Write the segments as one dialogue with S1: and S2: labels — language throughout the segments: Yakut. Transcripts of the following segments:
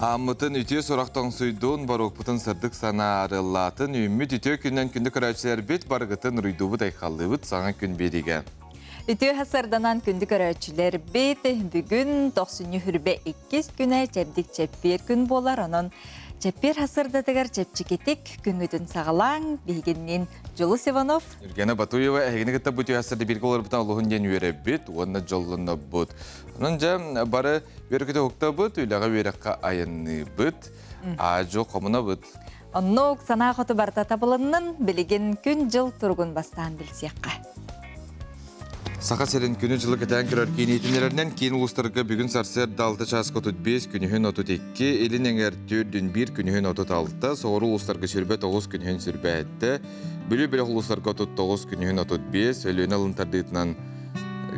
S1: Ааммытын үтүө сурах тоҥсуйдун, боруокпутун сырдык санаа арыаллаатын, үүммүт үтүө күнүнэн күндү көрөөччүлэрбит барыгытын уруйдуубут-айхаллыыбыт саҥа күн биэриигэ.
S2: Үтүө сарданан күндү көрөөччүлэрбит, бүгүн тохсунньу хүрбэ иккис күнэ чэбдик чэппиэр күн буолар, онон чэппиэр сарсыардатыгар чэпчэкитик күҥҥүтүн саҕалааҥ, биһигинниин Дьулус Иванов,
S1: Юргена Батуева эһигини кытта бу үтүө сарда бииргэ олорбутан олуһун диэн үөрэбит уонна дьоллонобут. Онон дьэ бары үөркүтэ уһуктабыт, үлэҕэ үөрэххэ айанныыбыт, аадьу хомунабыт.
S2: Оннук санаа хоту барыта табылыннын, билигин күн-дьыл туругун бастаан билсиэххэ.
S1: Саха сирин күнү-дьылы кэтээн көрөр киин иһитиннэрэринэн киин улуустарга бүгүн сарсыарда 6 чааска 35, күнүһүн 32, илин эҥэр 4 1, күнүһүн 36, соҕуруу улуустарга 29, күнүһүн 27, Бүлүү бөлөх улуустарга 39, күнүһүн 35, Өлүөнэ алын тардыытынан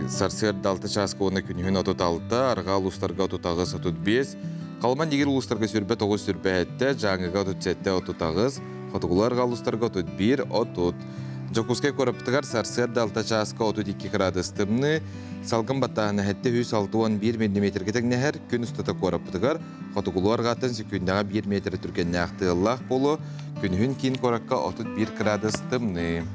S1: сарсыарда 6 чааска уонна күнүһүн 36, арҕаа улуустарга 38, 35, Халыман Дигир улуустарга 29, 27, Дьааҥыга 37, 38, Хотугулуу арҕаа улуустарга 31, 30. Дьокуускай куораппытыгар сарсыарда 6 чааска 32 кыраадыс тымныы, салгын баттааһына 761 миллиметргэ тэҥнэһэр, күн устата куораппытыгар хотугулуу арҕааттан сөкүүндэҕэ 1 метр түргэннээх тыаллаах буолуо, күнүһүн киин куоракка 31 кыраадыс тымныы.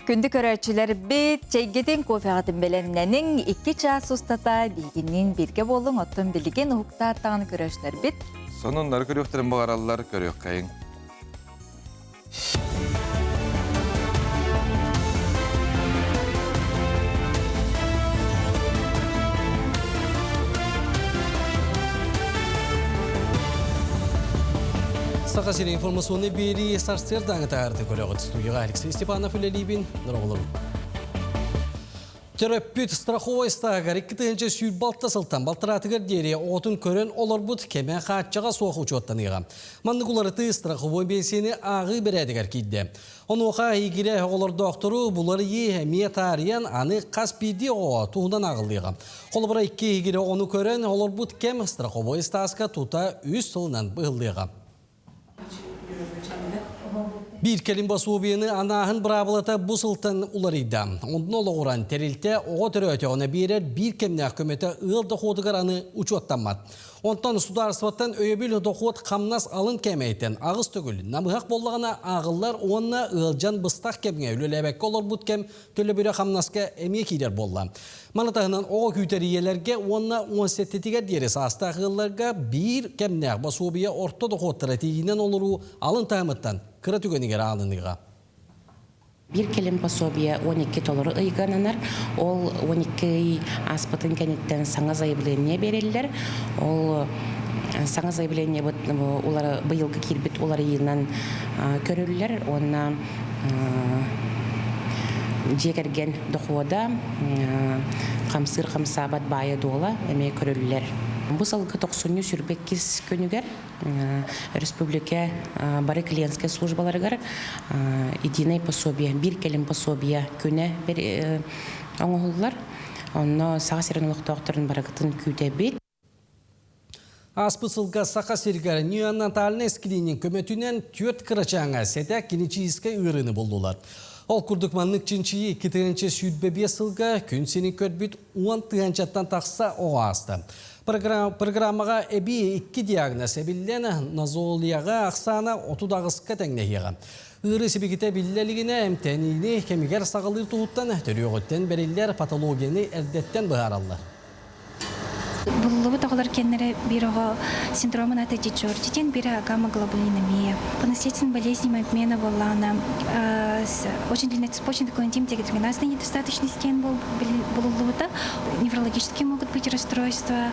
S2: Күндү көрөөччүлэрбит, чэйгитин, кофеҕытын бэлэмнэниҥ, 2 чаас устата биһигинниин бииргэ буолуҥ, оттон билигин уһуктааттаҕын көрөөччүлэрбит.
S1: Сонуннары көрүөхтэрин баҕараллар, көрүөххэйиҥ.
S3: Саха сирин информационный биэрии сарсыардааҥы таһаарты көрөҕүт. Студияға Алексей Степанов үлэлиибин. Дороголорум. Төрөппүт страховой ыстаагар 2026 сылтан балтараатыгар диэри оҕотун көрөн олорбут кэмэ хааччаҕа суох учуоттаныаҕа. Маннык уларытыы страховой биэнсийэни ааҕыы бэрээдэгэр киирдэ. Онуоха игирэ оҕолордоохтору булар ии эмиэ таарыйан аны хас биирдии оҕоҕо туһунан ааҕыллыаҕа. Холобура икки игирэ оҕону көрөн олорбут кэм страховой ыстааска тута үс сылынан быһыллыаҕа. Биир кэлим босуобуйаны анааһын быраабылата бу сылтан уларыйда. Онно олоҕуран тэрилтэ оҕо төрөөтөҕүнэ биэрэр биир кэмнээх көмөтө ыал дохуотугар аны учуоттаммат. Онтон судаарыстыбаттан өйөбүл дохуот хамнас алын кээмэйтэн аҕыс төгүл намыһах буоллаҕына ааҕыллар уонна ыалдьан быстах кэмҥэ үлэлээбэккэ олорбут кэм төлөбүрэ хамнаска эмиэ киирэр буолла. Маны таһынан оҕо күүтэр ийэлэргэ уонна 17-тигэр диэри саастаах ыалларга биир кэмнээх босуобуйа орто дохуоттара тиийинэн олоруу алын таһымыттан кыра түгэнигэр аалыныыга.
S4: Биир кэлим пособие 12 толору ыйга ананар. Ол 12 ый ааспытын кэнниттэн саҥа заявление биэрэллэр. Ол саҥа заявлениебыт быйылгы киирбит уларыйыынан көрүллэр уонна дьиэ кэргэн дохуода, хамсыыр хамсаабат баайа-дуола эмиэ көрүллэр. Бу сылга тохсунньу сүрбэккис күнүгэр республика бары клиентскай службаларыгар единое пособие, биир кэлим пособие күнэ оҥоһуллар. Онно Саха сирин олохтоохторун барыгытын күүтэбит.
S3: Ааспыт сылга Саха сиригэр неонатальнай скрининг көмөтүнэн түөрт кырачааҥа сэтэ клиническэй ыарыыны буллулар. Ол курдук маннык чинчийии 2025 сылга күн сирин көрбүт 10 тыһыынчаттан тахса оҕо ааста. Программаҕа эбии икки диагноз эбиллэн нозологияҕа ахсаана 38-ка тэҥнэһиэҕэ. Ыарыы сибикитэ биллэ илигинэ эмтэниини кэмигэр саҕалыыр туһуттан төрүөҕүттэн бэриллэр патологияны эрдэттэн быһаараллар.
S5: Буллубут оҕолор кэннэрэ биир оҕо синдромун ата Дичордитин, биирэ гамма-глобулинемия. По наследственным болезням обмена буоллаҕына очень длинная цепочка коэнзим дегидрогеназной недостаточности булуллубута. Неврологические могут быть расстройства,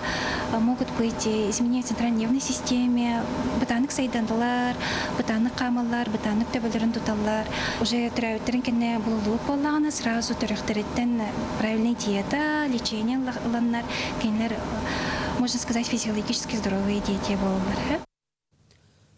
S5: могут быть изменения в центральной нервной системе, бытааннык сайдандылар, бытааннык хаамаллар, бытааннык төбөлөрүн туталлар. Уже төрөөбүттэрин кэннэ булуллубут буоллаҕына сразу төрөхтөрүттэн правильная диета, лечение ыланнар, кинилэр, можно сказать, физиологически здоровые дети буолаллар.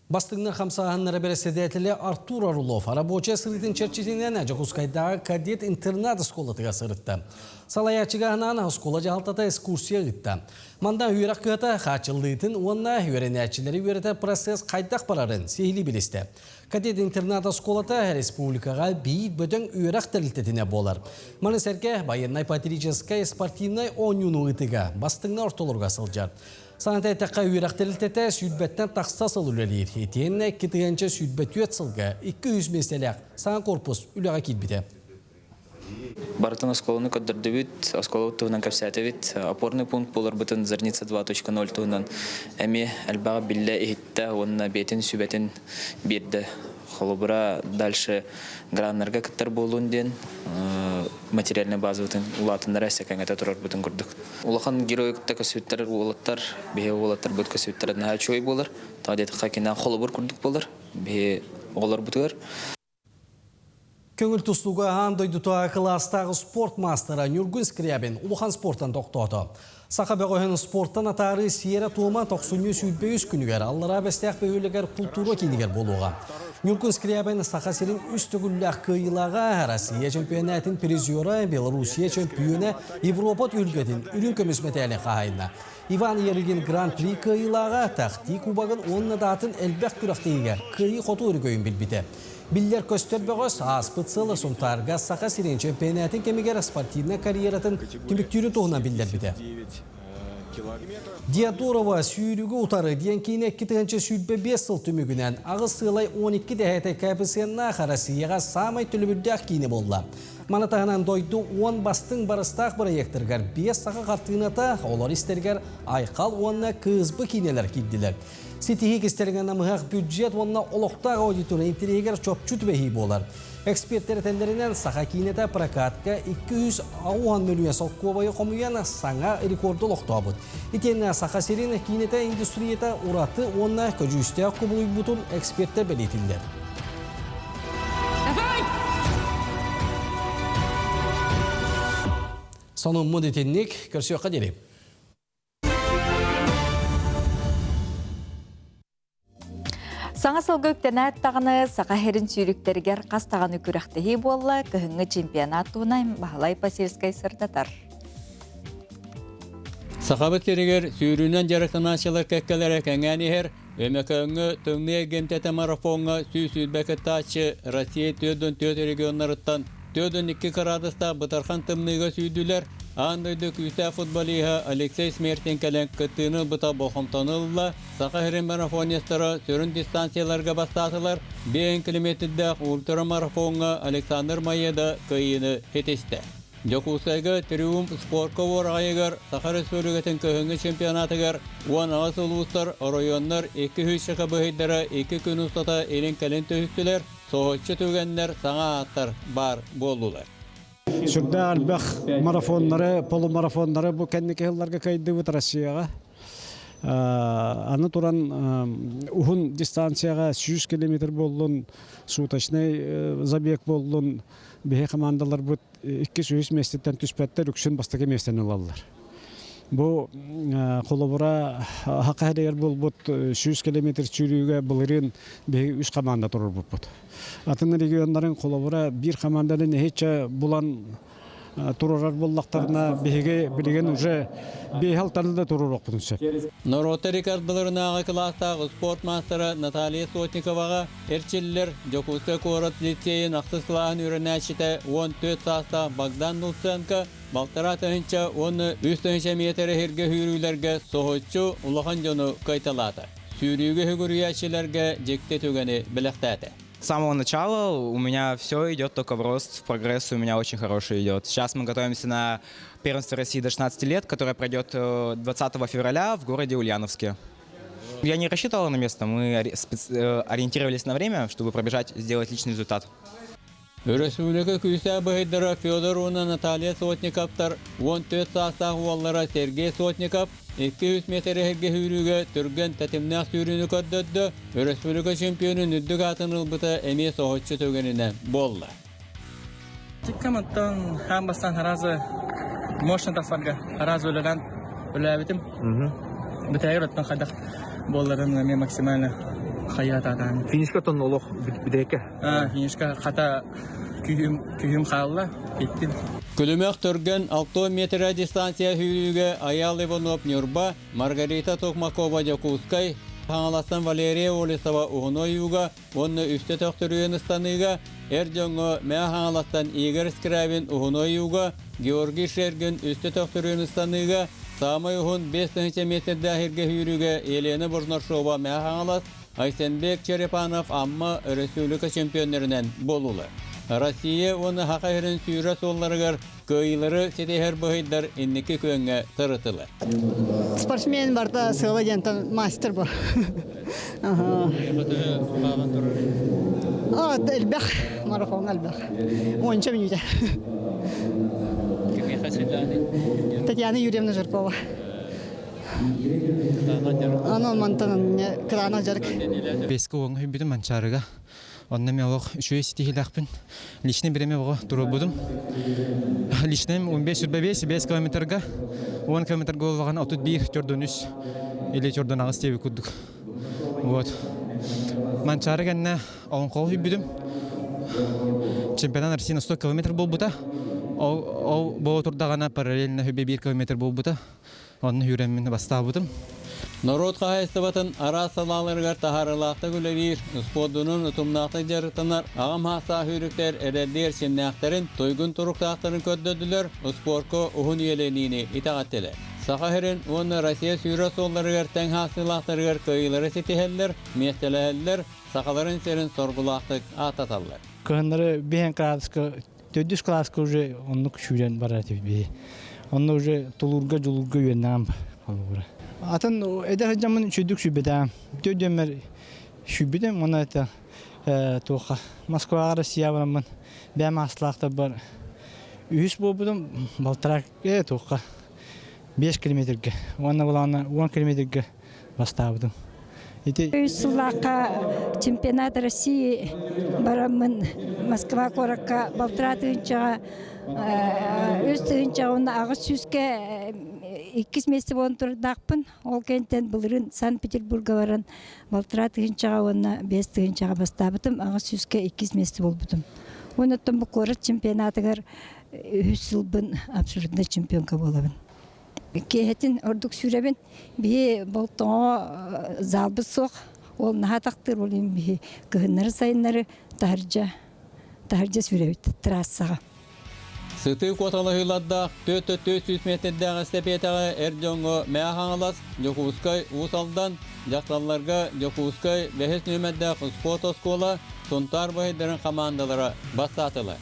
S3: Бастыҥнар хамсааһыннара бэрэссэдээтэлэ Артур Орлов рабочай сырыытын чэрчитинэн Дьокуускайдааҕы кадет интернат оскуолатыгар сырытта. Салайааччыга анаан оскуола дьаһалтата экскурсия ыытта. Манна үөрэх кыһата хааччыллыытын уонна үөрэнээччилэри үөрэтэр процесс хайдах барарын сиһилии билистэ. Кадет интернат оскуолата республикаҕа биир бөдөҥ үөрэх тэрилтэтинэ буолар. Маны сэргэ байыаннай-патриотическай спортивнай оонньууну ыытыыга бастыҥнар ортолоругар сылдьар. Саната эттэххэ, үөрэх тэрилтэтэ сүүрбэттэн тахса сыл үлэлиир. Итиэннэ 2024 сылга 200 миэстэлээх саҥа корпус үлэҕэ киирбитэ.
S6: Барытын оскуоланы көрдөрдүбүт, оскуолабыт туһунан кэпсээтибит. Опорный пункт буоларбытын Зарница 2.0 туһунан эмиэ элбэҕи биллэ иһиттэ уонна бэйэтин сүбэтин биэрдэ. Холобура, дальше граннарга кыттар буолуун диэн материальнай базабытын улаатыннара сэкэҥэтэ турарбытын курдук. Улахан герой кытта көсүттэр уолаттар, биһи уолаттарбыт көсүттэрэ наһаа үчүгэй буолар. Тоҕо диэтэххэ кинэ холобур курдук буолар биһи оҕолорбутугар.
S3: Көҥүл тустууга аан дойдутааҕы кылаастааҕы спорт маастара Ньургун Скрябин улахан спортан тохтоото. Саха бөҕөһүн спортан атаарыы сиэрэ-туома тохсунньу 23 күнүгэр Аллараа Бэстээх бөһүөлэгэр култуура киинигэр буолуоҕа. Ньургун Скрябин Саха сирин үс төгүллээх кыайыылааҕа, Россия чөмпүйэнээтин призера, Белоруссия чөмпүйүөнэ, Европа түһүлгэтин үрүҥ көмүс мэтээлин хаһаайына. Иван Ярыгин Гран-при кыайыылааҕа, Тахти кубогын уонна даатын элбэх күрэхтэһиигэ кыайыы-хотуу өрөгөйүн билбитэ. Биллэр-көстөр бөҕөс ааспыт сыл Сунтаарга Саха сирин чөмпүйэнээтин кэмигэр спортивнай карьератын түмүктүүрүн туһунан биллэрбитэ. Диадорова сүүрүгү утары диэн киинэ 2025 сыл түмүгүнэн аҕыс сыалай 12 дэһээтэ коэффициеннаах Россияҕа саамай төлөбүрдээх киинэ буолла. Маны таһынан дойду уон бастыҥ барыстаах бырайыактарыгар биэс саха хартыыната, олор истэригэр Айхал уонна Кыысбы киинэлэр киирдилэр. Ситиһии кистэлэҥэ намыһах бюджет уонна олохтоох аудитория интэриэһигэр чопчу түбэһии буолар. Эксперттэр этэллэринэн, саха киинэтэ прокатка 260 мөлүйүөн солкуобайы хомуйан саҥа рекорду олохтообут. Итиэннэ Саха сирин киинэтэ индустрията ураты уонна көдьүүстээх кубулуйбутун экспертэр бэлиэтииллэр. Сонуммут итинник, көрсүөххэ диэри.
S2: Саҥа сылга үктэнээт даҕаны Саха сирин сүүрүктэригэр хас даҕаны күрэхтэһии буолла, кыһыҥҥы чемпионат туһунан Баһылай Посельскай сырдатар.
S7: Сахабыт сиригэр сүүрүүнэн дьарыктанааччылар кэккэлэрэ кэҥээн иһэр. Өймөкөөҥҥө тымныы эргимтэтэ марафоҥҥа 120 кыттааччы Россия 44 регионнарыттан 42 кыраадыстаах бытархан тымныыга сүүрдүлэр. Аан дойду күүстээх футболиһа Алексей Смертин кэлэн кыттыыны ылбыта болҕомтону ылла. Саха сирин марафонецтара сүрүн дистанцияларга бастаатылар. Биэн километрдээх ультрамарафоҥҥа Александр Маеда кыайыыны ситистэ. Дьокуускайга Триумф спорка уораҕайыгар Саха Республикатын кыһыҥҥы чемпионатыгар 18 улуустар, оройуоннар 200 чака быһыйдара икки күн устата илин-кэлин түһүстүлэр, соһуччу түгэннэр, саҥа ааттар баар буоллулар.
S8: Сүрдээх элбэх марафоннары, полумарафоннары бу кэнники сылларга кыайдыбыт Россияҕа. Аны туран уһун дистанцияҕа 100 километр буоллун, суточный забег буоллун, биһи командаларбыт иккис үһүс миэстэттэн түспэттэр, үксүн бастакы миэстэни ылаллар. Бу холобура Саха сиригэр буолбут 100 километр сүүрүүгэ былырыын биһиги үс команда турурбуппут. Атын регионнарын холобура биир команданы нэһииччэ булан турарар буоллахтарына биһиги билигин уже биэһ да туруруохпутун сөп.
S7: Норуоттар рекордаларынааҕы кылаастаах спорт маастара Наталья Сотниковаҕа эрчиллэр Дьокуускай куорат лицейин ахсыс кылааһын үөрэнээччитэ 14 саастаах Богдан Луценко балтараа тыһыынча уонна үс тыһыынча миэтэрэ иһиргэ сүүрүүлэргэ соһуччу улахан дьону кыайталаата. Сүүрүүгэ сүгүрүйээччилэргэ дьикти түгэни бэлэхтээтэ.
S9: С самого начала у меня все идет только в рост, прогресс у меня очень хороший идет. Сейчас мы готовимся на первенство России до 16 лет, которое пройдет 20 февраля в городе Ульяновске. Я не рассчитывала на место, мы ориентировались на время, чтобы пробежать, сделать личный результат.
S7: Өрөспүүбүлүкэ күүстээх быһыйдара Федор уонна Наталья Сотниковтар 14 саастаах уоллара Сергей Сотников 200 метр эһиргэ сүүрүүгэ түргэн тэтимнээх сүүрүүнү көрдөрдө, өрөспүүбүлүкэ чемпионун үрдүк аатын ылбыта эмиэ соһуччу түгэнинэн буолла.
S10: Тиккаматтан хаан бастаан аразы мощно тахсарга аразы үлэлээн үлээбитим. Бүтәгер оттон хайдах буолларын эмиэ максимально хайаатаатаан.
S11: Финишка тон олох бүтэкэ.
S10: Финишка хата күүһүм хаалла, иттим.
S7: Күлүмэх түргэн 6 метр дистанция сүүрүүгэ Айаал Иванов Ньурба, Маргарита Токмакова Дьокуускай, Хаҥаластан Валерия Олесова Уһун Ойууга уонна үстэ төхтөрүйэн ыстаныыга эр дьоҥҥо Мэҥэ Хаҥаластан Игорь Скрябин Уһун Ойууга, Георгий Шергин үстэ төхтөрүйэн ыстаныыга, Саамай уһун 5000 метрдээх иргэ сүүрүүгэ Елена Бурнашова Мэҥэ Хаҥалас, Айсенбек Черепанов Амма өрөспүүбүлүкэ чемпионнарынан буоллулар. Россия уонна Саха сирин сүүрэ суолларыгар кыайыылары ситиһэр быһыйдар инники күөҥҥэ сырытылар.
S12: Спортсмен барта сыала диэнтэн мастер бу. Элбэх, марафон элбэх. Уонча мүнүүтэ. Татьяна Юрьевна Жиркова. Аны мантан кыраана дьарык.
S10: Беске уоҥҥа хүбүтүм Манчаарыга. Онно мен олох үчүгэй ситиһиилээхпин. Личный бириэмэ оҕо туруорбутум. Личным 15 сүрбэ 5 километрга, 10 километрга буоллаҕына 31 төрдөн үс или төрдөн аҕыс диэби курдук. Вот. Манчаары кэннэ олоҥхоҕо хүбүтүм. Чемпионат России на 100 километр буолбута. Ол, ол буола турдаҕына параллельно хүбэ 1 километр буолбута. Онно үүрэммин бастаабытым.
S7: Норуот хаһаайыстыбатын араас салааларыгар таһаарыылаахтык үлэлиир, спордунун утумнаахтык дьарыктанар аҕам саастаах сүүрүктэр эдэрдии эрчимнээхтэрин, туйгун туруктаахтарын көрдөрдүлэр, спорка уһун үйэлэниини итэҕэттилэр. Саха сирин уонна Россия сүүрэр суолларыгар тэҥ хаастыылаахтарыгар кыайыылары ситиһэллэр, миэстэлэһэллэр, сахаларын сирин соргулаахтык ааттаталлар.
S13: Кыһыннары биһэн кыраадыска Төрдүс кылааска уже оннук сүүрэн барар этибит биһи. Онно уже тулуурга, дьулуурга үөннэҕим холобура. Атын эдэр сылдьаммын үчүгдүк сүүрбэтэҕим. Төрдүөммэр сүүрбүтүм уонна это туохха Москваҕа Россия бараммын бэйэм аастылаахтарбар үһүс буолбутум балтараа туохха 5 километрга уонна былаана 10 километрга бастаабытым. Ити
S5: Үс сыллаахха чемпионат России бараммын Москва куоракка балтараа тыһыынчаҕа үс тыһыынчаҕа уонна аҕыс сүүскэ иккис миэстэ буолан турардаахпын. Ол кэнниттэн былырыын Санкт-Петербурга баран балтараа тыһыынчаҕа уонна биэс тыһыынчаҕа бастаабытым, аҕыс сүүскэ иккис миэстэ буолбутум. Уонна оттон бу куорат чемпионатыгар үһүс сылбын абсолютно чемпионка буолабын. Киэһэтин ордук сүүрэбин. Биһи Болтоҥоҕо залбыт суох. Ол наһаа тахтыыр ол иһин биһи кыһыннары-сайыннары таһырдьа таһырдьа сүүрэбит трассаҕа.
S7: Сытыы куоталаһыылардаах 4-400 миэтэрдээх эстэпиэтэҕэ эр дьоҥҥо Мэҥэ Хаҥалас, Дьокуускай, Уус Алдан, дьахталларга Дьокуускай бэһис нүөмэрдээх спорт оскуола, Сунтаар баһыйдарын хамаандалара бастаатылар.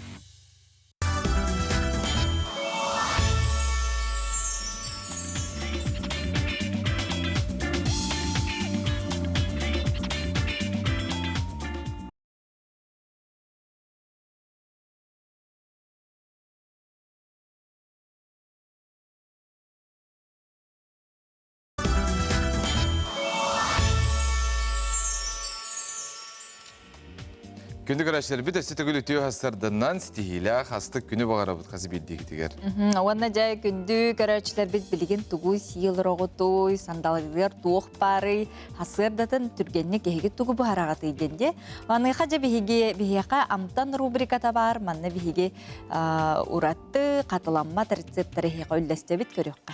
S1: Күндү көрөөччүлэрбит өссө төгүл үтүө хастарданан ситиһиилээх астык күнү баҕарабыт хас биирдиигитигэр.
S2: Уонна дьэ күндү көрөөччүлэрбит билигин тугу сии олороҕутуй, сандалыгар туох баарый, хасыардатын түргэнник эһиги тугу буһараҕытый диэн дии. Маныаха дьэ биһиги биһиэхэ амтан рубриката баар, манна биһиги уратты, хатыламмат рецептары эһиэхэ үллэстэбит көрүөххэ.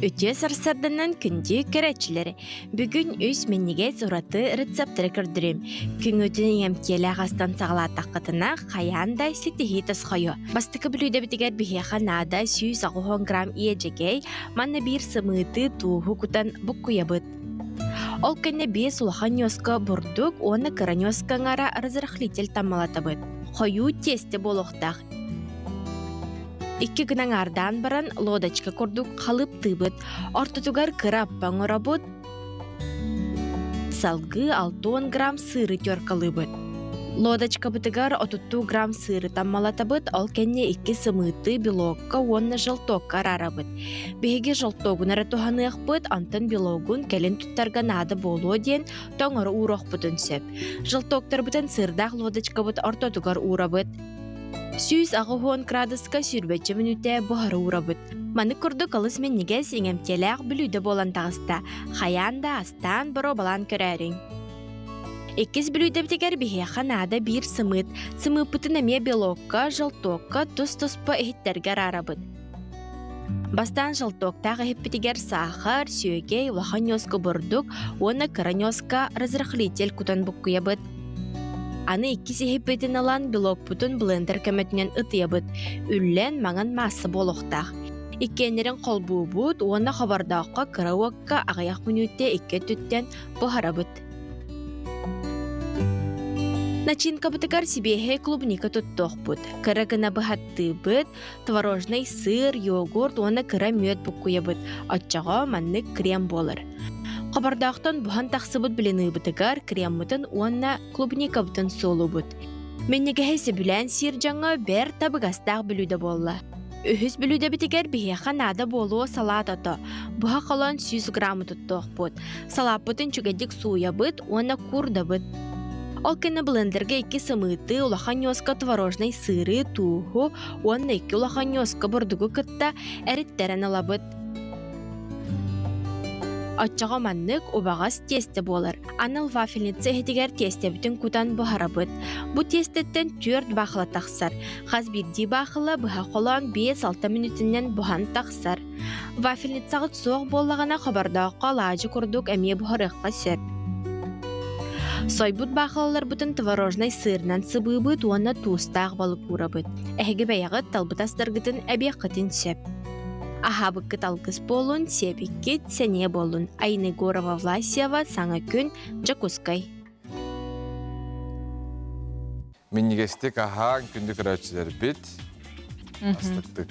S14: Үтүө сарсыарданан күндү көрөөччүлэр! Бүгүн үс минньигэс ураты рецептары көрдөрүм. Күҥҥүтүн иҥэмтиэлээх астан саҕалаатаххытына, хайаан да ситиһии тосхойуо. Бастакы бүлүүдэбитигэр биһиэхэ наада 180 грамм иэдьэгэй, манна биир сымыыты, тууһу кутан буккуйабыт. Ол кэннэ биэс улахан ньуоска бурдук уонна кыра ньуоска аҥаара разрыхлитель таммалатабыт. Хойуу тиэстэ буолуохтаах. Икки гына аҥаардаан баран лодочка курдук халыптыыбыт. Ортотугар кыра аппа оҥоробут. Салгыы 60 грамм сыыры теркалыыбыт. Лодочкабытыгар отуттуу грамм сыыры таммалатабыт, ол кэннэ икки сымыыты белокка уонна желтокка араарабыт. Биһиги желтогун эрэ туһаныахпыт, онтон белогун кэлин туттарга наада буолуо диэн тоҥоро ууруохпутун сөп. Желтоктарбытын сыырдаах лодочкабыт ортотугар уурабыт. 180 градуска сүүрбэччэ мүнүүтэ буһара уурабыт. Маннык курдук алыс минньигэс, иҥэмтиэлээх бүлүүдэ буолан таҕыста. Хайаан да астаан боруобалаан көрөөрүҥ. Иккис бүлүүдэбитигэр биһиэхэ наада биир сымыыт. Сымыыппытын эмиэ белокка, желтокка тус-туспа иһиттэргэ араарабыт. Бастаан желтоктаах иһиппитигэр саахар, сүөгэй, улахан ньуоска бурдук уонна кыра ньуоска разрыхлитель кутан буккуйабыт. Аны иккис иһиппитин ылан белокпутун блендер көмөтүнэн ытыйабыт. Үллэн маҥан маасса буолуохтаах. Иккиэннэрин холбуубут уонна хобордооххо кыра уокка аҕыйах мүнүүтэ икки өттүттэн буһарабыт. Начинкабытыгар сибиэһэй клубника туттуохпут. Кыра гына быһаттыыбыт, творожнай сыр, йогурт уонна кыра мүөт буккуйабыт. Оччоҕо маннык крем буолар. Хобордоохтон буһан тахсыбыт блиныыбытыгар креммытын уонна клубникабытын суолубут. Минньигэһи сөбүлээн сиир дьоҥҥо бэрт табыгастаах бүлүүдэ буолла. Үһүс бүлүүдэбитигэр биһиэхэ наада буолуо салаат ото. Буһа холоон 100 граммы туттуохпут. Салааппытын үчүгэйдик сууйабыт уонна куурдабыт. Ол кэннэ блендергэ икки сымыыты, улахан ньуоска творожнай сыыры, тууһу уонна икки улахан ньуоска бурдугу кытта эриттэрэн ылабыт. Оччоҕо маннык убаҕас тиэстэ буолар. Анал вафельница иһитигэр тиэстэбитин кутан буһарабыт. Бу тиэстэттэн түөрт баахыла тахсар. Хас биирдии баахыла быһа холоон 5-6 мүнүүтүнэн буһан тахсар. Вафельницаҕыт суох буоллаҕына хобордооххо алаадьы курдук эмиэ буһарыахха сөп. Сойбут баахылаларбытын творожнай сыырынан сыбыыбыт уонна туустаах балык уурабыт. Эһиги бэйэҕит талбыт астаргытын эбиэххитин сөп. Аһаабыккыт алгыс буолун, сиэбиккит сэниэ буоллун. Айна Егорова Власьева, Саҥа күн, Дьокуускай.
S1: Минньигэстик аһаан күндү көрөөччүлэрбит астыктык.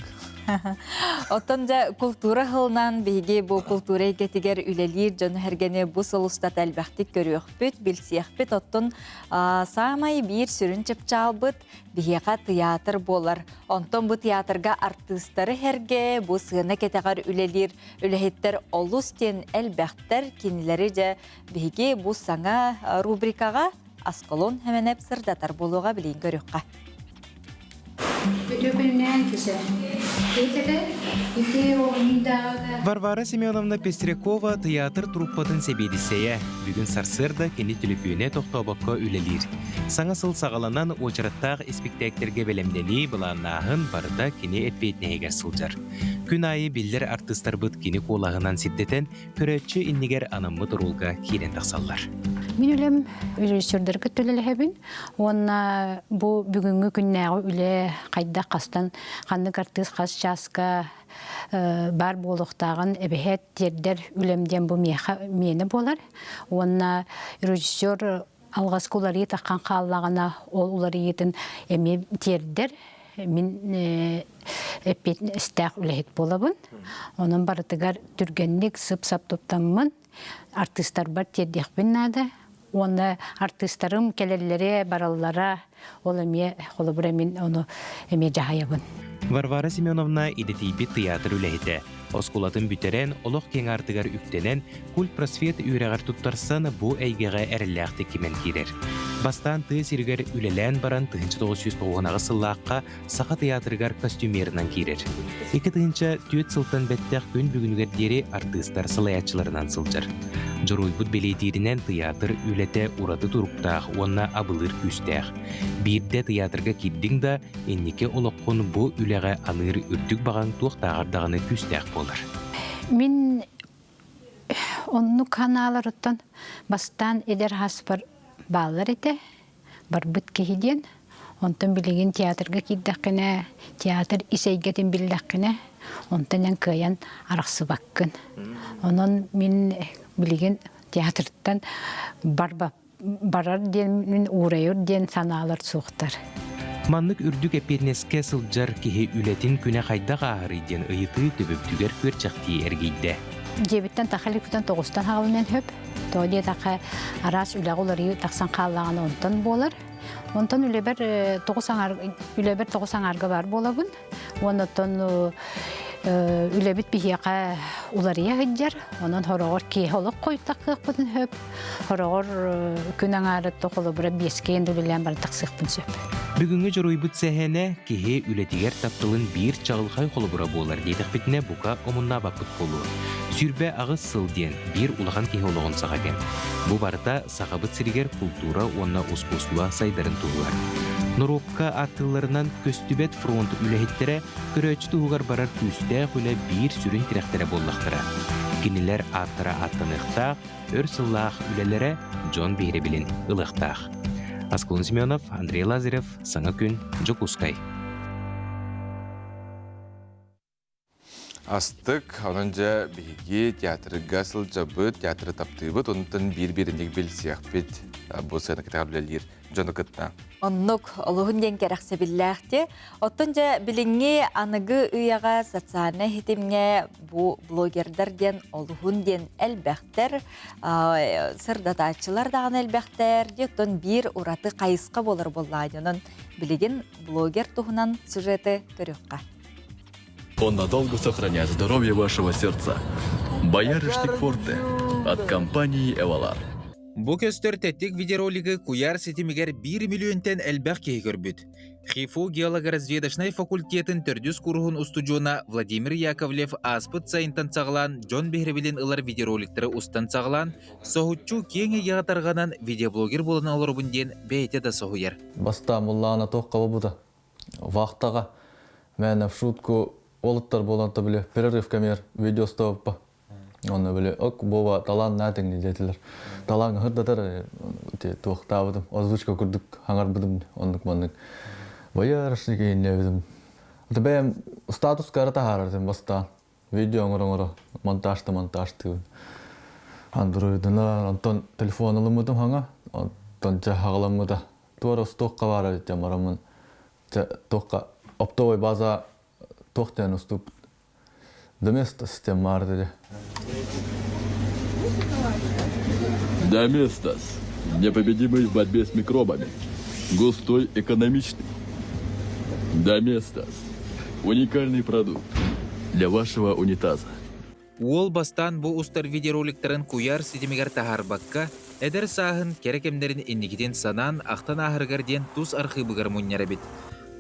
S2: Оттон дьэ култуура сылынан биһиги бу култуура эйгэтигэр үлэлиир дьону-сэргэни бу сыл устата элбэхтик көрүөхпүт, билсиэхпит. Оттон саамай биир сүрүн чыпчаалбыт биһиэхэ тыйаатыр буолар. Онтон бу театрга артыыстары сэргэ бу сыана кэтэҕэр үлэлиир үлэһиттэр олус диэн элбэхтэр. Кинилэри дьэ биһиги бу саҥа рубрикаҕа Аскалон Хэмэнэп сырдатар буолуоҕа билигин көрүөххэ.
S15: Варвара Семеновна Пестрякова тыйаатыр труппатын сэбиэдиссэйэ. Бүгүн сарсыарда кини түлүпүөнэ тохтообокко үлэлиир. Саҥа сыл саҕаланан уочараттаах испиктээктэргэ бэлэмнэнии, былааннааһын барыта кини эппиэтинэһигэр сылдьар. Күн аайы биллэр артыыстарбыт кини куолаһынан сирдэтэн, көрөөччү иннигэр анаммыт оруолга киирэн тахсаллар.
S16: Мин үлэм режиссердарга төлөлөһөбүн уонна бу бүгүҥҥү күннээҕи үлэ хайдах хастан ханнык артыыс хас чааска баар буолуохтааҕын эбэһээт тиэрдэр үлэм диэн бу миэхэ миэнэ буолар уонна режиссер алҕаска уларыйыы таххан хааллаҕына ол уларыйыытын эмиэ тиэрдэр мин эппиэтинэстээх үлэһит буолабын. Онон барытыгар түргэнник сып-сап туттаммын артыыстарбар тиэрдиэхпин наада. Уонна артыыстарым кэлэллэрэ, бараллара, ол эмиэ холобура мин ону эмиэ дьаһайабын.
S15: Варвара Семеновна идэтийбит тыйаатыр үлэһитэ. Оскуолатын бүтэрэн, олох киэҥ аартыгар үктэнэн, культпросвет үөрэҕэр туттарсан бу эйгэҕэ эрэллээхтик кимэн киирэр. Бастаан тыа сиригэр үлэлээн баран 1998 сыллаахха Саха тыйаатырыгар костюмерынан киирэр. 2004 сылтан бэттэх күн бүгүнүгэр диэри артыыстар салайааччыларынан сылдьар. Дьоруойбут бэлиэтииринэн тыйаатыр үлэтэ ураты туруктаах уонна абылыыр күүстээх. Биирдэ тыйаатырга киирдиҥ да, инники олоххун бу үлэҕэ аныыр үрдүк баҕаҥ туохтааҕар даҕаны күүстээх буолар.
S16: Мин оннук ханааларыттан бастаан эдэр хаспар бааллар этэ. Барбыт киһи диэн. Онтон билигин театрга киирдэххинэ, театр ис эйгэтин биллэххинэ, онтон эн кыайан арахсыбаккын. Онон мин билигин театртан барбап барар диэн мин уурайар диэн санаалар суохтар.
S15: Маннык үрдүк эппиэтинэскэ сылдьар киһи үлэтин күнэ хайдах ааһарый диэн ыйытыы төбөбүтүгэр күөрчэхтии эргийдэ.
S16: Дьиэбиттэн таха иликпитин тоҕустан хаалынан хөп. Тоҕо диэтэххэ араас үлэҕэ уларыйыы тахсан хааллаҕына онтон буолар. Онтон үлэбэр тоҕус аҥаар үлэбэр тоҕус аҥаарга баар буолабын. Уонна оттон үлэбит биһиэхэ уларыйа сылдьар. Онон хороҕор киэһэ олох хойутаххыахпытын сөп. Хороҕор күн аҥаарыттан холобура биэскэ үлэлээн баран тахсыахпын сөп.
S15: Бүгүҥҥү дьоруойбут сэһэнэ киһи үлэтигэр тапталын биир чаҕылхай холобура буолар диэтэхпитинэ бука омуннаабаппыт буолуо. 28 сыл диэн биир улахан киһи олоҕун саҕа кэм. Бу барыта Сахабыт сиригэр култуура уонна ускуустуба сайдарын туһугар. Норуокка ааттыылларынан көстүбэт фронт үлэһиттэрэ көрөөччү туһугар барар күүстээх үлэ биир сүрүн тирэхтэрэ буоллахтара. Кинилэр ааттара ааттаныахтаах, өр сыллаах үлэлэрэ дьон биһирэбилин ылыахтаах. Аскалон Семенов, Андрей Лазарев, Саҥа күн, Дьокуускай.
S1: Астык, онон дьэ биһиги театрга сылдьабыт, театры таптыыбыт, онтон биир-бииринник билсиэхпит бу сыана кытта үлэлиир дьону кытта.
S2: Оннук, олуһун диэн кэрэхсэбиллээхти. Оттон дьэ билиҥҥи аныгы үйэҕэ социальнай ситимҥэ бу блогердар диэн олуһун диэн элбэхтэр, сырдатааччылар даҕаны элбэхтэр. Дьэ оттон биир ураты хайысха буолар буоллаҕа. Онон билигин блогер туһунан сюжеты көрүөххэ.
S17: Он надолго сохраняет здоровье вашего сердца. Боярышник Форте от компании Эвалар.
S18: Бу көстөр тэттик видеоролигы куйаар ситимигэр биир миллионтэн элбэх киһи көрбүт. ХИФУ геологоразведочнай факультетын төрдүс куруһун устудьуона Владимир Яковлев ааспыт сайынтан саҕалаан дьон биһирэбилин ылар видеороликтары устан саҕалаан, соһуччу киэҥ эйгэҕэ тарҕанан видеоблогер буолан олоробун диэн бэйэтэ да соһуйар.
S19: Бастаан буллаҕына туох бута Вахтаҕа мээнэ в шутку уолаттар буолан то били перерыв кэмигэр видео стооппа. Онно били ок буоба талаан наатыҥ диэтилэр. Талаан ыһырдатар туохтаабытым озвучка курдук хаҥарбытым оннук маннык боярышник иһиннээбитим. Это бэйэм статус кара таһаарарым бастаан. Видео оҥоро-оҥоро монтажта монтажтыыбын. Андроидынан, онтон телефон ылыммытым хаҥа, онтон чэ хаҕаламмыта. Туора устуохха баар эбит диэн бараммын чэ туохха оптовой база туох диэн уступ Доместос диэн баар дири.
S17: Доместос. Непобедимый в борьбе с микробами. Густой, экономичный. Доместос. Уникальный продукт для вашего унитаза.
S18: Уол бастаан бу устар видеороликтарын куйаар ситимигэр таһаарбакка, эдэр сааһын кэрэ кэмнэрин инникитин санаан, ахтан ааһарыгар диэн тус архыыбыгар мунньар эбит.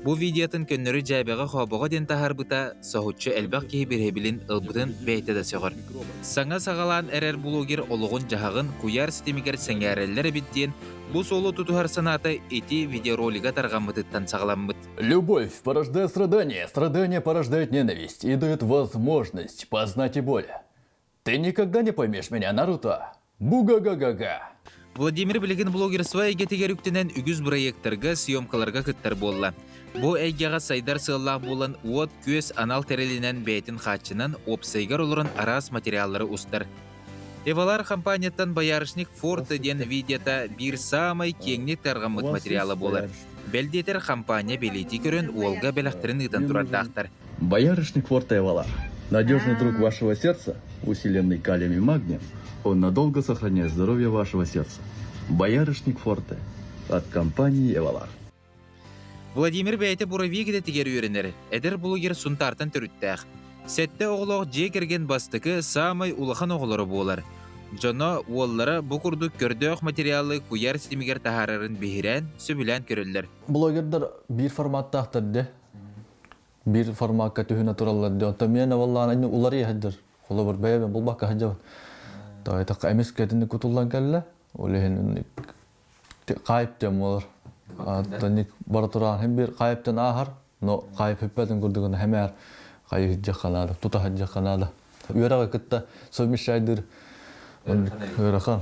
S18: Бу видеотын көннөрү дьээбэҕэ-хообоҕо диэн таһаарбыта соһуччу элбэх киһи биһирэбилин ылбытын бэйэтэ да сөҕөр. Саҥа саҕалаан эрэр блогер олоҕун-дьаһаҕын куйаар ситимигэр сэҥээрэллэр эбит диэн бу суолу тутуһар санаата ити видеоролига тарҕаммытыттан саҕаламмыт.
S17: Любовь порождает страдания, страдания порождает ненависть и дает возможность познать и боль. Ты никогда не поймешь меня, Наруто. Буга-га-га-га.
S18: Владимир билигин блогерство эйгэтигэр үктэнэн үгүс бырайыактарга, съемкаларга кыттар буолла. Бу эйгэҕэ сайдар сыаллаах буолан уот-күөс анал тэрилинэн бэйэтин хааччынан уопсайыгар олорон араас материаллары устар. Эвалар компанияттан Боярышник Форте диэн видеота биир саамай киэҥник тарҕаммыт материала буолар. Бэл диэтэр компания бэлиэтии көрөн уолга бэлэхтэрин ыытан турардаахтар.
S17: Боярышник Форте Эвалар. Надежный друг вашего сердца, усиленный калием и магнием, он надолго сохраняет здоровье вашего сердца. Боярышник Форте от компании Эвалар.
S18: Владимир бэйэтэ буровик идэтигэр үөрэнэр, эдэр блогер Сунтаартан төрүттээх. Сэттэ оҕолоох дьиэ кэргэн бастакы, саамай улахан оҕолоро буолар. Дьоно, уоллара бу курдук көрдөөх материалы куйаар ситимигэр таһаарарын биһирээн, сөбүлээн көрөллөр.
S19: Блогердар биир форматтаахтар де. Биир формакка түһүнэ тураллар де. Онтон миэнэ валлаан ини уларыйа сылдьар. Холобур бэйэбин булбакка сылдьабын. Тойтахха эмис кэтини кутуллан кэллэ. Ол иһин хайп диэн буолар. Оттон бара тураан хим бир хайптан ааһар, но хайп хүппэтин курдугуна хэмээр хайы хиджахха наада, тута хиджахха наада. Үөрэҕи кытта совмещайдыр ыарахан.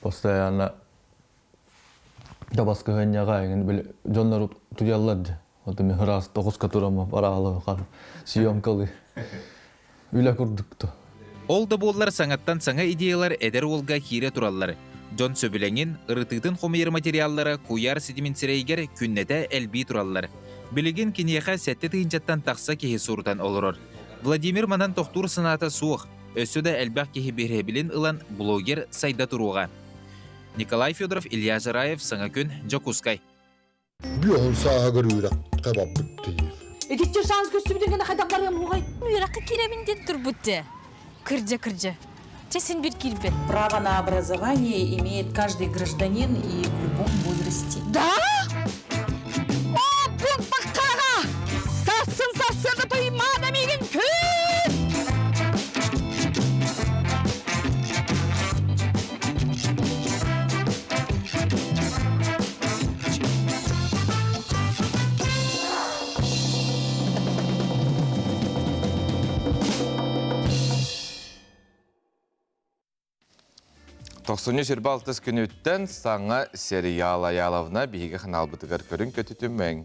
S19: Постоянно табаскыһынньаҕа эҥин били дьоннор туйаллар дии. Вот эми ыраас тоҕуска турамма бараалабын хан съемкалыы. Үлэ курдук
S18: Ол да буоллар саҥаттан саҥа идеялар эдэр уолга киирэ тураллар. Дьон сөбүлэҥин, ырытыытын хомуйар материаллара куйаар ситимин сирэйигэр күннэтэ элбии тураллар. Билигин киниэхэ сэттэ тыһыынчаттан тахса киһи сурутан олорор. Владимир манан тохтуур санаата суох. Өссө да элбэх киһи биһирэбилин ылан блогер сайда туруоҕа. Николай Федоров, Илья Жараев, Саҥа күн, Дьокуускай.
S20: Бүөһүн сааһыгар үөрэххэ барбыт диир.
S21: Итиччэ шанс көстүбүтүн гына хайдах барыам уҕай?
S2: Үөрэххэ киирэбин диэн турбут дьэ. Кырдьа кырдьа. Чэ син бир киирбэт.
S22: Право на образование имеет каждый гражданин и в любом возрасте.
S21: Да? О, бун баккаға! Сарсын сарсыны тоймаана мигин күн!
S1: Тохсунньу сүрбэ алтыс күнүттэн саҥа сериал Аяловна биһиги ханаалбытыгар көрүҥ көтүтүмэҥ.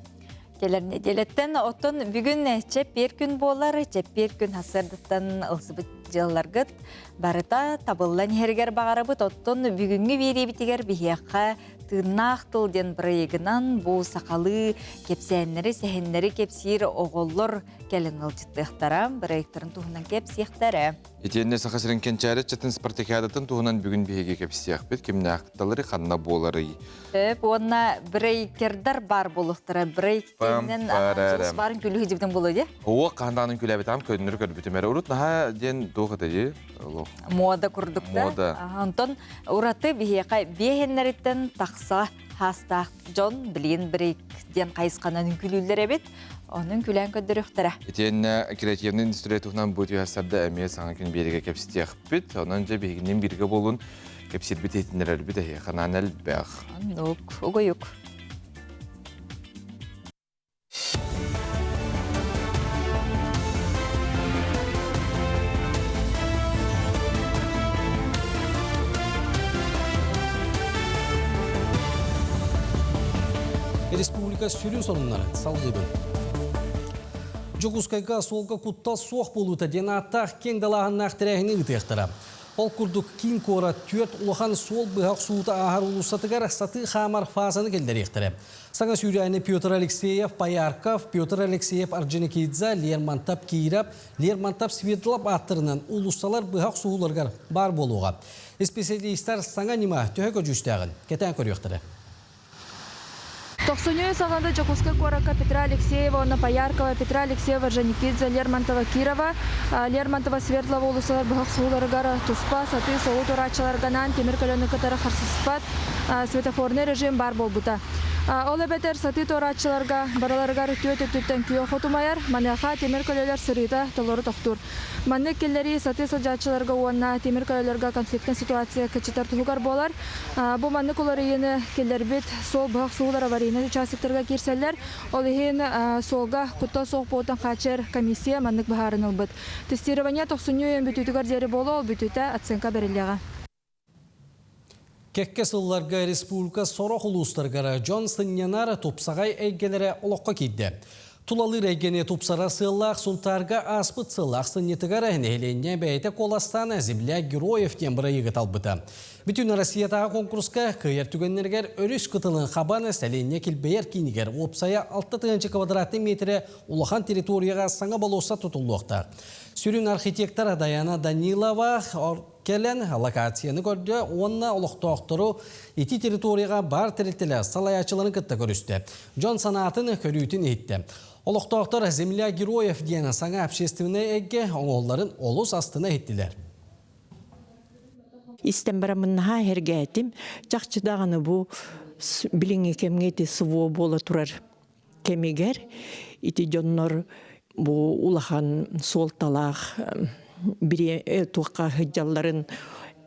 S2: Кэлэр нэдиэлэттэн оттон бүгүн чэппиэр күн буолар. Чэппиэр күн сарсыардаттан ылсыбыт дьыалаларгыт барыта табыллан иһэригэр баҕарабыт. Оттон бүгүҥҥү биэриибитигэр биһиэхэ Тыыннаах тыл диэн бырайыгынан бу сахалыы кэпсээннэри, сэһэннэри кэпсиир оҕолор кэлин ыалдьыттыахтара, бырайыктарын туһунан кэпсиэхтэрэ.
S1: Итиэннэ Саха сирин кэнчээри ыччатын спартакиадатын туһунан бүгүн биһиги кэпсиэхпит. Кимнээх кытталары ханна буоларый?
S2: Сөп уонна брейкердар баар буолуохтара. Брейк диэнинэн дьулус баарын күлүһү дьибитин буолуо дии.
S1: Оо, хаһан күлээбитам көннөрү көрбүтүм эрэ. Урут наһаа диэн туох этэй? Олох.
S2: Мода курдук да.
S1: Мода.
S2: Онтон ураты биһиэхэ биэһиннэриттэн тахса хаастаах дьон билигин брейк диэн хайысханан үҥкүүлүүллэр эбит. Онон күлээн көрдөрүөхтэрэ.
S1: Итиэннэ креативный индустрия туһунан бу түһэрсэрдэ эмиэ саҥа күн биэригэ кэпсэтиэхпит. Онон дьэ биһигинин бииргэ буолун кэпсиирбит иһитиннэрэрбит эһиэхэ анаан элбэх.
S2: Оннук, угуйук.
S3: Республика сүрүн сонуннарын салгыыбын. Дьокуускайга суолга куттал суох буолуута диэн ааттаах киэҥ далааһыннаах тэрээһини ыытыахтара. Ол курдук киин куорат түөрт улахан суол быһа охсуута ааһар уулуссатыгар сатыы хаамар фазаны киллэриэхтэрэ. Саҥа сүүрээни Петр Алексеев, Поярков, Петр Алексеев Орджоникидзе, Лермонтов Киров, Лермонтов Свердлов ааттарынан уулуссалар быһа охсуһууларыгар баар буолуоҕа. Исписэлиистэр саҥа ньыма төһө көдьүүстээҕин кэтээн көрүөхтэрэ.
S4: Тохсунньу саҕана Дьокуускай куоракка Петра Алексеева уонна Пояркова, Петра Алексеева, Орджоникидзе, Лермонтова, Кирова, Лермонтова, Свердлова уулуссалар быһа охсуһууларыгар туспа сатыы суолу туорааччыларга анаан тимир көлөнү кытары харсыспат светофорный режим баар буолбута. Ол эбэтэр сатыы туорааччыларга барыларыгар түөрт өттүттэн күөх от умайар, маныаха тимир көлөлөр сырыыта толору тохтуур. Маннык киллэрии сатыы сылдьааччыларга уонна тимир көлөлөргө конфликтнай ситуация кыччатар туһугар буолар. Бу маннык уларыйыыны киллэрбит суол быһах суоллар аварийнай участоктарга киирсэллэр. Ол иһин суолга куттал суох буолуутун хааччыйар комиссия маннык быһаарыны ылбыт. Тестирование тохсунньу ыйын бүтүүтүгэр диэри буолуо, ол бүтүүтэ оценка бэриллиэҕэ.
S3: Кэккэ сылларга республика сорох улуустарыгар дьон сынньанар тупсаҕай эйгэлэрэ олоххо киирдэ. Тулалыыр эйгэни тупсарар сыаллаах Сунтаарга ааспыт сыл ахсынньытыгар нэһилиэнньэ бэйэтэ куоластаан «Земля героев» диэн бырайыагы талбыта. Бүтүн Россиятааҕы конкурска кыайар түгэннэригэр өрүс кытылын хабан сэлиэнньэ килбэйэр киинигэр уопсайа 6 квадратный метрэ улахан территорияҕа саҥа болуоссат тутуллуохтаах. Сүрүн архитектор Даяна Данилова кэлэн локацияны көрдө уонна олохтоохтору ити территорияҕа баар тэрилтэлэр салайааччыларын кытта көрүстэ. Дьон санаатын, көрүүтүн иһиттэ. Олохтоохтор «Земля героев» диэн саҥа общественнай эйгэ оҥоһулларын олус астына иһиттилэр.
S6: Истэн бараммын наһаа эһэргээтим. Чахчы даҕаны бу билиҥҥи кэмҥэ ити СВО буола турар кэмигэр ити дьоннор бу улахан суолталаах туохха сылдьалларын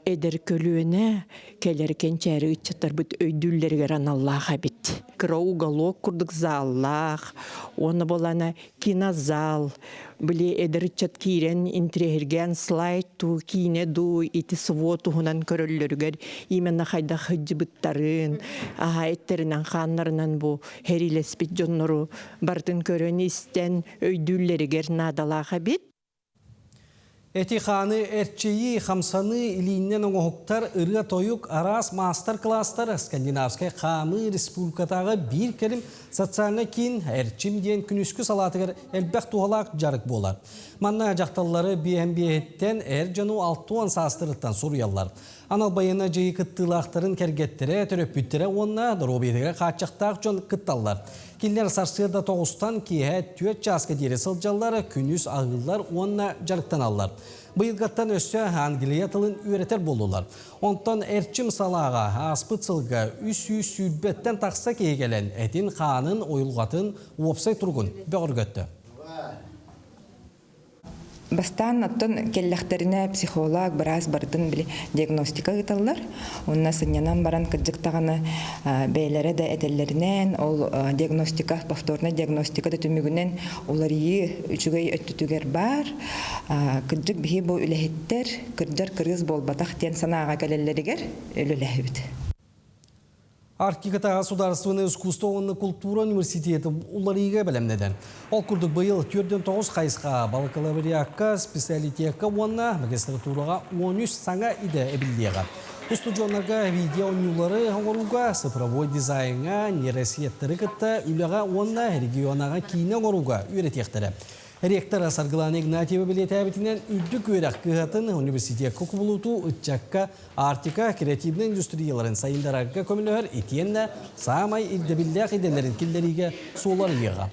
S6: эдэр көлүөнэ кэлэр кэнчээри ыччаттарбыт өйдүүллэригэр аналлаах эбит. Кыра уголок курдук заллаах, уонна буолана кинозал, били эдэр ыччат киирэн интириэһиргээн слайд дуу, киинэ дуу ити СВО туһунан көрөллөрүгэр именно хайдах сылдьыбыттарын, аһа эттэринэн хааннарынан бу сэриилэспит дьоннору барытын көрөн-истэн өйдүүллэригэр наадалаах эбит.
S3: Эти-хааны эрчийии, хамсаныы, илииннэн оҥоһуктар, ырыа-тойук, араас маастар-кылаастар Скандинавскай хаамыы республикатааҕы биир кэлим социальнай киин Эрчим диэн күнүскү салаатыгар элбэх туһалаах дьарык буолар. Манна дьахталлары биэһэн биэһиттэн, эр дьону 60 саастарыттан суруйаллар. Анал байыаннай дьайыы кыттыылаахтарын кэргэттэрэ, төрөппүттэрэ уонна доруобуйатыгар хааччахтаах дьон кытталлар. Кинилэр сарсыарда тоҕустан киэһэ түөрт чааска диэри сылдьаллар, күнүс аһыыллар уонна дьарыктаналлар. Быйылгаттан өссө Англия тылын үөрэтэр буоллулар. Онтон Эрчим салааҕа ааспыт сылга 320-тэн тахса киһи кэлэн этин-хаанын, уйулҕатын, уопсай туругун бөҕөргөттө.
S8: Бастаан оттон кэллэхтэринэ психолог, быраас барытын били диагностика ыыталлар. Онно сынньанан баран кырдьык даҕаны бэйэлэрэ да этэллэринэн ол диагностика, повторная диагностика да түмүгүнэн уларыйыы үчүгэй өттүтүгэр баар. Кырдьык биһи бу үлэһиттэр кырдьар кырыыс буолбатах диэн санааҕа кэлэллэригэр үлэлэһэбит.
S3: Арктикатааҕы судаарыстыбаннай искусство уонна култуура университеты уларыйыыга бэлэмнэнэр. Ол курдук быйыл 49 хайысха бакалавриакка, специалитекка уонна магистратураҕа 13 саҥа идэ эбиллиэҕэ. Устудьуоннарга видео-оонньуулары оҥорууга, цифровой дизайҥа, нейросеттэри кытта үлэҕэ уонна регионаҕа киинэ оҥорууга үөрэтиэхтэрэ. Ректор Саргылана Игнатьева бэлиэтээбитинэн, үрдүк үөрэх кыһатын университекка кубулутуу ыччакка Арктика креативнай индустрияларын сайыннарарга көмөлөһөр итиэннэ саамай ирдэбиллээх идэлэрин киллэриигэ суолар ыйыаҕа.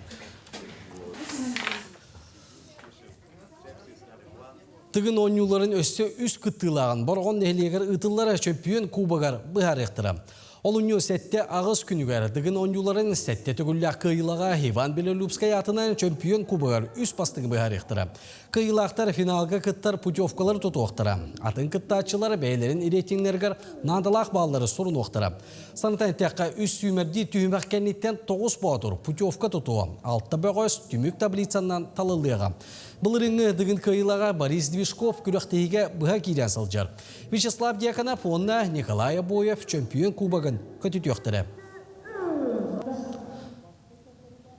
S3: Тыгын оонньууларын өссө үс кыттыылааҕын Бороҕон нэһилиэгэр ыытыллар чөмпүйүөн кубогар быһаарыахтара. Олунньу 7-8 күнүгэр Дыгын оонньууларын сэттэ төгүллээх кыайыылаҕа Иван Белолюбскай аатынан чөмпүйүөн кубогар үс бастыҥы быһаарыахтара. Кыайыылаахтар финалга кыттар путевкалары тутуохтара. Атын кыттааччылар бэйэлэрин рейтиннэригэр наадалаах бааллары сурунуохтара. Санатан эттэххэ, үс сүүмэрдии түһүмэх кэнниттэн тоҕус боотур путевка тутуо, алта бөҕөс түмүк таблицанан талыллыаҕа. Былырыыҥҥы Дыгын кыайыылааҕа Борис Движков күрэхтэһиигэ быһа киирэн сылдьар. Вячеслав Дьяконов уонна Николай Обоев чөмпүйүөн кубогын көтүтүөхтэрэ.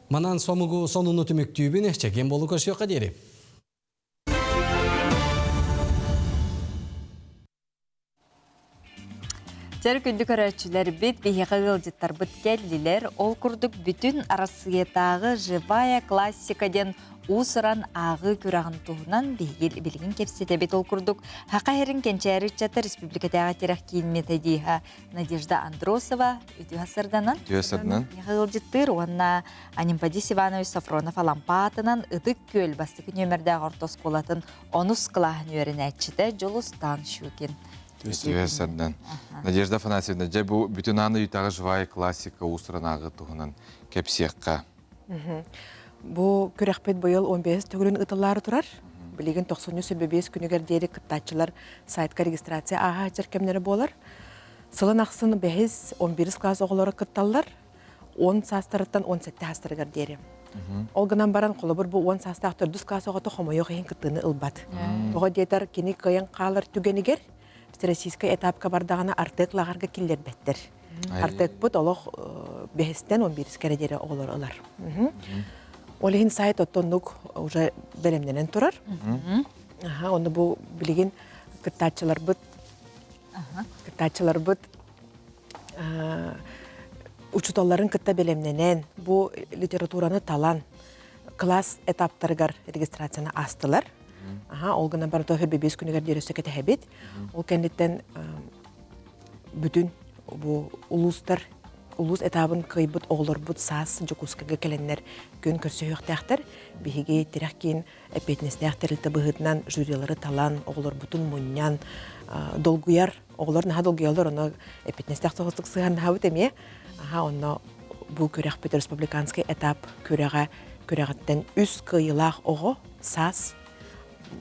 S3: Манан сомугу сонуну түмүктүүбүн, чэгиэн болу көрсүөххэ диэри.
S2: Чэр күндү көрөөччүлэрбит, биһиэхэ ыалдьыттарбыт кэллилэр. Ол курдук бүтүн Арассыыйатааҕы «Живая классика» диэн уус-уран ааҕыы күрэҕин туһунан биһиги билигин кэпсэтэбит. Ол курдук Саха сирин кэнчээри ыччата республикатааҕы тирэх киин методиһа Надежда Андросова үтүө сарданан
S1: Үтүө сарданан
S2: ыалдьыттыыр уонна Анимпадис Иванович Софронов Алампаатынан Ытык Күөл бастакы нүөмэрдээх орто оскуолатын онус кылааһын үөрэнээччитэ Дьулустаан Щукин.
S1: Үтүө сардан. Надежда Афанасьевна, дьэ бу бүтүн аан ыйытаҕы живая классика уус-уран ааҕыы туһунан кэпсиэххэ.
S9: Бу күрэхпит быйыл 15 төгүлүн ыытыллаары турар. Билигин тохсунньу 25 күнүгэр диэри кыттааччылар сайтка регистрация ааһа сылдьар кэмнэрэ буолар. Сылын ахсын бэһис, 11 класс оҕолоро кытталлар. 10 саастарыттан 17 саастарыгар диэри. Ол гынан баран, холобур, бу 10 саастаах төрдүс класс оҕото хомойуох иһин кыттыыны ылбат. Тоҕо диэтэр, кини кыайан хаалар түгэнигэр всероссийскай этапка бардаҕына Артек лааҕырга киллэрбэттэр. Артекпыт олох бэһистэн 11 эрэ диэри оҕолор ылар. Ол иһин сайт оттоннук уже бэлэмнэнэн турар. Онно бу билигин кыттааччыларбыт кыттааччыларбыт учууталларын кытта бэлэмнэнэн бу литератураны талан класс этаптарыгар регистрацияны аастылар. Ол гынан баран тоһө бэбиэс күнүгэр диэри өссө кэтэһэбит. Ол кэнниттэн бүтүн бу улуустар улуус этабын кыайбыт оҕолорбут саас Дьокуускайга кэлэннэр күн көрсүһүөхтээхтэр. Биһиги тирэх киин эппиэтинэстээх тэрилтэ быһыытынан жюрилары талан, оҕолорбутун мунньан, долгуйар, оҕолор наһаа долгуйаллар, онно эппиэтинэстээх соҕустук сыһыаннаһабыт эмиэ. Аха, онно бу күрэхпит республиканский этап күрэҕэ күрэҕиттэн үс кыайыылаах оҕо саас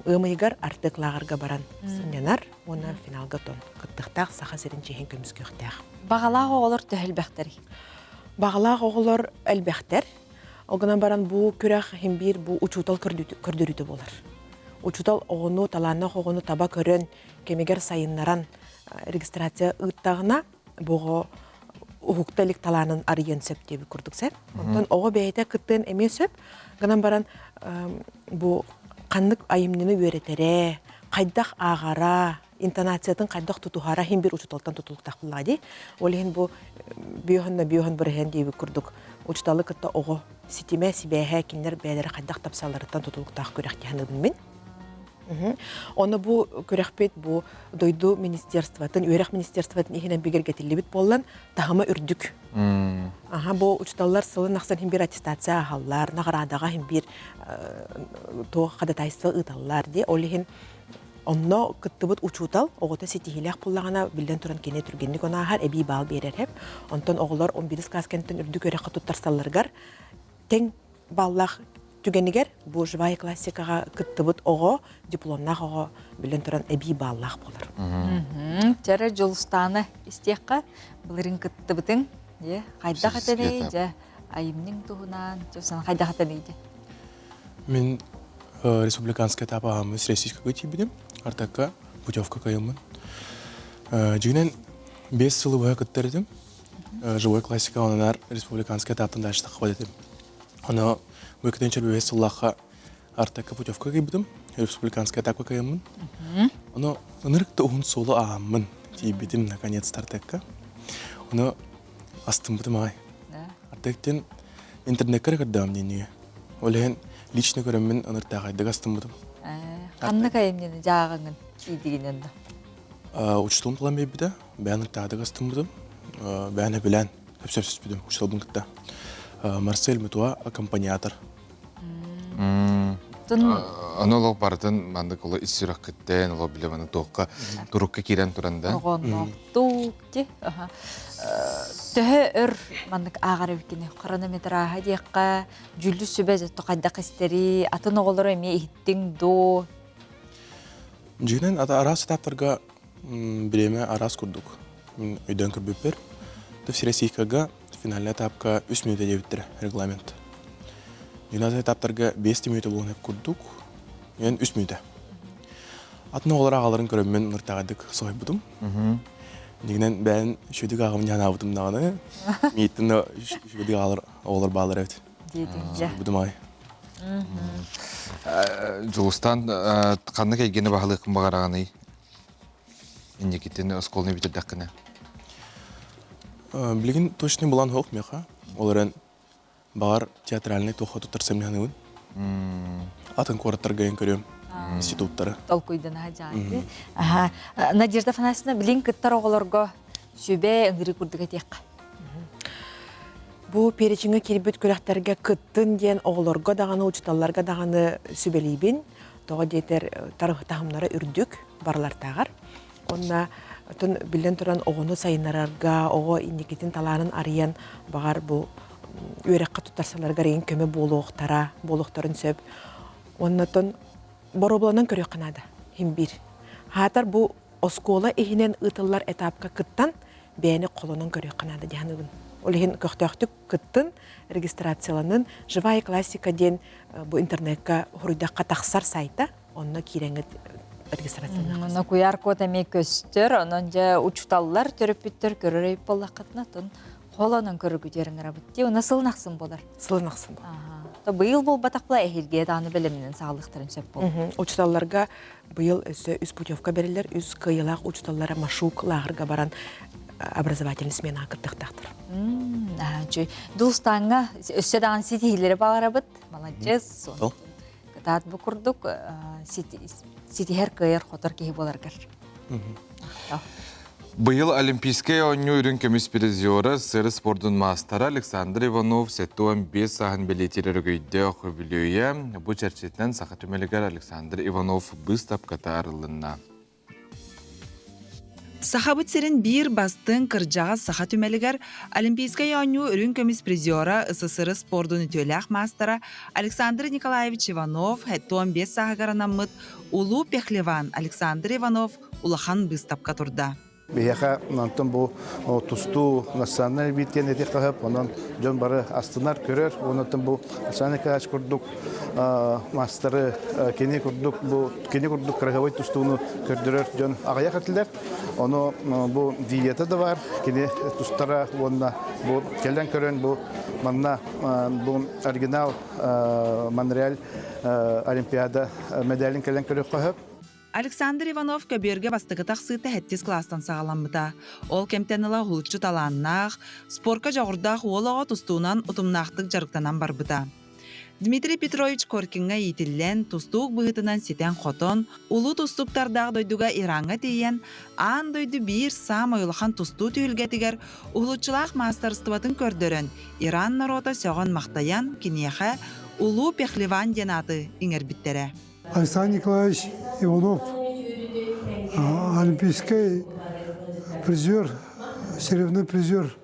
S9: ыам ыйыгар Артек лааҕырга баран сынньанар уонна финалга тон кыттыахтаах Саха сирин чиэһин көмүскүөхтээх.
S2: Баҕалаах оҕолор төһө элбэхтэрий?
S9: Баҕалаах оҕолор элбэхтэр. Ол гынан баран бу күрэх иһин биир бу учуутал көрдөрүүтэ буолар. Учуутал оҕону, талааннаах оҕону таба көрөн, кэмигэр сайыннаран регистрация ыыттаҕына, бу оҕо уһукта илик талаанын арыйыан сөп диэбит курдук сөп. Онтон оҕо бэйэтэ кыттыан эмиэ сөп. Гынан баран бу ханнык айымньыны үөрэтэрэ, хайдах ааҕара, интонациятын хайдах тутуһара иһин бир учууталтан тутулуктаах буоллаҕа дии. Ол иһин бу биоһонно биоһон бырыһыан диэбит курдук учууталы кытта оҕо ситимэ, сибээһэ кинилэр бэйэлэрэ хайдах тапсалларыттан тутулуктаах күрэх дии саныыбын мин. Ону бу күрэхпит бу дойду министерствотын, үөрэх министерствотын иһинэн бигэргэтиллибит буоллан, таһыма үрдүк. Аха бу учууталлар сылын ахсын иһин бир аттестация аһаллар, наҕараадаҕа иһин бир туох ходатайство ыыталлар дии. Ол иһин онно кыттыбыт учуутал оҕото ситиһиилээх буллаҕына, биллэн туран кини түргэнник ону ааһар, эбии баал биэрэр эп. Онтон оҕолор 11 класс кэнниттэн үрдүк үөрэххэ туттарсалларыгар тэҥ баллаах. түгэнигэр бу живая классикаҕа кыттыбыт оҕо, дипломнаах оҕо билэн туран эбии бааллаах буолар.
S2: Чэрэ Дьулустааны истиэххэ былырын кыттыбытыҥ дьэ хайдах этэний дьэ айымньыҥ туһунан дьэ хайдах этэний дьэ
S11: Мин республиканскай этап ааһаммын Российскайга тиийбитим. Артакка путевка кыайаммын. Дьиҥинэн, 5 сылы быһа кыттар этим. Живой классика ононар республиканскай этаптан дальше таххабат этим. Оно бу 2005 сыллаахха Артакка путевка кыайбытым. Республиканскай этапка кыайаммын. Оно ынырык да уһун суолу ааһаммын тиийбитим наконец-то Артакка. Оно астыммытым аҕай. Артактен интернеккэ эрэ көрдөҕүм диэнигэ. Ол иһин лично көрөммүн ыныртаахайдык астыммытым.
S2: Ханнык айымньыны дьааҕыҥын киидигинэн да?
S11: Учутум тылан биэрбитэ, бэйэн ыныртаахайдык астыммытым. Бэйэн өбүлээн сөпсөспүтүм учууталбын кытта. Марсель Мутуа аккомпаниатор.
S1: Аны олох барытын маннык оло ис сүрэххиттэн оло биле маны туохха турукка киирэн туран да.
S2: Оҕонноохтук ти. Төһө өр маннык ааҕар эбиккини хронометрааһа диэххэ дьүүллүүр сүбэ зато хайдах истэри атын оҕолору эмиэ иһиттиҥ дуо?
S11: Дьиҥинэн араас этаптарга бириэмэ араас курдук. Мин өйдөөн көрбүппэр, Всероссийскайга финальный этапка үс мүнүүтэ диэбиттэрэ регламент. Дьиҥинэн этаптарга 5 мүнүүтэ буолан курдук, мен үс мүнүүтэ. Атын оҕолор аҕаларын көрөммүн ныртаҕайдык соһуйбутум. Дьиҥинэн бэйэн үчүгэйдик ааҕым дьанаабытым даҕаны, мииттэн да үчүгэйдик аҕалар оҕолор бааллар эбит. Соһуйбутум аҕай.
S1: Дьулустан ханнык эйгэни баһылыаххын баҕараҕыный? Инникитин оскуоланы бүтэрдэххинэ.
S11: Билигин точный былаан суох миэхэ. Ол эрэн Баҕар, театральнай туохха туттарсам саныыбын. Атын куораттарга эн көрүөм институттары.
S2: Толкуйдана дьаанты. Аха. Надежда Афанасьевна, билин кыттар оҕолорго сүбэ ыҥырыы курдук этиэххэ.
S9: Бу перечиҥҥэ киирбит күрэхтэргэ кыттын диэн оҕолорго даҕаны, учууталларга даҕаны сүбэлиибин. Тоҕо диэтэр таһымнара үрдүк барылартааҕар. Уонна оттон биллэн туран оҕону сайыннарарга, оҕо инникитин талаанын арыйан, баҕар бу үөрэххэ туттарсаларыгар эйин көмө буолуохтара, буолуохтарын сөп. Уонна оттон боруобаланан көрүөххэ наада, иһин биир. Хаатар бу оскуола иһинэн ыытыллар этапка кыттан бэйэни холонон көрүөххэ наада дии саныыбын. Ол иһин көхтөөхтүк кыттын, регистрацияланын «Живая классика» диэн бу интернекка хоруйдахха тахсар сайта. Онно киирэҥҥит регистрацияланыахха
S2: Онно куйаар код эмиэ көстөр, онон дьэ учууталлар, төрөппүттэр көрөр эбит буоллаххытына, тон холонон көрөргүтүгэр ыҥырабыт дии. Уна сылын ахсын буолар.
S9: Сылын ахсын буолар.
S2: То быйыл буолбатах була эһиилгэ даҕаны бэлэмнэн саҕалыахтарын сөп буолар.
S9: Учууталларга быйыл өссө үс путевка бэриллэр, үс кыайыылаах учууталлара Машук лааҕырга баран образовательный сменаҕа кыттыахтаахтар.
S2: Үчүгэй. Дулустааҥҥа өссө даҕаны ситиһиилэри баҕарабыт. Маладьыас. Кытаат бу курдук ситиһэр кыайар-хотор киһи буоларгар.
S1: Быйыл Олимпийскай оонньуу үрүҥ көмүс призера, сыр спордун маастара Александр Иванов 75 сааһын бэлиэтиир өрөгөйдөөх үбүлүөйэ бу чэрчитинэн Саха түмэлигэр Александр Иванов быыстапката арыллынна.
S12: Сахабыт сирин биир бастыҥ кырдьаҕас саха түмэлигэр Олимпийскай оонньуу үрүҥ көмүс призера, СССР спордун үтүөлээх маастара Александр Николаевич Иванов 75 сааһыгар анаммыт Улуу Пехлеван Александр Иванов улахан быыстапка турда.
S23: Биһиэхэ онтон бу тустуу национальный вид диэн этиэххэ сөп. Онон дьон бары астынар, көрөр. Онон бу Александр Николаевич курдук маастары кини курдук бу кини курдук кыраһыабай тустууну көрдөрөр дьон аҕыйах этилэр. Ону бу видеота да бар, кини тустара уонна бу кэлэн көрөн бу манна бу оригинал Монреаль Олимпиада медалин кэлэн көрүөххэ сөп.
S12: Александр Иванов көбүөргэ бастакы тахсыыта сэттис кылаастан саҕаламмыта. Ол кэмтэн ыла уһулуччу талааннаах, спорка дьоҕурдаах уол оҕо тустуунан утумнаахтык дьарыктанан барбыта. Дмитрий Петрович Коркиҥҥа иитиллэн, тустуук быһыытынан ситэн-хотон, улуу тустууктардаах дойдуга Ираҥҥа тиийэн, аан дойду биир саамай улахан тустуу түһүлгэтигэр уһулуччулаах маастарыстыбатын көрдөрөн, Иран норуота сөҕөн-махтайан, киниэхэ Улуу Пехлеван диэн ааты иҥэрбиттэрэ.
S24: Александр Николаевич Иванов олимпийский призер, серебряный призер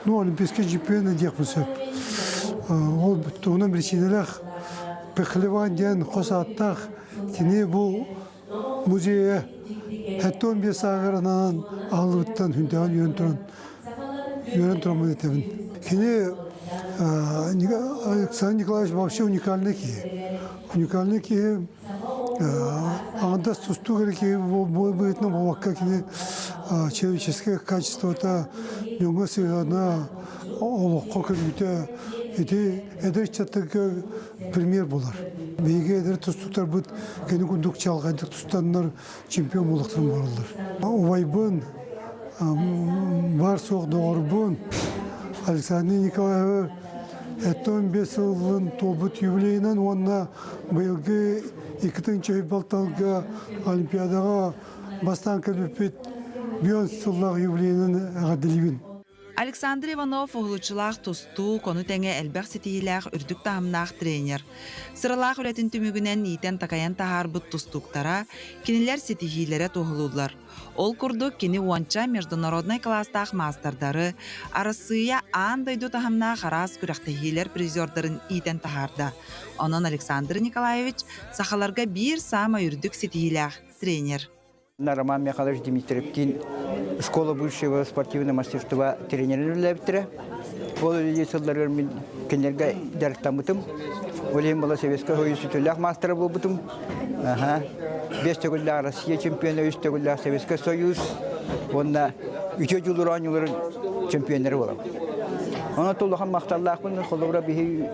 S24: Ну, олимпийский чемпион диэхпин сөп. Ол туһунан биричиинэлээх. Пехлеван диэн хос ааттаах кини бу музейа 75 ааҕыранан аһыллыбыттан хүндэҕин үөрэн туран үөрэн тураммын этэбин. Кини Александр Николаевич вообще уникальный киһи. Уникальный киһи аҥардас тустуу эрэ киһи быһыытынан буолбакка кини человеческое качествота дьоҥҥо сыһыана олоххо көрүүтэ ити эдэр ыччаттарга пример буолар. Биһиги эдэр тустууктарбыт кини курдук чаҕылхайдык тустаннар чемпион буолуохтарын баҕараллар. Убайбын, баар-суох доҕорбун Александр Николаевы 75 сылын туолбут юбилейынан уонна быйылгы 2006 Олимпиадаҕа бастаан кэлбиппит бион сыллаах юбилейынан эҕэрдэлиибин.
S12: Александр Иванов уһулуччулаах тустуук, ону тэҥэ элбэх ситиһиилээх үрдүк таһымнаах тренер. Сыралаах үлэтин түмүгүнэн иитэн-такайан таһаарбыт тустууктара, кинилэр ситиһиилэрэ туоһулууллар. Ол курдук кини уонча международнай кылаастаах маастардары, Арассыыйа аан дойду таһымнаах араас күрэхтэһиилэр призердарын иитэн таһаарда. Онон Александр Николаевич сахаларга биир саамай үрдүк ситиһиилээх тренер.
S5: Роман Михайлович Дмитриевтиин школа высшего спортивного мастерства тренерин үлэлээбиттэрэ. Ол үлэлии сылларыгар мин кинилэргэ дьарыктаммытым. Ол иһин была Советскай Союз сүтүлээх маастара буолбутум. Бес төгүллээх Россия чемпиона, үс төгүллээх Советскай Союз уонна үтүө дьулуур оонньууларын чемпионнары буолабын. Онон улахан махталлаахпын. Холобура биһи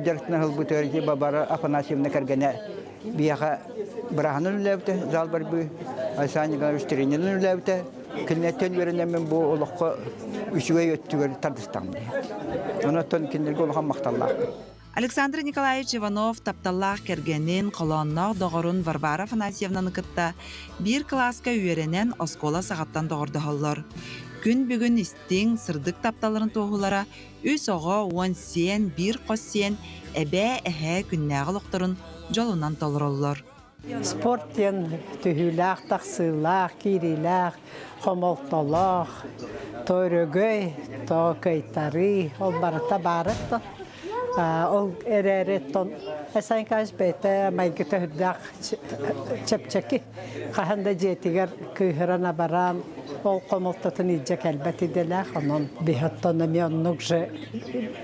S5: дьарыктана ылбытыгар Бабара Афанасьевна кэргэнэ Биһиэхэ бырааһынан үлэлээбитэ, зал борьбы, Александр Николаевич тренеринэн үлэлээбитэ. Кинилэртэн үөрэнэммин бу олоххо үчүгэй өттүгэр тардыстаҕым дии. Онон кинилэргэ улахан махталлаахпын.
S12: Александр Николаевич Иванов тапталлаах кэргэнин, холоонноох доҕорун Варвара Афанасьевнаны кытта биир кылааска үөрэнэн оскуола саҕаттан доҕордоһоллор. Күн бүгүн истиҥ, сырдык тапталларын туоһулара үс оҕо, уон сиэн, биир хос сиэн, эбээ, эһээ күннээҕи олохторун дьолунан толороллор.
S7: Спорт диэн түһүүлээх, тахсыылаах, киириилээх, хомолтолоох, то өрөгөй, то кыайтарыы, ол барыта баарыттан. Ол эрээри тон Эсен Николаевич бэйэтэ майгыта үрдээх чэпчэки. Хаһан да дьиэтигэр кыыһыран абараан ол хомолтотун илдьэ кэлбэт идэлээх, онон биһи оттон эмиэ оннук же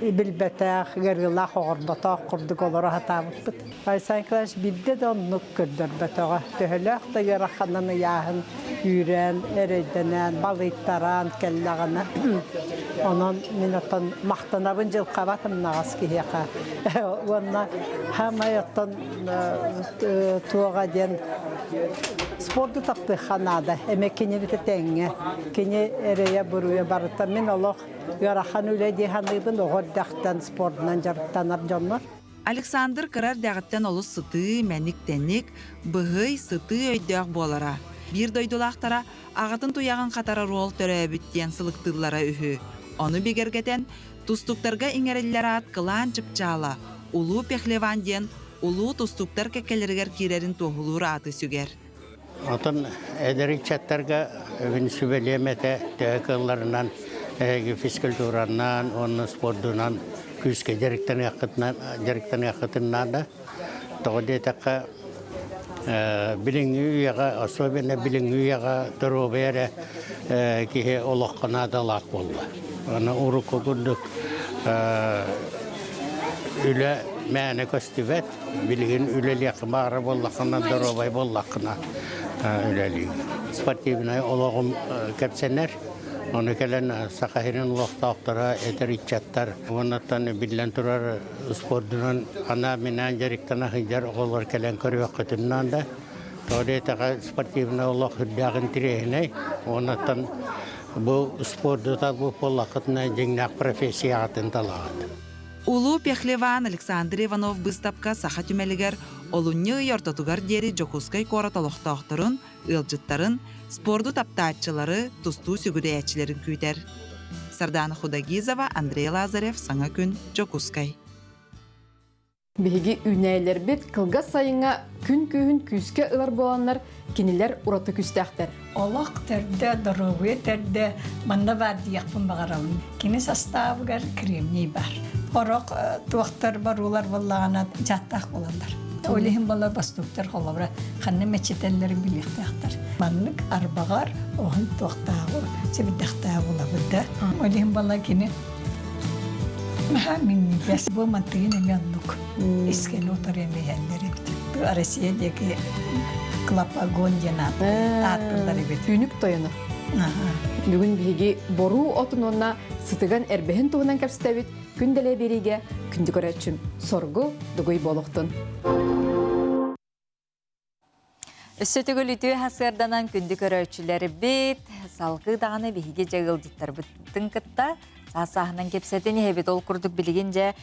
S7: билбэтэх, ыарыылаах оҕорботоох курдук олоро сатаабыппыт. Александр Николаевич биирдэ да оннук көрдөрбөтөҕө. Төһөлөөх да ыараханын ыйааһын үүрэн, эрэйдэнэн, балыйтаран кэллэҕинэ, онон мин оттон махтанабын дьылҕабат ымнаҕас киһиэхэ. Уонна хаамай оттон туоҕа диэн спорду таптыахха наада. Эмэ кинини тэҥҥэ. Кини эрэйэ-буруйа барыта. Мин олох ыарахан үлэ дии саныыбын. Оҕо эрдэхтэн спордунан дьарыктанар дьоннор.
S12: Александр кыра эрдэҕиттэн олус сытыы, мэник-тэник, быһый, сытыы өйдөөх буолара. Биир дойдулаахтара аҕатын туйаҕын хатарар уол төрөөбүт диэн сылыктыыллара үһү. Ону бигэргэтэн, тустуктарга иҥэриллэр аат Кылаан Чыпчаала, Улуу Пехлеван диэн улуу тустууктар кэккэлэригэр киирэрин туоһулуур ааты сүгэр.
S10: Оттон эдэр ыччаттарга бүгүн сүбэлиэм этэ төһө кыалларынан эһиги физкультуранан уонна спордунан күүскэ дьарыктаныаххытын наада. Тоҕо диэтэххэ, билиҥҥи үйэҕэ, особенно билиҥҥи үйэҕэ доруобуйа эрэ киһи олоххо наадалаах буолла. Аны урукку курдук үлэ мээнэ көстүбэт. Билигин үлэлиэххэ баара буоллаххына, доруобай буоллаххына үлэлиир. Спортивнай олоҕум кэпсэнэр. Ону кэлэн Саха сирин олохтоохторо, эдэр ыччаттар уоннаттан биллэн турар спордунан анаан-минээн дьарыктана сылдьар оҕолор кэлэн көрүөххүтүн наада. Тоҕо диэтэххэ спортивнай олох үрдээх интэриэһинэй. Уоннаттан бу спорду талбыт буоллаххытына дьиҥнээх профессияҕытын талаҕыт.
S12: Улуу Пехлеван Александр Иванов быыстапка Саха түмэлигэр олунньу ый ортотугар диэри Дьокуускай куорат олохтоохторун, ыалдьыттарын, спорду таптааччылары, тустуу сүгүрүйээччилэрин күүтэр. Сардаана Худогизова, Андрей Лазарев, Саҥа күн, Дьокуускай.
S13: Биһиги үүнээйилэрбит кылгас сайыҥҥа күн күүһүн күүскэ ылар буоланнар, кинилэр ураты күүстээхтэр.
S25: Олох төрдө, доруобуйа төрдө манна баар диэхпин баҕарабын. Кини састаабыгар кремний бар.
S7: Хорох туохтар баруулар буоллаҕына дьааттаах буолаллар. Ол иһин буолар бастуктар холобура ханна мэччитэллэрин билиэхтээхтэр. Маннык арбаҕар оһун туохтааҕы сэбирдэхтээҕи булабыт да. Ол иһин буолла кини наһаа минньигэс. Бу мантыгын эмиэ оннук искэни утары эмиһэллэр эбит. Россия диэки Клапагон диэн ааттыыллар эбит.
S13: Түүнүк тойоно. Бүгүн биһиги боруу отун уонна сытыган эрбэһин туһунан кэпсэтэбит. Күн дэлэ биэриигэ күндү көрөөччүм соргу дугуй буолуохтун.
S2: Өссө төгүл үтүө сарсыарданан күндү көрөөччүлэрбит, салгыы даҕаны биһиги дьэ ыалдьыттарбытын кытта саас-сааһынан кэпсэтин иһэбит. Ол курдук билигин дьэ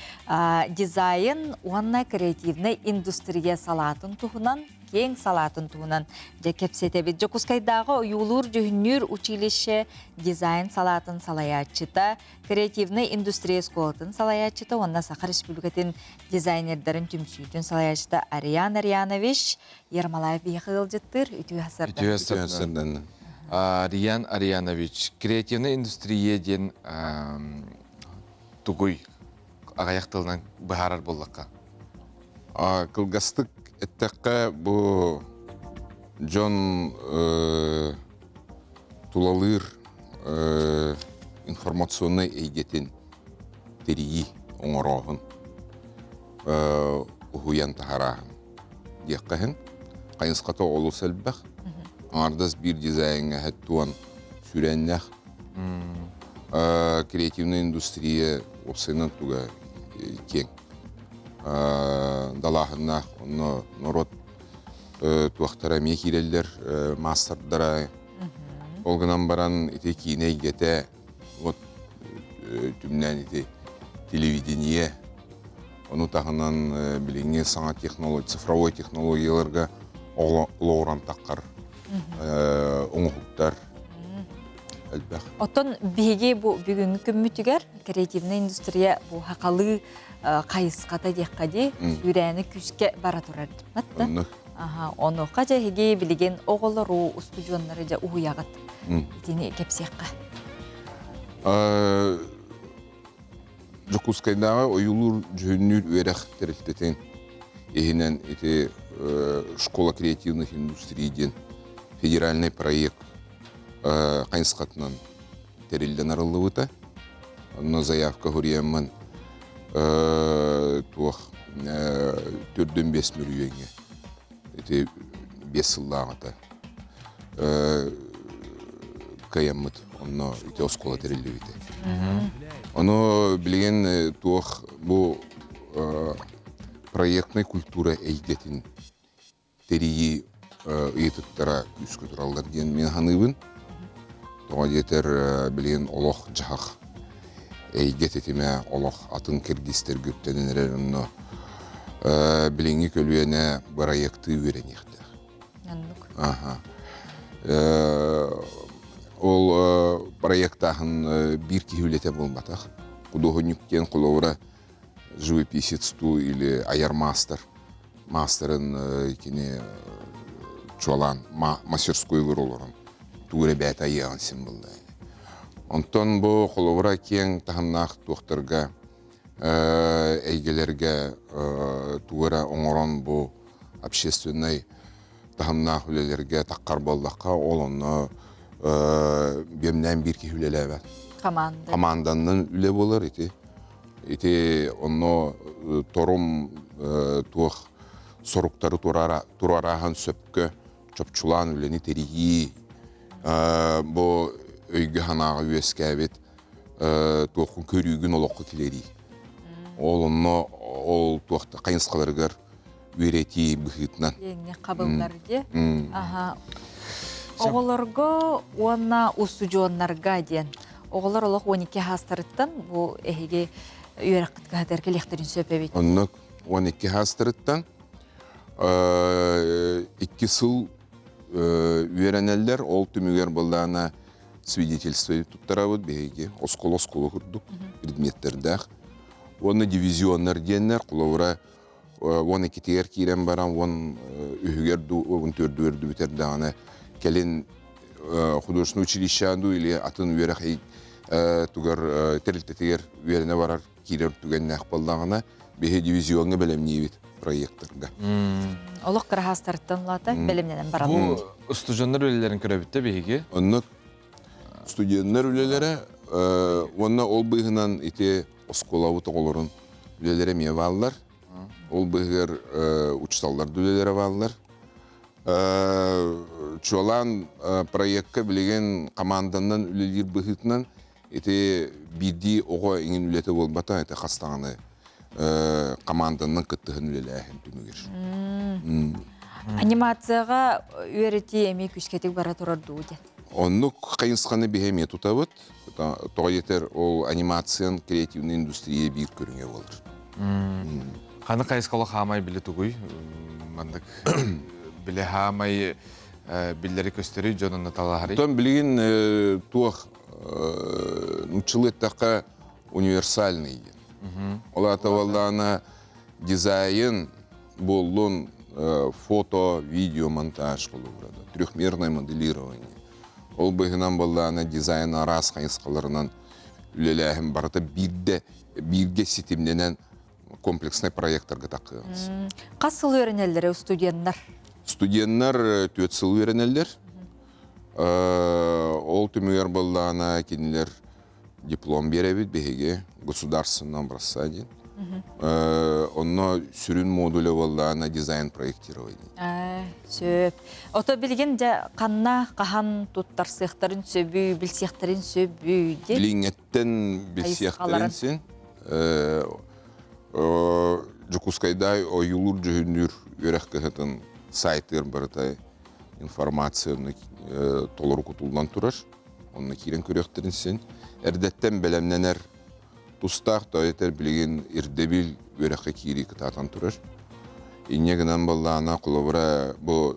S2: дизайн уонна креативнай индустрия салаатын туһунан, киэҥ салаатын туһунан дьэ кэпсэтэбит. Дьокуускайдааҕы ойуулуур-дьүһүннүүр училище дизайн салаатын салайааччыта, креативнай индустрия оскуолатын салайааччыта уонна Саха Республикатын дизайнердарын түмсүүтүн салайааччыта Ариан Арианович Ермолаев биһиэхэ ыалдьыттыыр. Үтүө сардан.
S1: Үтүө сардан. Ариан Арианович, креативная индустрия диэн тугуй аҕыйах тылынан быһаарар буоллахха?
S14: Кылгастык эттэххэ, бу дьон тулалыыр информационнай эйгэтин тэрийии оҥорооһун уһуйан таһарааһын диэххэ иһин хайысхата олус элбэх аҥардас биир дизайҥҥа һэттуон сүрэннэх креативная индустрия уопсайынан туга киэҥ далааһыннаах онно норуот туохтара эмиэ киирэллэр маастардара ол гынан баран ити киинэ эйгэтэ вот түмнээн ити телевидение ону таһынан билиҥҥи саҥа технология цифровой технологияларга олоҕуран таххар оҥоһуктар элбэх.
S2: Оттон биһиги бу бүгүҥҥү күммүтүгэр креативная индустрия бу хахалыы хайысхата диэххэ дии сүүрээни күүскэ бара турар диппат Аха, онуоха дьэ эһиги билигин оҕолору, устудьуоннары дьэ уһуйаҕыт. Итини кэпсиэххэ.
S14: Дьокуускайдааҕы ойуулуур-дьүһүннүүр үөрэх тэрилтэтин иһинэн ити «Школа креативных индустрий» диэн федеральный проект хайысхатынан тэриллэн арыллыбыта. Онно заявка суруйаммын туох төрдүн бес мөрүйүөҥҥэ ити 5 сыллааҕыта кыайаммыт онно ити оскуола тэриллибитэ. Ону билигин туох бу проектнай культура эйгэтин тэрийии ыйытыктара күүскэ тураллар диэн мин саныыбын. Тоҕо диэтэр билигин олох-дьаһах эйгэ тэтимэ олох атын киргизтэргэ үктэнэн эрэр онно билиҥҥи көлүөнэ бырайыактыы үөрэниэхтээх.
S2: Оннук.
S14: Аха. Ол проектааһын биир киһи үлэтэ буолбатах. Худуоһунньук диэн холобура живописецтуу или айар маастар маастарын кини чуолаан мастерскойугар олорон тугу эрэ бэйэтэ айыаҕын син булла. Онтон бу холобура киэҥ таһымнаах туохтарга эйгэлэргэ тугу эрэ оҥорон бу общественнай таһымнаах үлэлэргэ таххар буоллахха ол онно биэмнээн биир киһи үлэлээбэт.
S2: Команда.
S14: Команданнан үлэ буолар ити. Ити онно торум туох соруктары туруорааһын сөпкө чопчулаан үлэни тэрийии бу өйгө-санааҕа үөскээбит туоххун көрүүгүн олоххо киллэрии. Ол онно ол туох хайысхаларыгар үөрэтии быһыытынан.
S2: Киэҥник хабыллар дии. Аха. Оҕолорго уонна устудьуоннарга диэн. Оҕолор олох 12 хаастарыттан бу эһиги үөрэххит кыһатыгар кэлиэхтэрин сөп эбит.
S14: Оннук 12 хаастарыттан икки сыл үөрэнэллэр. Ол түмүгэр былаана свидетельство туттарабыт биһиги оскуола-оскуола курдук предметтэрдээх. Уонна дивизионнар диэннэр холобура 12-тигэр киирэн баран 13-үгэр дуу 14-үгэр дуу бүтэрдэҕинэ кэлин художественное училище дуу или атын үөрэх тугар тэрилтэтигэр үөрэнэ барар. киирэр түгэннээх буоллаҕына, биһи дивизиоҥҥа бэлэмниибит проекторга.
S2: Олох кыраһаастартан улаата бэлэмнэнэн бараллар.
S1: Бу студеннар үлэлэрин көрөбүт да биһиги.
S14: Оннук студеннар үлэлэрэ уонна ол быыһынан ити оскуолабыт оҕолорун үлэлэрэ эмиэ бааллар. Ол быыһыгар учууталлар да үлэлэрэ бааллар. Чуолаан проекка билигин команданан үлэлиир быһыытынан ити биирдии оҕо иҥин үлэтэ буолбата, это хас даҕаны команданан кыттыһан үлэлээһин түмүгэр.
S2: Анимацияҕа үөрэтии эмиэ күүскэтик бара турар дуу диэн.
S14: Оннук хайысханы биһи эмиэ тутабыт. Тоҕо диэтэр ол анимациян креативный индустрия биир көрүҥэ буолар.
S1: Ханы хайысхалы хаамай били тугуй? Маннык били хаамай биллэри көстөрүй дьон онно талаһарый?
S14: Оттон билигин туох нуччалыы эттэххэ универсальный диэн. Ол аата буоллаҕына дизайн буоллун фото, видео монтаж холобура трехмерное моделирование. Ол быһынан буоллаҕына дизайн араас хайысхаларынан үлэлээһин барыта биирдэ бииргэ ситимнэнэн комплекснай проекттарга таххыаҕыз.
S2: Хас сыл үөрэнэллэр студеннар?
S14: Студеннар түөрт сыл үөрэнэллэр. Ол түмүгэр буоллаҕына кинилэр диплом биэрэбит биһиги государственном образца диэн. Онно сүрүн модуля буоллаҕына дизайн проектирование.
S2: Сөп. Ото билигин дьэ ханна хаһан туттарсыахтарын сөбүй, билсиэхтэрин сөбүй диэн?
S14: Билиҥҥэттэн билсиэхтэрин син. Дьокуускайдаай ойуулуур дьүһүннүүр үөрэх кыһатын сайтыгар барыта информацияны толору кутуллан турар. Онно киирэн көрүөхтэрин син. Эрдэттэн бэлэмнэнэр тустаах тойтер билигин ирдэбил үөрэххэ киирии кытаатан турар. Инньэ гынан баллаана холобура бу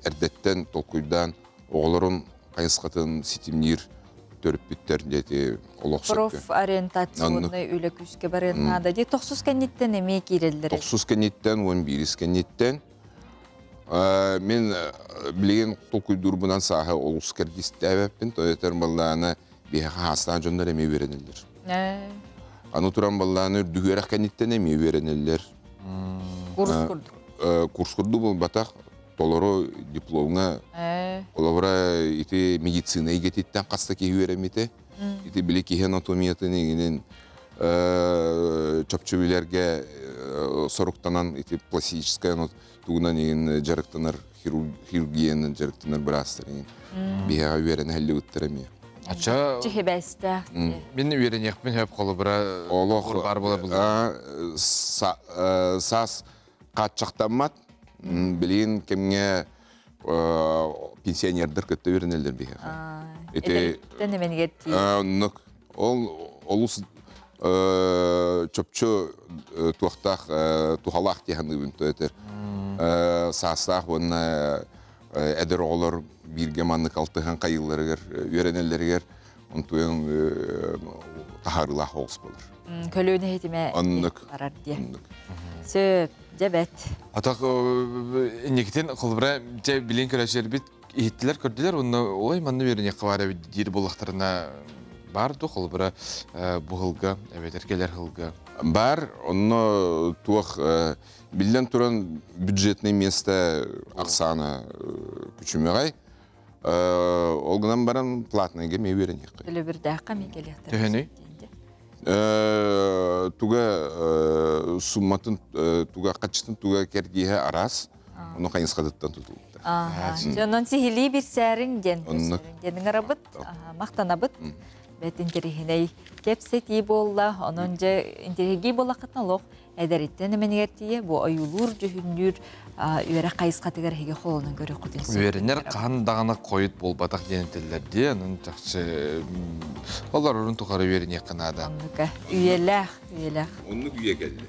S14: эрдэттэн толкуйдаан оҕолорун хайысхатын ситимниир төрөппүттэр диэти олох
S2: Профориентационный үлэ күүскэ барыан наада дии. Тохсус кэнниттэн эмиэ киирэллэр.
S14: Тохсус кэнниттэн, уон биирис кэнниттэн Мин билигин толкуйдуурбунан сааһы олус кэрдиистээбэппин, тойтор баллаана биһиэхэ хаастаах дьоннор эмиэ үөрэнэллэр. Аны туран баллаана үрдүк үөрэх кэнниттэн эмиэ үөрэнэллэр.
S2: Курс курдук.
S14: Курс курдук буолбатах, толору дипломҥа холобура ити медицина эйгэтиттэн хаста киһи үөрэммитэ. Ити били киһи анатомиятын иҥинин чопчу билэргэ соруктанан ити пластическай тугунан иҥин дьарыктанар хирургиянан дьарыктанар быраастар иҥин биһиэхэ үөрэнэ сылдьыбыттар эмиэ.
S1: Ача
S2: Чиһибэстээх.
S1: Мин үөрэниэхпин хөп холобура
S14: олох
S1: бар буолар
S14: саас хааччахтаммат билигин кэмҥэ пенсионердар кытта үөрэнэллэр биһиэхэ.
S2: Ити
S14: оннук ол олус чопчу туохтаах туһалаах дии саныыбын этэр саастаах уонна эдэр оҕолор бииргэ маннык алтыһан хайыылларыгар үөрэнэллэригэр онтуйан таһаарыылаах оҕус буолар.
S2: Көлүөнэ иһитимэ
S14: Оннук.
S2: барар диye. Сөп, дьэбэт.
S1: Атах инникитин холобура дьэ билин көрөөччүлэрбит иһиттилэр көрдүлэр уонна ой манна үөрэниэххэ баар эбит диир буоллахтарына баар дуо холобура бу сылга эбэтэр кэлэр сылга
S14: Бар, онно туох биллэн туран бюджетное место ахсаана күчүмэҕэй. Ол гынан баран платныйга эмиэ үөрэниэххэ.
S2: Төлөбүрдээххэ эмиэ кэлиэхтэрэ.
S1: Төһөнүй?
S14: Туга сумматын туга хаччытын туга кэрдииһэ араас. Ону хайысхатыттан тутулуктар.
S2: Онон сиһилии билсээриҥ диэн диэн ыҥырабыт, махтанабыт. Бэт интэриэһинэй кэпсэтии буолла. Онон дьэ интэриэһиргии буоллаххытына олох эдэриттэн эмэнигэр тиийэ бу ойуулуур дьүһүннүүр үөрэх хайысхатыгар эһиги холонон көрүөххүтүн сөп.
S1: Үөрэнэр хаһан даҕаны хойут буолбатах диэн этэллэр дии. Онон чахчы олорорун тухары үөрэниэххэ наада.
S2: Оннука үйэлээх, үйэлээх.
S14: Оннук үйэ кэллэ.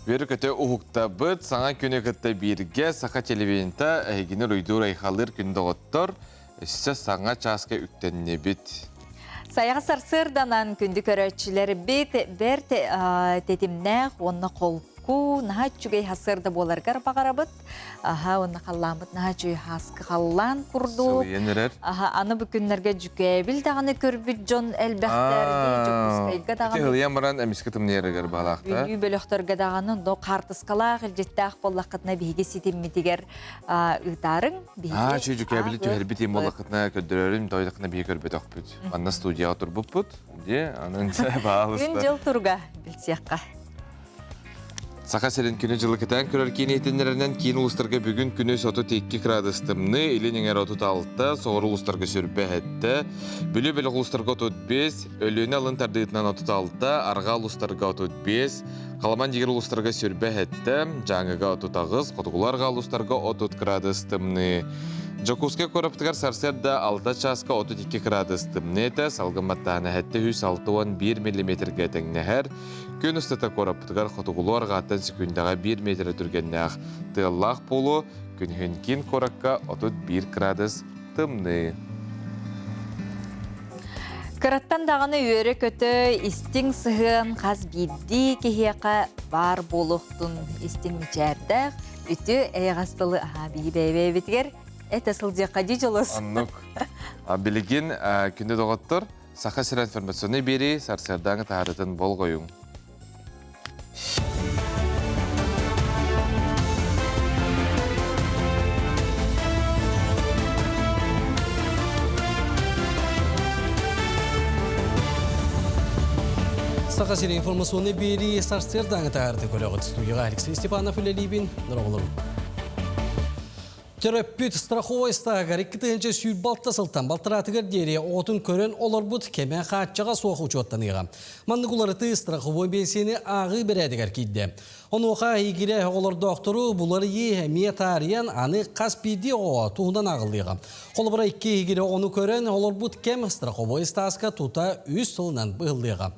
S1: Үөрэ-көтө уһуктабыт, саҥа күнү кытта бииргэ саха телевидениета эһигини уруйдуур айхалыыр күн доҕоттор, өссө саҥа чааска үктэннибит.
S2: Сайаҕа сарсыарданан күндү көрөөччүлэрбит бэрт тэтимнээх уонна холку. Холку, наһаа үчүгэй сарсыарда буоларгар баҕарабыт. Аха, уонна халлааммыт наһаа үчүгэй хааскы халлаан курдук.
S1: Сылыйан эрэр.
S2: Аха, аны бу күннэргэ дьүкээбил даҕаны көрбүт дьон элбэхтэр. Дьокуускайга даҕаны.
S1: Ити ылыйан баран эмискэ тымныйарыгар баалаахта.
S2: Бүлүү бөлөхтөргө даҕаны но хаартыскалаах, илдьиттээх буоллаххытына биһиги ситиммитигэр ыытаарыҥ.
S1: Аа, чүй дьүкээбили түһэрбит им буоллаххытына көрдөрөрүм, тойдахына биһи көрбөтөхпүт. Манна студияҕа турбуппут. Дии, анын баалыста.
S2: Күн-дьыл туруга билсиэххэ.
S1: Саха сирин күнү-дьылы кэтээн көрөр киин иһитиннэрэринэн киин улуустарга бүгүн күнүс 32 градус тымныы, илин эҥэр 36, соҕуруу улуустарга 27, Бүлүү бөлөх улуустарга 35, Өлүөнэ алын тардыытынан 36, арҕаа улуустарга 35, Халаман дьигэр улуустарга 27, Дьааҥыга 38, хотугулуу арҕаа улуустарга 30 градус тымныы. Дьокуускай куораппытыгар сарсыарда 6 чааска 32 градус тымныы этэ, салгын баттааһына 761 миллиметргэ тэҥнэһэр. Күн устата куораппытыгар хотугулуу арҕааттан секүндэҕэ 1 метрэ түргэннээх тыаллаах буолуо, күнүһүн киин куоракка 31 градус тымныы.
S2: Кыраттан даҕаны үөрэ-көтө, истиҥ сыһыан хас биирдии киһиэхэ баар буолуохтун истиҥ мичээрдээх, үтүө эйэҕэс тылы аһаа биһи бэйэ-бэйэбитигэр этэ сылдьыахха дии дьолус.
S1: Оннук. Билигин күндү доҕоттор, Саха сирэ информационнай биэрии сарсыардааҥы таһаарытын болҕойуҥ.
S3: Саха сирин информационный биэрии сарсыардааҥы таһаарыты көрөҕүт. Студияға Алексей Степанов үлэлиибин. Дороголорум. Төрөппүт страховой ыстааһыгар 2026 сылтан балтараатыгар диэри оҕотун көрөн олорбут кэмэ хааччаҕа суох учуоттаныаҕа. Маннык уларытыы страховой биэнсийэни ааҕыы бэрээдэгэр киирдэ. Онуоха игирэ оҕолордоохтору буларыйыы эмиэ таарыйан аны хас биирдии оҕоҕо туһунан ааҕыллыаҕа. Холобура икки игирэ оҕону көрөн олорбут кэм страховой ыстааска тута үс сылынан быһыллыаҕа.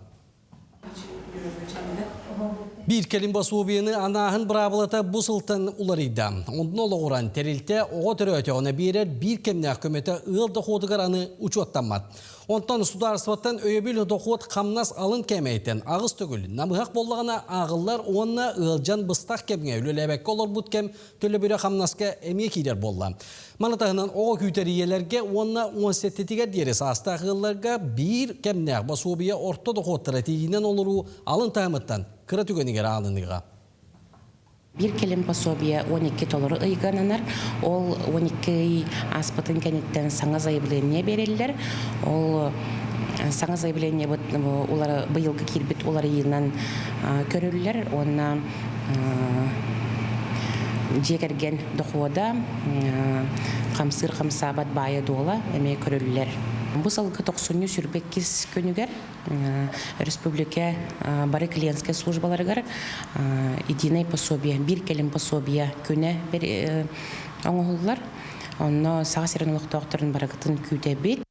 S3: Биир кэлим босуобуйаны анааһын быраабылата бу сылтан уларыйда. Онно олоҕуран тэрилтэ оҕо төрөөтөҕүнэ биэрэр биир кэмнээх көмөтө ыал дохуотугар аны учуоттаммат. Онтон судаарыстыбаттан өйөбүл дохуот хамнас алын кээмэйтэн аҕыс төгүл намыһах буоллаҕына ааҕыллар уонна ыалдьан быстах кэмҥэ үлэлээбэккэ олорбут кэм төлөбүрэ хамнаска эмиэ киирэр буолла. Маны таһынан оҕо күүтэр ийэлэргэ уонна 17-тигэр диэри саастаах ыалларга биир кэмнээх босуобуйа орто дохуоттара тиийинэн олоруу алын таһымыттан кыра түгэнигэр аалыныыга.
S15: Биир кэлим пособие 12 толору ыйга ананар. Ол 12 ый ааспытын кэнниттэн саҥа заявление биэрэллэр. Ол саҥа заявлениебыт быйылгы киирбит уларыйыынан көрүллэр уонна дьиэ кэргэн дохуода хамсыыр хамсаабат баайа-дуола эмиэ көрүллэр. Бу сылга тохсунньу сүрбэккис күнүгэр республика бары клиентскай службаларыгар единое пособие, биир кэлим пособие күнэ оҥоһуллар. Онно Саха сирин олохтоохторун барыгытын күүтэбит.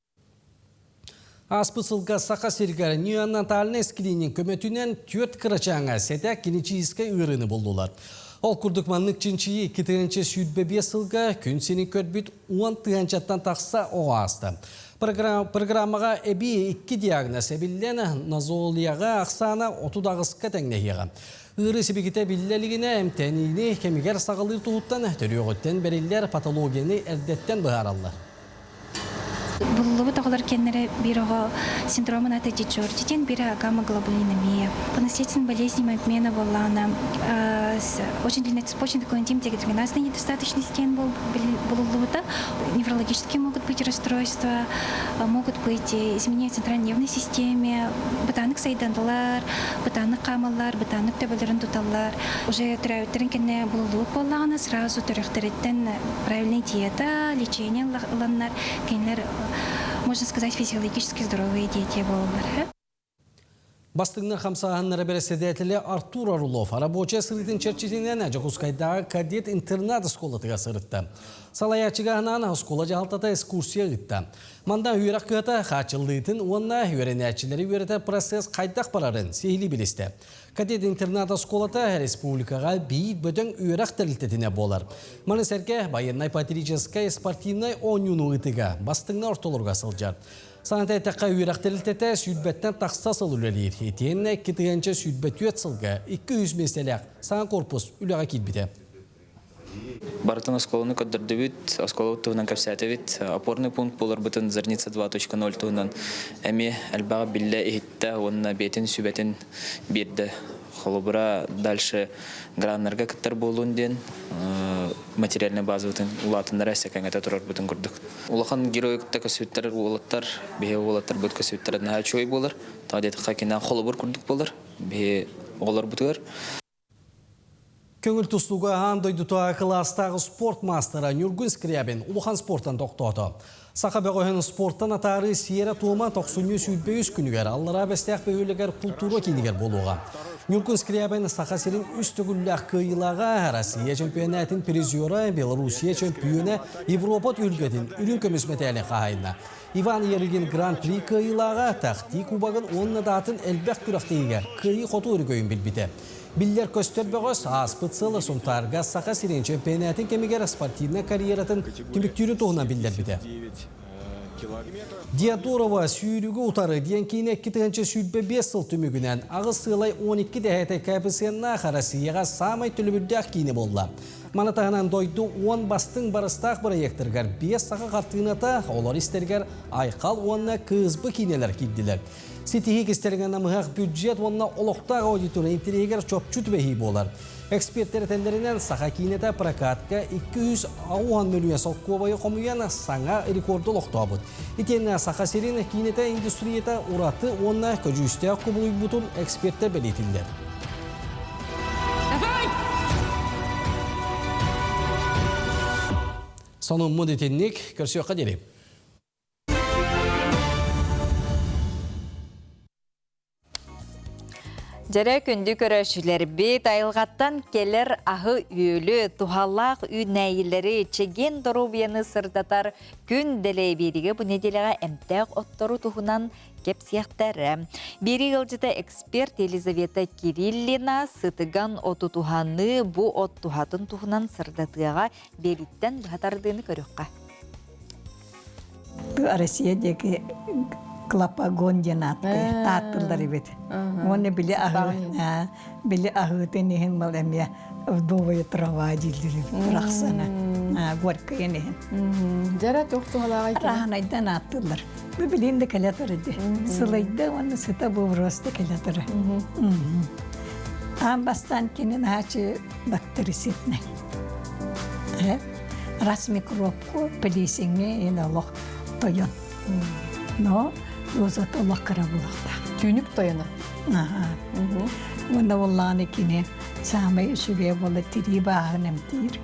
S3: Ааспыт сылга Саха сиригэр неонатальнай скрининг көмөтүнэн түөрт кырачааҥа сэтэ клиническэй ыарыыны буллулар. Ол курдук маннык чинчийии 2025 сылга күн сирин көрбүт 10 тыһыынчаттан тахса оҕо ааста. Программаҕа эбии икки диагноз эбиллэн нозологияҕа ахсаана 38-ка тэҥнэһиэҕэ. Ыарыы сибикитэ биллэ илигинэ эмтэниини кэмигэр саҕалыыр туһуттан төрүөҕүттэн бэриллэр патологияны эрдэттэн быһаараллар.
S16: Буллубут оҕолор кэннэрэ биир оҕо синдромун аты Дичордитин, биир гамма-глобулинемия. По наследственным болезням обмена буоллаҕына очень длинная цепочка такой дегидрогеназной недостаточности булуллубута. Неврологические могут быть расстройства, могут быть изменения в центральной нервной системе, бытааннык сайдандылар, бытааннык хаамаллар, бытааннык төбөлөрүн туталлар. Уже төрөөбүттэрин кэннэ булуллубут буоллаҕына сразу төрөхтөрүттэн правильная диета, лечение ыланнар, кинилэр, можно сказать, физиологически здоровые дети буолаллар.
S3: Бастыҥнар хамсааһыннара бэрэссэдээтэлэ Артур Орлов рабочай сырыытын чэрчитинэн Дьокуускайдааҕы кадет интернат оскуолатыгар сырытта. Салайааччыга анаан оскуола дьаһалтата экскурсия ыытта. Манна үөрэх кыһата хааччыллыытын уонна үөрэнээччилэри үөрэтэр процесс хайдах барарын сиһилии билистэ. Кадет интернат оскуолата республикаҕа биир бөдөҥ үөрэх тэрилтэтинэ буолар. Маны сэргэ байыаннай-патриотическай спортивнай оонньууну ыытыыга бастыҥнар ортолоругар сылдьар. Саната эттэххэ үөрэх тэрилтэтэ сүүрбэттэн тахса сыл үлэлиир. Итиэннэ 2024 сылга 200 миэстэлээх саҥа корпус үлэҕэ киирбитэ.
S17: Барытын оскуоланы көрдөрдүбүт, оскуолабыт туһунан кэпсээтибит. Опорный пункт буоларбытын Зарница 2.0 туһунан эмиэ элбэҕи биллэ иһиттэ уонна бэйэтин сүбэтин биэрдэ. Холобура, дальше граннарга кыттар буолуун диэн материальнай базабытын улаатыннара сэкэҥэтэ турарбытын курдук. Улахан герой кытта көсүттэр уолаттар, биһи уолаттарбыт көсүттэрэ наһаа үчүгэй буолар. Тоҕо диэтэххэ кинэ холобур курдук буолар биһи оҕолорбутугар.
S3: Көҥүл тустууга аан дойдутааҕы кылаастааҕы спорт маастара Ньургун Скрябин улахан спортан тохтоото. Саха бөҕөһүн спортан атаарыы сиэрэ-туома тохсунньу 23 күнүгэр Аллараа Бэстээх бөһүөлэгэр култуура киинигэр буолуоҕа. Ньургун Скрябин Саха сирин үс төгүллээх кыайыылааҕа, Россия чөмпүйэнээтин призера, Белоруссия чөмпүйүөнэ, Европа түһүлгэтин үрүҥ көмүс мэтээлин хаһаайына. Иван Ярыгин Гран-при кыайыылааҕа, Тахти кубогын уонна даатын элбэх күрэхтэһиигэ кыайыы-хотуу өрөгөйүн билбитэ. Биллэр-көстөр бөҕөс ааспыт сыл Сунтаарга Саха сирин чөмпүйэнээтин кэмигэр спортивнай карьератын түмүктүүрүн туһунан биллэрбитэ. Диадорова сүүрүгү утары диэн киинэ 2025 сыл түмүгүнэн аҕыс сыалай 12 дэһээтэ коэффициеннаах Россияҕа саамай төлөбүрдээх киинэ буолла. Маны таһынан дойду уон бастыҥ барыстаах бырайыактарыгар биэс саха хартыыната, олор истэригэр Айхал уонна Кыысбы киинэлэр киирдилэр. Ситиһии кистэлэҥэ намыһах бюджет уонна олохтоох аудитория интэриэһигэр чопчу түбэһии буолар. Эксперттэр этэллэринэн, саха киинэтэ прокатка 260 мөлүйүөн солкуобайы хомуйан саҥа рекорду олохтообут. Итиэннэ Саха сирин киинэтэ индустрията ураты уонна көдьүүстээх кубулуйбутун экспертэр бэлиэтииллэр. Сонуммут итинник, көрсүөххэ диэри.
S2: Дьэрэ күндү көрөөччүлэрбит, айылҕаттан кэлэр аһы-үөлү, туһалаах үүнээйилэри, чэгиэн доруобуйаны сырдатар күн дэлэй биэригэ бу нэдиэлэҕэ эмтээх оттору туһунан кэпсиэхтэрэ. Биэрии ыалдьыта эксперт Елизавета Кириллина сытыган оту туһаныы бу от туһатын туһунан сырдатыаҕа биэрииттэн быһа тардыыны көрүөххэ.
S7: Россия диэки Клопогон диэн ааттыыллар эбит. Уонна били аһыы били аһыытын иһин мал эмиэ вдовая трава дииллэр эбит рахсана горькайын иһин.
S13: Дьара туох туһалааҕый?
S7: Раһанайдан ааттыыллар. Бу билин да кэлэ турар Сылайда уонна сыта бу просто кэлэ турар. Аан бастаан кини наһаачы бактерициднай. Раз микробку плесеҥҥэ ин олох тойон. Но дозата олох кыра булахтаах.
S13: Түүнүк тойоно.
S7: Аха. Уонна буоллаҕына кини саамай үчүгэй буола тирии бааһын эмтиир.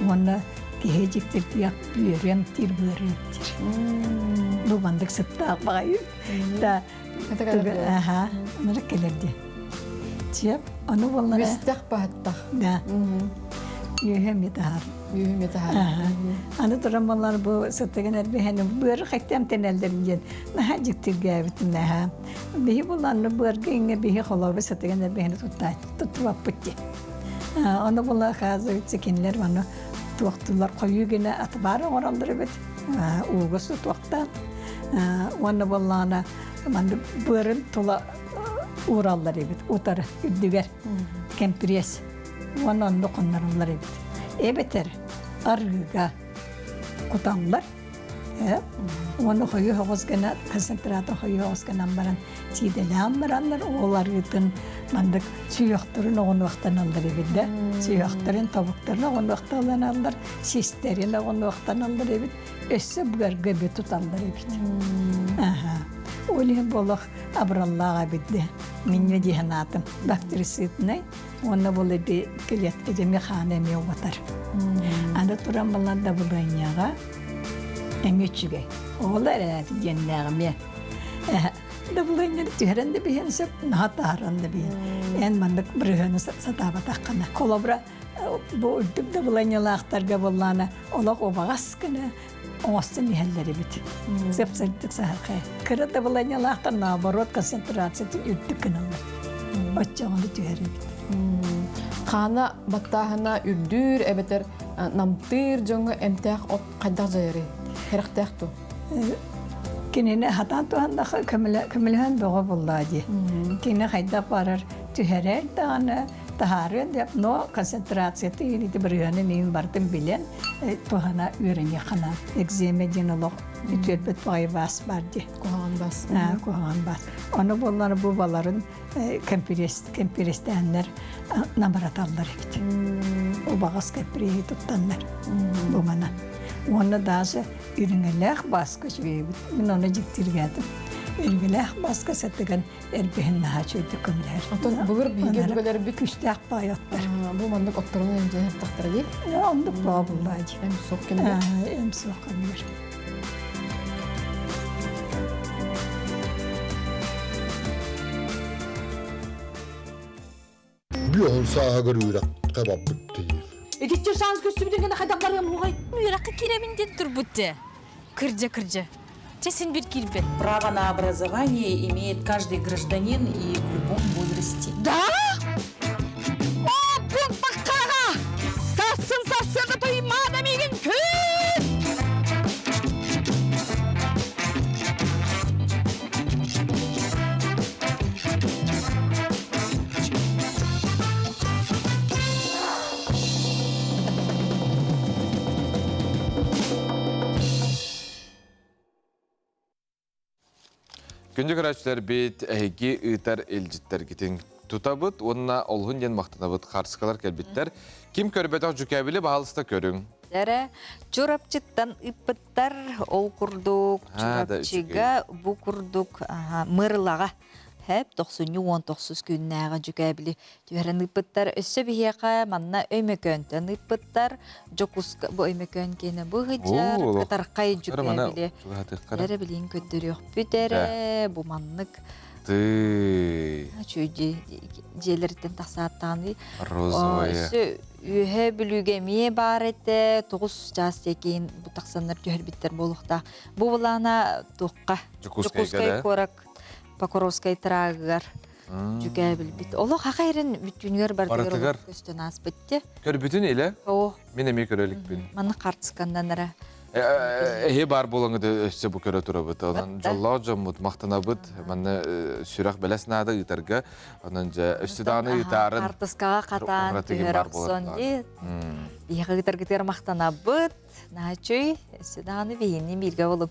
S7: Уонна киһи дьиктиргиэх бүөрү эмтиир, быары эмтиир. Бу мандык сыттаах баҕайы. Да Аха, ынырык кэлэр дии. Чиэп, ону буоллара.
S13: Үстэх баһыттах.
S7: Да. Үөһэ эмиэ таһаар.
S13: Үөһэ эмиэ таһаар.
S7: Аны туран буоллар бу сытыгын эрбэһэни быары хайтам тэнэллэр диэн наһаа дьиктиргээбитим наһаа. Биһи булланны быарга иҥҥэ биһи холобу сытыгын эрбэһэни туттубаппыт дии. Ону була оказывается кинилэр ону туохтулар хойуу гына атыбаар оҥороллор эбит. Ууга сутуохтаан уонна буоллаҕына манна быарын тула уураллар эбит утары үрдүгэр кэмпириэс уонна онно хоннороллор эбит эбэтэр арыыга куталлар уонна хойуу соҕус гына концентрата хойуу соҕус гынан баран сиидэлээн бараннар ол арыытын маннык сүһүөхтэрин оҕунуохтаналлар эбит да сүһүөхтэрин тобуктарын оҕунуохталаналлар систэрин оҕунуохтаналлар эбит өссө быарга эбит туталлар эбит. Ол иһин болох абыраллаах эбит де. Минньэ дии санаатым. Бактерициднай уонна бұл эби клетка деми хаана эмиэ уотар. Аны туран балан да булыанньаҕа эмиэ үчүгэй. Ол эрээти диэннээҕимиэ. Дабылыанньаны түһэрэн да биһэн сөп, наһаа таһаран да биһэн. Эн маннык бырыһыаны сатаабатаххына. Холобура, бу үрдүк дабылыанньалаахтарга буоллаана олох убаҕас гына оҥостон иһэллэр эбит. Сып-сырдык саһархай. Кыра дабылыанньалаахтар наоборот концентрациятын үрдүк гыналлар. Оччоҕуна түһэр эбит.
S13: Хаана баттааһына үрдүүр эбэтэр намтыыр дьоҥҥо эмтээх от хайдах дьайарый? Кэрэхтээх дуо?
S18: Кинини хатаан туһаннахха көмөлөһөн бөҕө буллаа дии. Кини хайдах барар түһэрэр даҕаны таһаарыан деп, но концентрацията ити бырыһыанын иин бартын билэн туһана үөрэниэххэ Экземе диэн олох үтүөрбэт баҕайы баас бар дии.
S13: Куһаҕан бас.
S18: Куһаҕан бас. Ону буоллар бу баларын кэмпириэстээннэр намыраталлар эбит. Убаҕас кэмпириэһи туттаннар бу манан. Уонна даже үрүҥэлээх бааска үчүгэйбит. Мин ону дьиктиргээтим. Үрүҥэлээх бааска сытыган эрбэһин наһаа үчүгэйдик көмөлөһөр.
S13: Оттон былыр биһиги өбүгэлэрбит
S18: күстээх баай оттор.
S13: Бу маннык отторун эмдьэһэр тахтара дии.
S18: Оннук баа буллаа дии.
S13: Эм суох кэмигэр.
S18: Эм суох кэмигэр.
S19: Бүөһүн сааһыгар үөрэххэ барбыт дии.
S21: Итиччэ шанс көстүбүтүн гына хайдах барыам уҕай? Үөрэххэ киирэбин диэн турбут дьэ. Кырдьа кырдьа. Чэ син бир киирбэт.
S20: Право на образование имеет каждый гражданин и в любом возрасте.
S21: Да? О, пунктаккаға! Сарсын сарсыарда тоймаада миигин күн!
S1: Күндү көрөөччүлэрбит, эһиги ыытар илдьиттэргитин тутабыт уонна олуһун диэн махтанабыт харсыкалар кэлбиттэр. Ким көрбөтөх дьүкээбили баһалыста көрүҥ.
S2: Эрэ Чурапчыттан ыппыттар ол курдук Чурапчыга бу курдук Мырлаҕа хэп тохсунньу уон тохсус күннээҕи дьүкээбили түһэрэн ыыппыттар. Өссө биһиэхэ манна Өймөкөөнтөн ыыппыттар. Дьокуска бу Өймөкөөн киэнэ бу ыһыдьар кытархай дьүкээбили. Эрэ билин көрдөрүөхпүт эрэ бу маннык
S1: Ты.
S2: Чүй дьиэлэриттэн тахсааттаҕын
S1: Розовая.
S2: Өссө үөһэ Бүлүүгэ эмиэ баар этэ. 9 чаас диэкин бу тахсаннар түһэрбиттэр буолуохтаах. Бу былаана туохха?
S1: Дьокуускай
S2: куорак Покровскай трагыгар дьүкээ билбит. Олох аха эрин бүтүнүгэр бардыгар көстөн ааспыт те.
S1: Көрбүтүн илэ?
S2: О.
S1: Мин эмиэ көрө иликпин.
S2: Манны хартысканнанара.
S1: Эһи бар буолаҥыт өссө бу көрө турабыт. Онон дьоллоох дьоммут махтанабыт. Манна сүрэх бэлэс наада ыытарга. Онон дьэ өссө даҕаны ыытаарын.
S2: Хартыскаҕа хатаан түһэр охсон ди. Биһиэхэ ыытаргытыгар махтанабыт. Наачуй, өссө даҕаны биһини бииргэ болуҥ.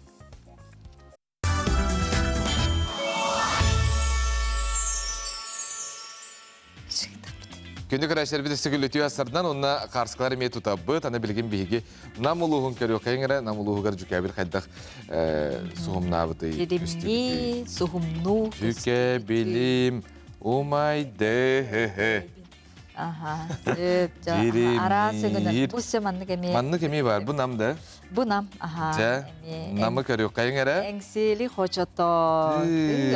S1: Күндү көрөөччүлэрбит өссө күлүтүү астарынан уонна хаарскалар эмиэ тутабыт. Аны билигин биһиги Нам улууһун көрүөххэйиҥ эрэ, Нам улууһугар дьүкээбил хайдах суһумнаабытый?
S2: Дьиримнии, суһумнуу.
S1: Дьүкээбилим умайды.
S2: Аха, сөп, араас өҥөнөн. Бу все маннык эмиэ.
S1: Маннык эмиэ бар, бу нам да?
S2: Бу нам, аха.
S1: Дьэ, намы көрүөххэйиҥ эрэ.
S2: Эҥсиэли хочото.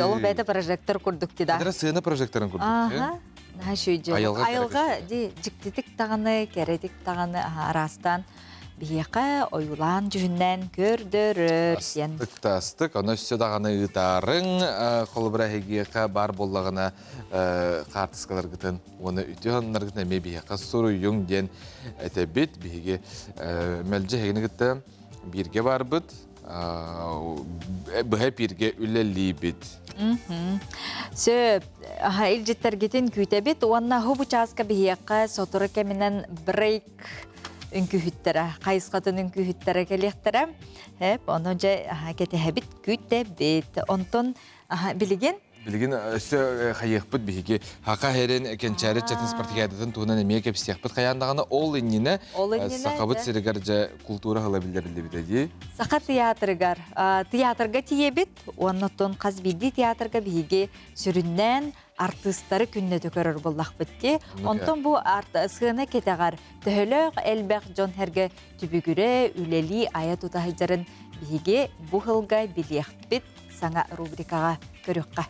S2: Ол бэйэтэ прожектор курдук да.
S1: Это сыана прожекторын курдук.
S2: Аха. Наһаа үчүгэй. Айылҕа ди дьиктитик даҕаны, кэрэтик даҕаны араастаан биһиэхэ ойуулаан дьүһүннээн көрдөрөр диэн.
S1: Астык, ону өссө даҕаны ыытаарыҥ, холобура эһигиэхэ баар буоллаҕына хаартыскаларгытын уонна үтүө саннаргытын эмиэ биһиэхэ суруйуҥ диэн этэбит. Биһиги мэлдьи эһигини кытта бииргэ барбыт, быһа бииргэ үлэлиибит.
S2: Сөп, илдьиттэргитин күүтэбит уонна бу чааска биһиэхэ сотору кэминэн брейк үҥкүүһүттэрэ, хайысхатын үҥкүүһүттэрэ кэлиэхтэрэ. Эп, ону дьэ кэтэһэбит, күүтэбит. Онтон билигин
S1: Билигин өссө хайыахпыт биһиги Хака Херин кэнчээри чатын спартакиадатын туһунан эмиэ кэпсиэхпит хайаан даҕаны ол иннинэ Сахабыт сиригэр дьэ култуура ыла биллэриллибитэ дии.
S2: Саха театрыгар театрга тиийэбит уонна оттон хас биирдии театрга биһиги сүрүннээн артыыстары күннэтэ көрөр буоллахпыт дии. Онтон бу сыана кэтэҕэр төһөлөөх элбэх дьон сэргэ түбүгүрэ, үлэлии айа тута сылдьарын биһиги бу сылга билиэхпит саҥа рубрикаҕа көрүөххэ.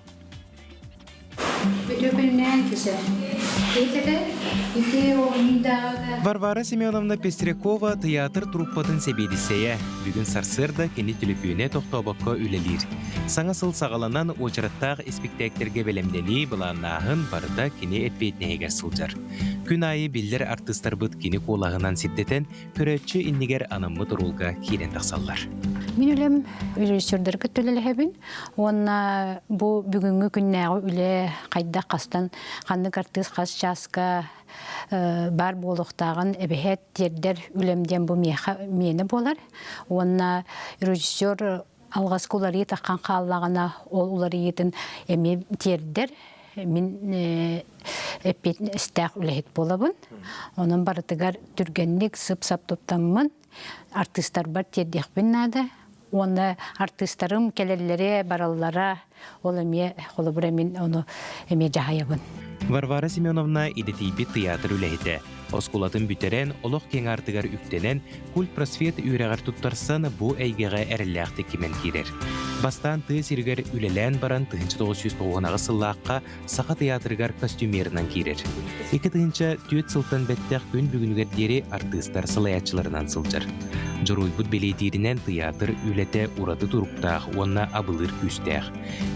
S22: Варвара Семеновна Пестрякова тыйаатыр труппатын сэбиэдиссэйэ. Бүгүн сарсыарда кини түлүпүөнэ тохтообокко үлэлиир. Саҥа сыл саҕаланан уочараттаах испиктээктэргэ бэлэмнэнии, былааннааһын барыта кини эппиэтинэһигэр сылдьар. Күн аайы биллэр артыыстарбыт кини куолаһынан сирдэтэн, көрөөччү иннигэр анаммыт оруолга киирэн тахсаллар.
S4: Мин үлэм режиссердарга төлөлөһөбүн уонна бу бүгүҥҥү күннээҕи үлэ хайдах хастан ханнык артыыс хас чааска баар буолуохтааҕын эбэһээт тиэрдэр үлэм диэн бу миэхэ миэнэ буолар. Уонна режиссер алҕаска уларыйыы таххан хааллаҕына ол уларыйыытын эмиэ тиэрдэр мин эппиэтинэстээх үлэһит буолабын. Онон барытыгар түргэнник сып-сап туттаммын артыыстарбар тиэрдиэхпин наада. Уонна артыыстарым кэлэллэрэ, бараллара, ол эмиэ холобура мин ону эмиэ дьаһайабын.
S22: Варвара Семеновна идэтийбит тыйаатыр үлэһитэ. Оскуолатын бүтэрэн, олох киэҥ аартыгар үктэнэн, культпросвет үөрэҕэр туттарсан бу эйгэҕэ эрэллээхтик кимэн киирэр. Бастаан тыа сиригэр үлэлээн баран 1998 сыллаахха Саха тыйаатырыгар костюмерынан киирэр. 2004 сылтан бэттэх күн бүгүнүгэр диэри артыыстар салайааччыларынан сылдьар. Дьоруойбут бэлиэтииринэн тыйаатыр үлэтэ ураты туруктаах уонна абылыыр күүстээх.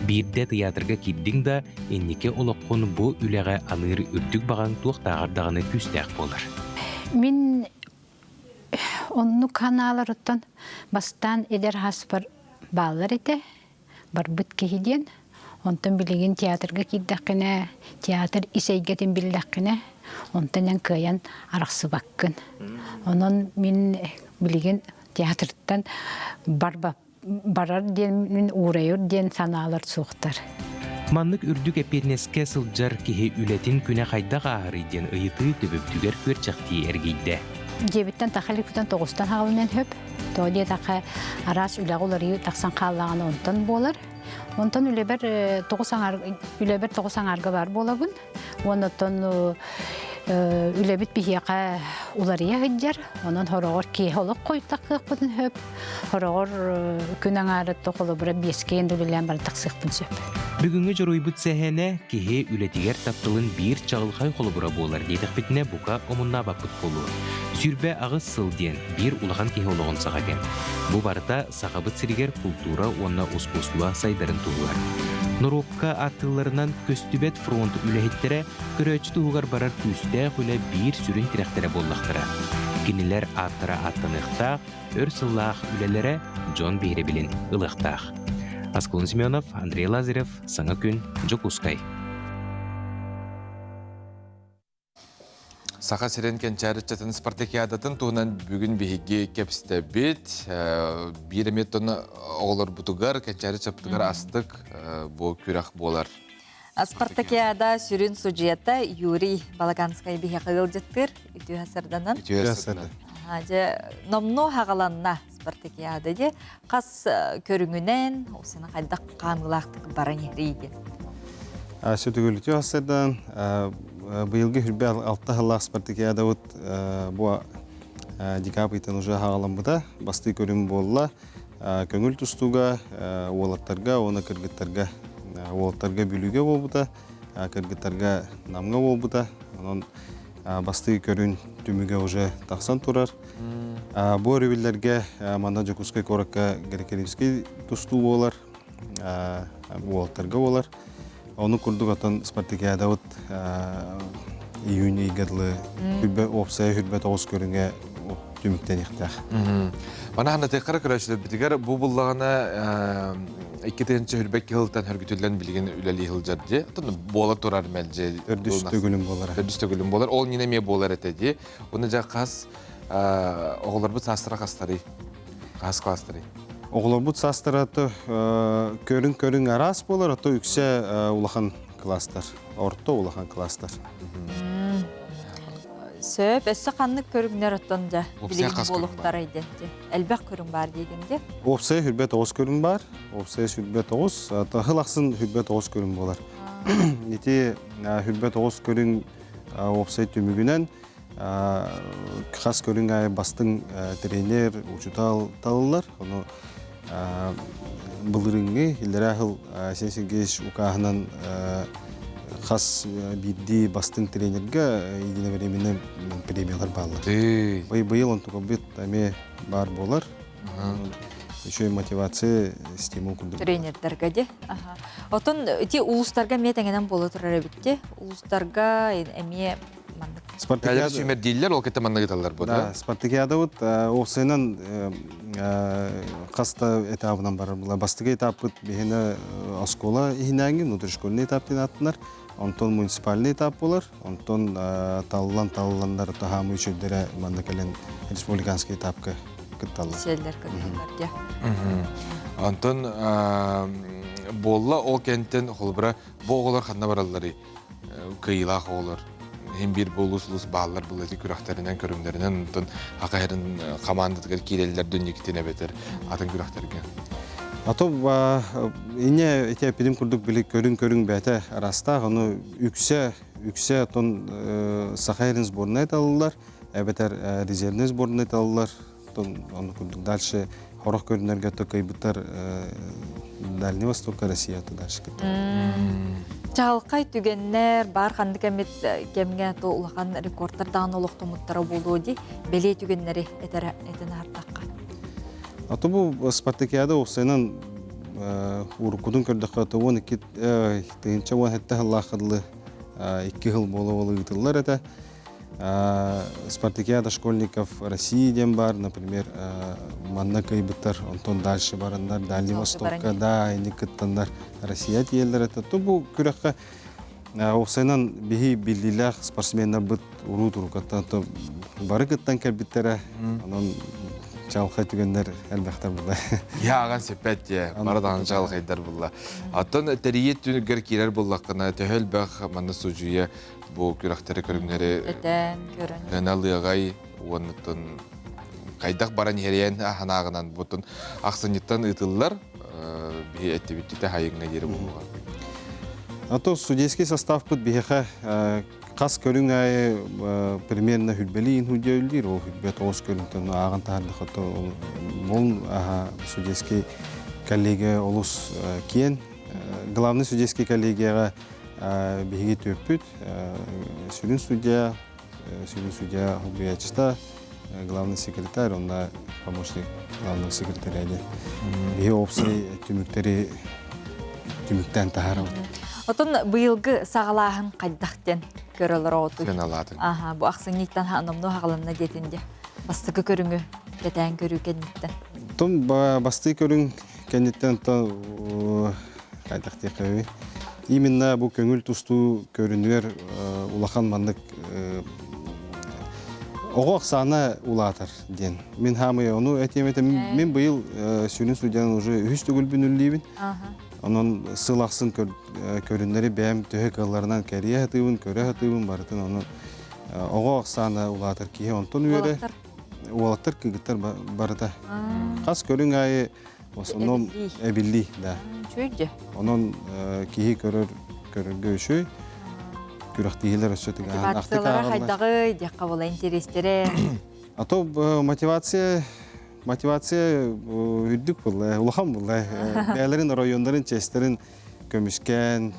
S22: Биирдэ тыйаатырга киирдиҥ да, инники олоххун бу үлэҕэ аныыр үрдүк баҕаҥ туохтааҕар даҕаны күүстээх буолар.
S4: Мин оннук ханааларыттан бастаан эдэр хаспар бааллар этэ. барбыт киһи диэн. Онтон билигин театрга киирдэххинэ, театр ис эйгэтин биллэххинэ, онтон эн кыайан арахсыбаккын. Онон мин билигин театртан барбап барар диэн мин уурайар диэн санаалар суохтар.
S22: Маннык үрдүк эппиэтинэскэ сылдьар киһи үлэтин күнэ хайдах ааһарый диэн ыйытыы төбөбүтүгэр күөрчэхтии эргийдэ.
S4: Дьиэбиттэн таха иликпитин тоҕустан хаалынан хөп. Тоҕо диэтэххэ, араас үлэҕэ уларыйыы тахсан хааллаҕына онтон буолар. Онтон үлэбэр үлэбэр тоҕус аҥаарга баар буолабын. Уонна оттон үлэбит биһиэхэ уларыйа сылдьар. Онон хороҕор киэһэ олох хойутаххыахпытын сөп. Хороҕор күн аҥаарыттан холобура биэскэ үлэлээн баран тахсыахпын сөп.
S22: Бүгүҥҥү дьоруойбут сэһэнэ киһи үлэтигэр тапталын биир чаҕылхай холобура буолар диэтэхпитинэ бука омуннаабаппыт буолуо. 28 сыл диэн биир улахан киһи олоҕун саҕа кэм. Бу барыта Сахабыт сиригэр култуура уонна ускуустуба сайдарын туһугар. Норуокка ааттыылларынан көстүбэт фронт үлэһиттэрэ көрөөччү туһугар барар күүстээх үлэ биир сүрүн тирэхтэрэ буоллахтара. Кинилэр ааттара ааттаныахтаах, өр сыллаах үлэлэрэ дьон биһирэбилин ылыахтаах. Аскалон Семенов, Андрей Лазарев, Саҥа күн, Дьокуускай.
S1: Саха сирин кэнчээри ыччатын спартакиадатын туһунан бүгүн биһиги кэпсэтэбит. Биир эмиэ тонна оҕолорбутугар, кэнчээри ыччаппытыгар астык бу күрэх буолар.
S2: Спартакиада сүрүн судьуйата Юрий Балаганскай биһиэхэ ыалдьыттыыр. Үтүө сарданан.
S1: Үтүө сарданан.
S2: Дьэ, номнуо хаҕаланна спартакиада дьэ хас көрүҥүнэн осена хайдах хаамыылаахтык баран иһэрий
S6: Сөтүгүлүтү хасырдан быйылгы хүрбэ алта сыллаах спартакиадабыт бу декабрь ыйтан уже хаҕаламмыта бастыы көрүҥ буолла көҥүл тустууга уолаттарга уонна кыргыттарга уолаттарга Бүлүүгэ буолбута кыргыттарга Намҥа буолбута онон бастыы көрүн түмүгэ уже тахсан турар Бу өрөбүллэргэ манна Дьокуускай куоракка греко-римский тустуу буолар, уолаттарга буолар. Ону курдук отон спартакиадабыт июнь ыйга дылы хүрбэ уопсайа хүрбэ тоҕус көрүҥэ түмүктэниэхтээх.
S1: Мана ханатыаххара көрөөччүлэрбитигэр бу буллаҕына 2022 сылтан хөргүтүллэн билигин үлэлии сылдьар дии. Оттон буола турар мэлдьи.
S6: Төрдүс төгүлүм буолар.
S1: Төрдүс төгүлүм буолар. Ол ньине эмиэ буолар этэ дии. Уонна дьэ хас оҕолорбут саастара хастарый? Хас класстарый?
S6: Оҕолорбут саастара көрүҥ-көрүҥ араас буолар, ото үксэ улахан класстар, орто улахан класстар.
S2: Сөп, өссө ханнык көрүҥнэр оттон дьэ билигин буолуохтарай дэ? Элбэх көрүҥ баар диигин дии.
S6: Уопсайа хүрбэ тоҕус көрүҥ баар. Уопсайа сүрбэ тоҕус, хыл ахсын хүрбэ тоҕус көрүҥ буолар. Ити хүрбэ тоҕус көрүҥ уопсай түмүгүнэн хас көрүҥ аайы бастыҥ тренер, учутал талыллар. Ону былырыыҥҥы иллэрээ сыл Айсен Сергеевич укааһынан хас биирдии бастыҥ тренергэ единовременный премиялар бааллар. Быйыл онтукабыт эмиэ баар буолар. Еще мотивация, стимул курдук.
S2: Тренердэргэ де. Отон ити улуустарга эмиэ тэҥинэн буола турар эбит де. Улуустарга эмиэ. маннык.
S1: Спартакиада сүүмэрдииллэр, ол кытта маннык ыталлар бу
S6: да? Спартакиада вот уопсайынан хас да этабынан барар була. Бастакы этаппыт биһиэнэ оскуола иһинээҥи внутришкольный этап диэн ааттанар. Онтон муниципальный этап буолар. Онтон таллан талланнар таһаамы үчүгдэрэ манна кэлэн республиканский этапка кытталлар.
S2: Сиэллэр кытталлар дьэ.
S1: Онтон буолла ол кэнтэн холобура бу оҕолор ханна баралларый? Кыайыылаах оҕолор иһин биир бу улус-улус бааллар был эти күрэхтэринэн көрүҥнэринэн онтон хакаһырын командатыгар киирэллэр дүннүкитин эбэтэр атын күрэхтэргэ.
S6: А то ине ити эпидим курдук били көрүҥ-көрүҥ бэйэтэ араастаах, ону үксэ үксэ отон Саха сирин сборнай талыллар, эбэтэр резервный сборнай талыллар, ону курдук дальше хорох көрүнэргэ кыайбыттар Дальний Востокка Россия дальше
S2: Чаҕылхай түгэннэр бар ханнык эмит кэмҥэ то улахан рекордтар даҕаны олохтоммуттара буолуо дии бэлиэ түгэннэри этэр этэн аһардахха.
S6: А то бу спартакиада уопсайынан уруккутун көрдөххө 12 тыһыынча сыллаахха дылы икки сыл буола-буола ыытыллар этэ. Спартакиада школьников России диэн бар, например, манна кыайбыттар, онтон дальше бараннар, Дальний Востокка, да, ини кыттаннар Россия тиийэллэр этэ. То бу күрэххэ уопсайынан биһи биллиилээх спортсменнарбыт уруу турукаттан бары кыттан кэлбиттэрэ, онон чалхай түгэннэр элбэхтэр була.
S1: Яаган сеппет дьэ, бары даҕаны чалхайдар булла. Оттон тэрийиэт түнүгэр киирэр буллаххына, төһө элбэх манна судьуйа бу күрэхтэри көрүҥнэри
S2: этэн көрөн
S1: ыналыаҕай уоннуттан хайдах баран иһэриэн ханааҕынан бутун ахсынньыттан ыытыллар биһи эттибиттите хайыҥҥа диэри буолуоҕа.
S6: А то судейский составпыт биһиэхэ хас көрүҥ аайы примерно хүрбэлии иһин ол хүрбэ тоҕус көрүҥтэн ааҕан таһардахата ол судейский коллегия олус киэн. Главный судейский коллегияҕа биһиги түөппүт сүрүн судья, сүрүн судья Хубуячта, главный секретарь, онно помощник главного секретаря диэн. Биһи уопсай түмүктэри түмүктээн таһаарабыт.
S2: Отон быйылгы саҕалааһын хайдах диэн көрөлөр оҕотуй?
S1: Сыаналаатын.
S2: Аха, бу ахсынньыттан номнуо хаҕаланна диэтин де. Бастакы көрүҥү кэтээн көрүү кэнниттэн.
S6: Тон бастыы көрүҥ кэнниттэн то хайдах диэххэ Именно бу көҥүл тустуу көрүнүгэр улахан маннык оҕо ахсаана улаатар диэн. Мин хаамый ону этиэм этэ. Мин быйыл сүрүн судьянан уже үһүс төгүлбүн үллиибин. Онон сыл ахсын көрүннэри бэйэм төһө кыалларынан кэрийэ сатыыбын, көрө сатыыбын барытын ону оҕо ахсаана улаатар киһи онтон үөрэ. Уолаттар, кыргыттар барыта. Хас көрүҥ аайы В основном эбиллии, да.
S2: Үчүгэй
S6: Онон киһи көрөр көрөргө үчүгэй. Күрэхтиһиилэр өссө
S2: Мотивациялара хайдаҕый диэххэ буола интэриэстэрэ.
S6: А то мотивация мотивация үрдүк буолла, улахан буолла. Бэйэлэрин районнарын честэрин көмүскээн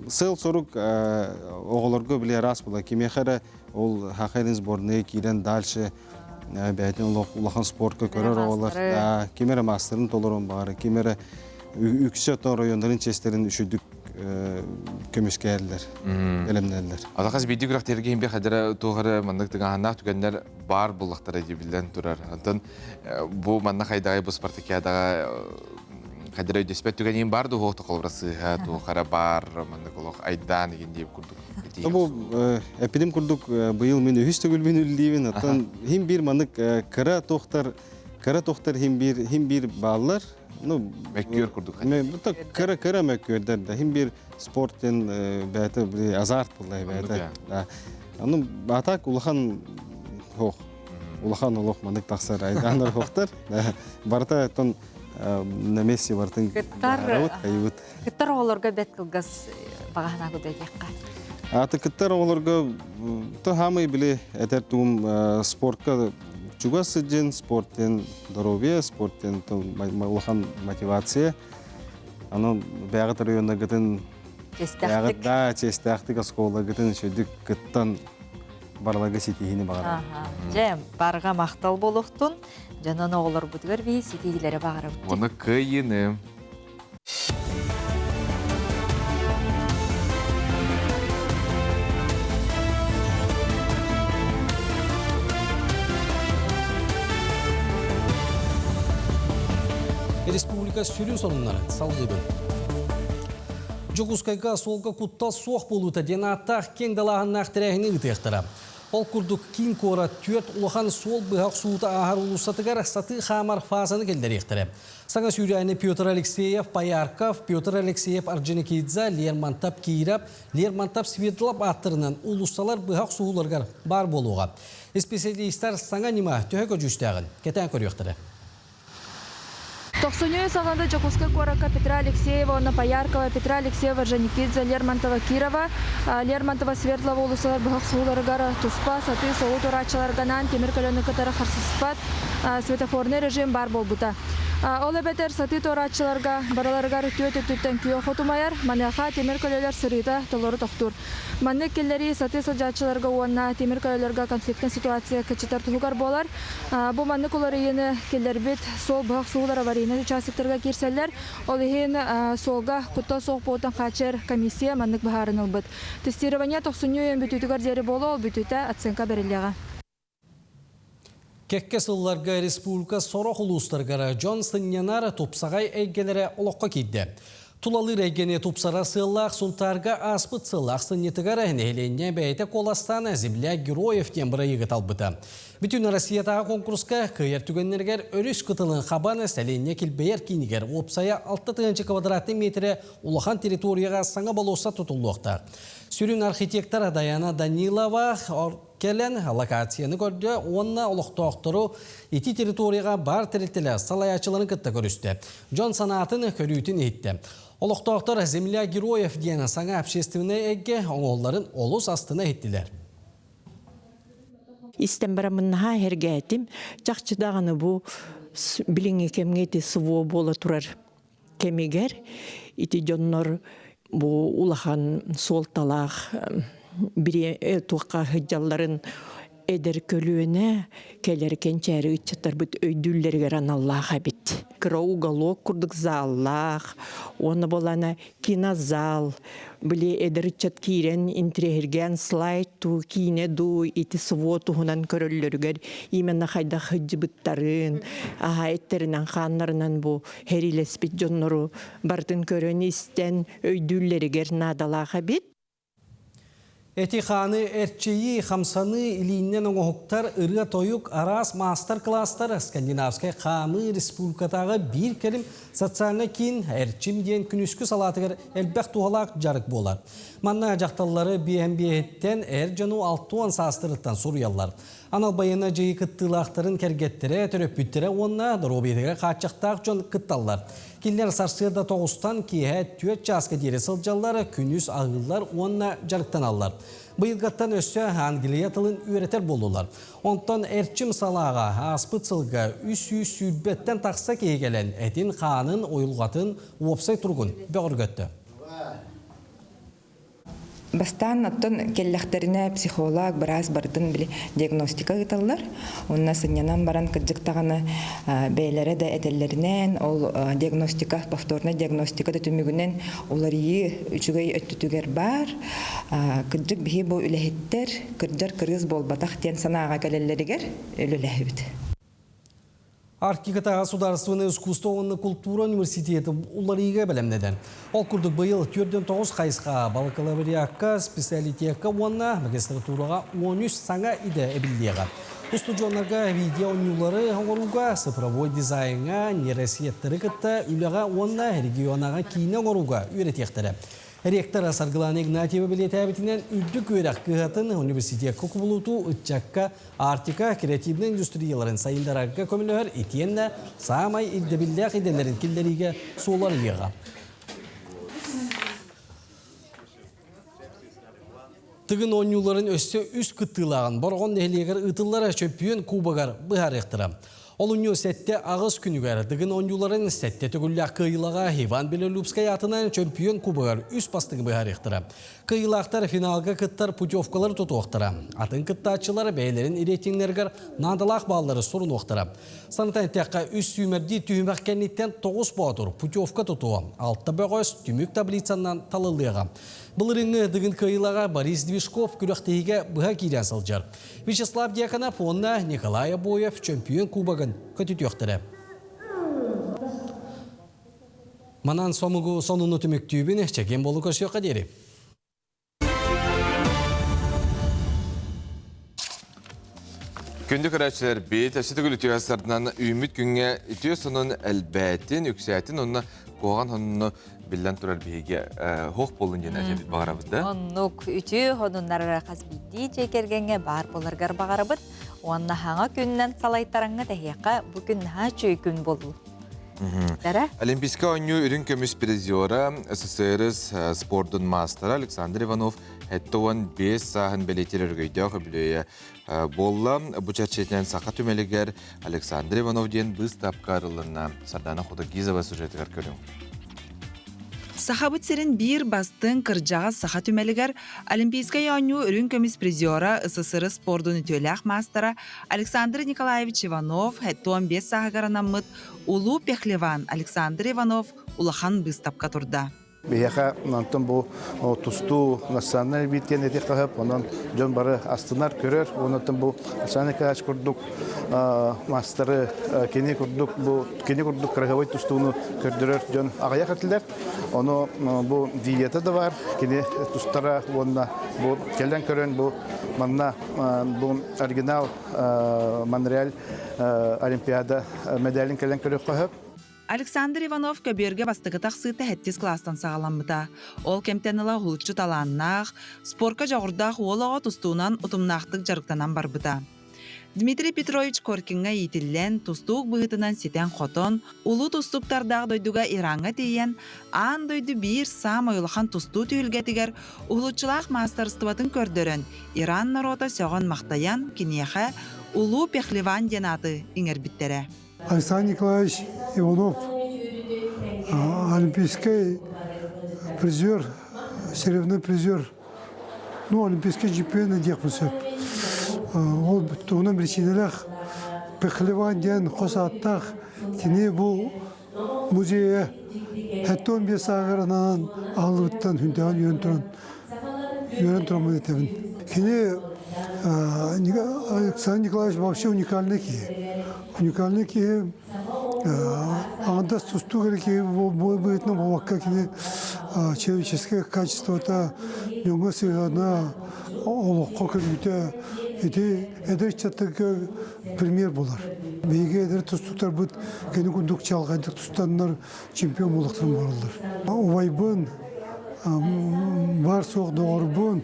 S6: сыал-сорук оҕолорго били араас була. Кимиэхэ эрэ ол хахайын сборная киирэн дальше бэйэтин олох улахан спортка көрөр оҕолор ким эрэ маастарын толорон баҕары ким эрэ үксэ отон районнарын чиэстэрин үчүгдүк көмүскэһэллэр бэлэмнэллэр
S1: Алахас биирдии күрэхтэргэ иһин хадара туох эрэ маннык тыҥааһыннаах түгэннэр баар буллахтара дии биллэн турар. Онтон бу манна хайдаҕай бу спартакиадаҕа хайдара өйдөспөт түгэниин бар дуо холобура сыыһа туох эрэ бар маннык олох айдаан игин диэбит курдук
S6: Бу эпидем курдук быйыл мин үһүс төгүлбүн үллиибин оттон хим биир маннык кыра туохтар кыра туохтар хим биир хим биир бааллар ну
S1: мөккүөр курдук
S6: кыра кыра мөккүөрдэр да хим биир спорт диэн бэйэтэ азарт буолла бэйэтэ аны а так улахан ох улахан олох маннык тахсар айдааннар хоктар барыта оттон на месте бартын
S2: кыттар Кыттар оҕолорго бэт кылгас баҕаһына кудайдиэххэ.
S6: Аты кыттар оҕолорго то хаамый били этэр тугум спортка чугас сыдьын, спорттен здоровье, спорттен улахан мотивация. Аны бэҕэ районнаргытын
S2: Честээхтик.
S6: Да, честээхтик оскуолагытын үчүгдүк кыттан барыларга ситиһиини баҕарабын.
S2: Дьэ, барҕа махтал буолуохтун. Дьонон оҕолорбутугар биһи ситиһиилэри баҕарабыт.
S1: Оны кыайыыны.
S3: республика сүрүн сонуннарын салгыыбын. Дьокуускайга суолга куттал суох буолуута диэн ааттаах киэҥ далааһыннаах тэрээһини ыытыахтара. Ол курдук киин куорат түөрт улахан суол быһа охсуута ааһар уулуссатыгар сатыы хаамар фазаны киллэриэхтэрэ. Саҥа сүүрээни Петр Алексеев, Поярков, Петр Алексеев Орджоникидзе, Лермонтов Киров, Лермонтов Свердлов ааттарынан уулуссалар быһа охсуһууларыгар баар буолуоҕа. Исписэлиистэр саҥа ньыма төһө көдьүүстээҕин кэтээн көрүөхтэрэ.
S8: Тохсунньу саҕана Дьокуускай куоракка Петра Алексеева уонна Пояркова, Петра Алексеева, Орджоникидзе, Лермонтова, Кирова, Лермонтова, Свердлова уулуссалар быһа охсуһууларыгар туспа сатыы суолу туорааччыларга анаан тимир көлөнү кытары харсыспат светофорный режим баар буолбута. Ол эбэтэр сатыы туорааччыларга барыларыгар түөрт өттүттэн күөх от умайар, маныаха тимир көлөлөр сырыыта толору тохтуур. Маннык киллэрии сатыы сылдьааччыларга уонна тимир көлөлөргө конфликтнай ситуация кыччатар туһугар буолар. Бу маннык уларыйыыны киллэрбит суол быһах суоллар аварийнай участоктарга киирсэллэр. Ол иһин суолга куттал суох буолтун хааччыйар комиссия маннык быһааран ылбыт. Тестирование тохсунньу ыйын бүтүүтүгэр диэри буолуо, ол бүтүүтэ оценка бэриллиэҕэ.
S3: Кэккэ сылларга республика сорох улуустарыгар дьон сынньанар тупсаҕай эйгэлэрэ олоххо киирдэ. Тулалыыр эйгэни тупсарар сыаллаах Сунтаарга ааспыт сыл ахсынньытыгар нэһилиэнньэ бэйэтэ куоластаан «Земля героев» диэн бырайыагы талбыта. Бүтүн Россиятааҕы конкурска кыайар түгэннэригэр өрүс кытылын хабан сэлиэнньэ килбэйэр киинигэр уопсайа 6 тыһыынча квадратный метрэ улахан территорияҕа саҥа болуоссат тутуллуохтаах. Сүрүн архитектор Даяна Данилова кэлэн локацияны көрдө уонна олохтоохтору ити территорияҕа баар тэрилтэлэр салайааччыларын кытта көрүстэ. Дьон санаатын, көрүүтүн иһиттэ. Олохтоохтор «Земля героев» диэн саҥа общественнай эйгэ оҥоһулларын олус астына иһиттилэр.
S9: Истэн бараммын наһаа эһэргээтим. Чахчы даҕаны бу билиҥҥи кэмҥэ ити СВО буола турар кэмигэр ити дьоннор бу улахан суолталаах туохха сылдьалларын эдэр көлүөнэ кэлэр кэнчээри ыччаттарбыт өйдүүллэригэр аналлаах эбит. Кыра уголок курдук заллаах, уонна буолана кинозал, били эдэр ыччат киирэн интириэһиргээн слайд дуу, киинэ дуу ити СВО туһунан көрөллөрүгэр именно хайдах сылдьыбыттарын, аһа эттэринэн хааннарынан бу сэриилэспит дьоннору барытын көрөн-истэн өйдүүллэригэр наадалаах эбит.
S3: Эти-хааны эрчийии, хамсаныы, илииннэн оҥоһуктар, ырыа-тойук, араас маастар-кылаастар Скандинавскай хаамыы республикатааҕы биир кэлим социальнай киин Эрчим диэн күнүскү салаатыгар элбэх туһалаах дьарык буолар. Манна дьахталлары биэһэн биэһиттэн эр дьону 60 саастарыттан суруйаллар. Анал байыаннай дьайыы кыттыылаахтарын кэргэттэрэ, төрөппүттэрэ уонна доруобуйатыгар хааччахтаах дьон кытталлар. Кинилэр сарсыарда тоҕустан киэһэ түөрт чааска диэри сылдьаллар, күнүс аһыыллар уонна дьарыктаналлар. Быйылгаттан өссө Англия тылын үөрэтэр буоллулар. Онтон Эрчим салааҕа ааспыт сылга 320-тэн тахса киһи кэлэн этин-хаанын, уйулҕатын, уопсай туругун бөҕөргөттө.
S11: Бастаан оттон кэллэхтэринэ психолог, быраас барытын били диагностика ыыталлар. Уонна сынньанан баран кырдьык даҕаны бэйэлэрэ да этэллэринэн ол диагностика, повторная диагностика да түмүгүнэн уларыйыы үчүгэй өттүтүгэр баар. Кырдьык биһи бу үлэһиттэр кырдьар кырыыс буолбатах диэн санааҕа кэлэллэригэр үлэлэһэбит.
S3: Арктикатааҕы судаарыстыбаннай искусство уонна култуура университеты уларыйыыга бэлэмнэнэр. Ол курдук быйыл 49 хайысха бакалавриакка, специалитекка уонна магистратураҕа 13 саҥа идэ эбиллиэҕэ. Устудьуоннарга видео-оонньуулары оҥорууга, цифровой дизайҥа, нейросеттэри кытта үлэҕэ уонна регионаҕа киинэ оҥорууга үөрэтиэхтэрэ. Ректор Саргылана Игнатьева бэлиэтээбитинэн, үрдүк үөрэх кыһатын университекка кубулутуу ыччакка Арктика креативнай индустрияларын сайыннарарга көмөлөһөр итиэннэ саамай ирдэбиллээх идэлэрин киллэриигэ суол арыйыаҕа. Тыгын оонньууларын өссө үс кыттыылааҕын Бороҕон нэһилиэгэр ыытыллар чөмпүйүөн кубогар быһаарыахтара. Олунньу сэттэ аҕыс күнүгэр Дыгын оонньууларын сэттэ төгүллээх кыайыылаҕа Иван Белолюбскай аатынан чөмпүйүөн кубогар үс бастыҥы быһаарыахтара. Кыайыылаахтар финалга кыттар путевкалары тутуохтара. Атын кыттааччылар бэйэлэрин рейтиннэригэр наадалаах бааллары сурунуохтара. Санатан эттэххэ, үс сүүмэрдии түһүмэх кэнниттэн тоҕус боотур путевка тутуо, алта бөҕөс түмүк таблицанан талыллыаҕа. Былырыыҥҥы Дыгын кыайыылааҕа Борис Движков күрэхтэһиигэ быһа киирэн сылдьар. Вячеслав Дьяконов уонна Николай Обоев чөмпүйүөн кубогын көтүтүөхтэрэ. Манан сомугу сонуну түмүктүүбүн, чэгиэн болу көрсүөххэ диэри.
S1: Күндү көрөөччүлэр бит өссө төгүл үтүө сарынан үүммүт күҥҥэ үтүө сонун элбээтин, үксээтин онно куһаҕан сонуну биллэн турар биһиги хоох буоллун диэн этэбит баҕарабыт да.
S2: Оннук үтүө сонуннар хас биирдии дьиэ кэргэҥҥэ баар буоларгар баҕарабыт. Уонна хаҥа күннэн салайтараңҥа тэһиэххэ бу күн наһаа үчүгэй күн буолуу.
S1: Олимпийскай оонньуу үрүҥ көмүс призера, СССР спордун маастара Александр Иванов 75 сааһын бэлиэтиир өрөгөйдөөх үбүлүөйэ буолла. Бу чэрчитинэн Саха түмэлигэр Александр Иванов диэн быыстапка арыллынна. Сардана Худогизова сюжетыгар көрүҥ.
S12: Сахабыт сирин биир бастыҥ кырдьаҕас саха түмэлигэр Олимпийскай оонньуу үрүҥ көмүс призера, СССР спордун үтүөлээх маастара Александр Николаевич Иванов 75 сааһыгар анаммыт Улуу Пехлеван Александр Иванов улахан быыстапка турда.
S5: Биһиэхэ онтон бу тустуу национальный вид диэн эти хаһып, онон дьон бары астынар, көрөр. Онон бу Александр Николаевич курдук маастары кини курдук бу кини курдук кыраһыабай тустууну көрдөрөр дьон аҕыйах этилэр. Ону бу видеота да бар, кини тустара уонна бу кэлэн көрөн бу манна бу оригинал Монреаль Олимпиада медалин кэлэн көрүөххэ сөп.
S12: Александр Иванов көбүөргэ бастакы тахсыыта сэттис кылаастан саҕаламмыта. Ол кэмтэн ыла уһулуччу талааннаах, спорка дьоҕурдаах уол оҕо тустуунан утумнаахтык дьарыктанан барбыта. Дмитрий Петрович Коркиҥҥа иитиллэн, тустуук быһыытынан ситэн-хотон, улуу тустууктардаах дойдуга Ираҥҥа тиийэн, аан дойду биир саамай улахан тустуу түһүлгэтигэр уһулуччулаах маастарыстыбатын көрдөрөн, Иран норуота сөҕөн-махтайан, киниэхэ Улуу Пехлеван диэн ааты иҥэрбиттэрэ.
S10: Александр Николаевич Иванов олимпийский призер, серебряный призер, ну, олимпийский чемпион диэхпин сөп. Ол туһунан причиналаах Пехлеван диэн хос ааттаах кини бу музейа 75 сааҕар анаан аһыллыбыттан хүндэҕин үөрэн туран үөрэн тураммын этэбин. Кини Александр Николаевич вообще уникальный киһи. Уникальный киһи аҥардас тустуу эрэ киһи быһыытынан буолбакка кини человеческое качествота дьоҥҥо сыһыана олоххо көрүүтэ ити эдэр ыччаттарга пример буолар. Биһиги эдэр тустууктарбыт кини курдук чаҕылхайдык тустаннар чемпион буолуохтарын баҕараллар. Убайбын, баар-суох доҕорбун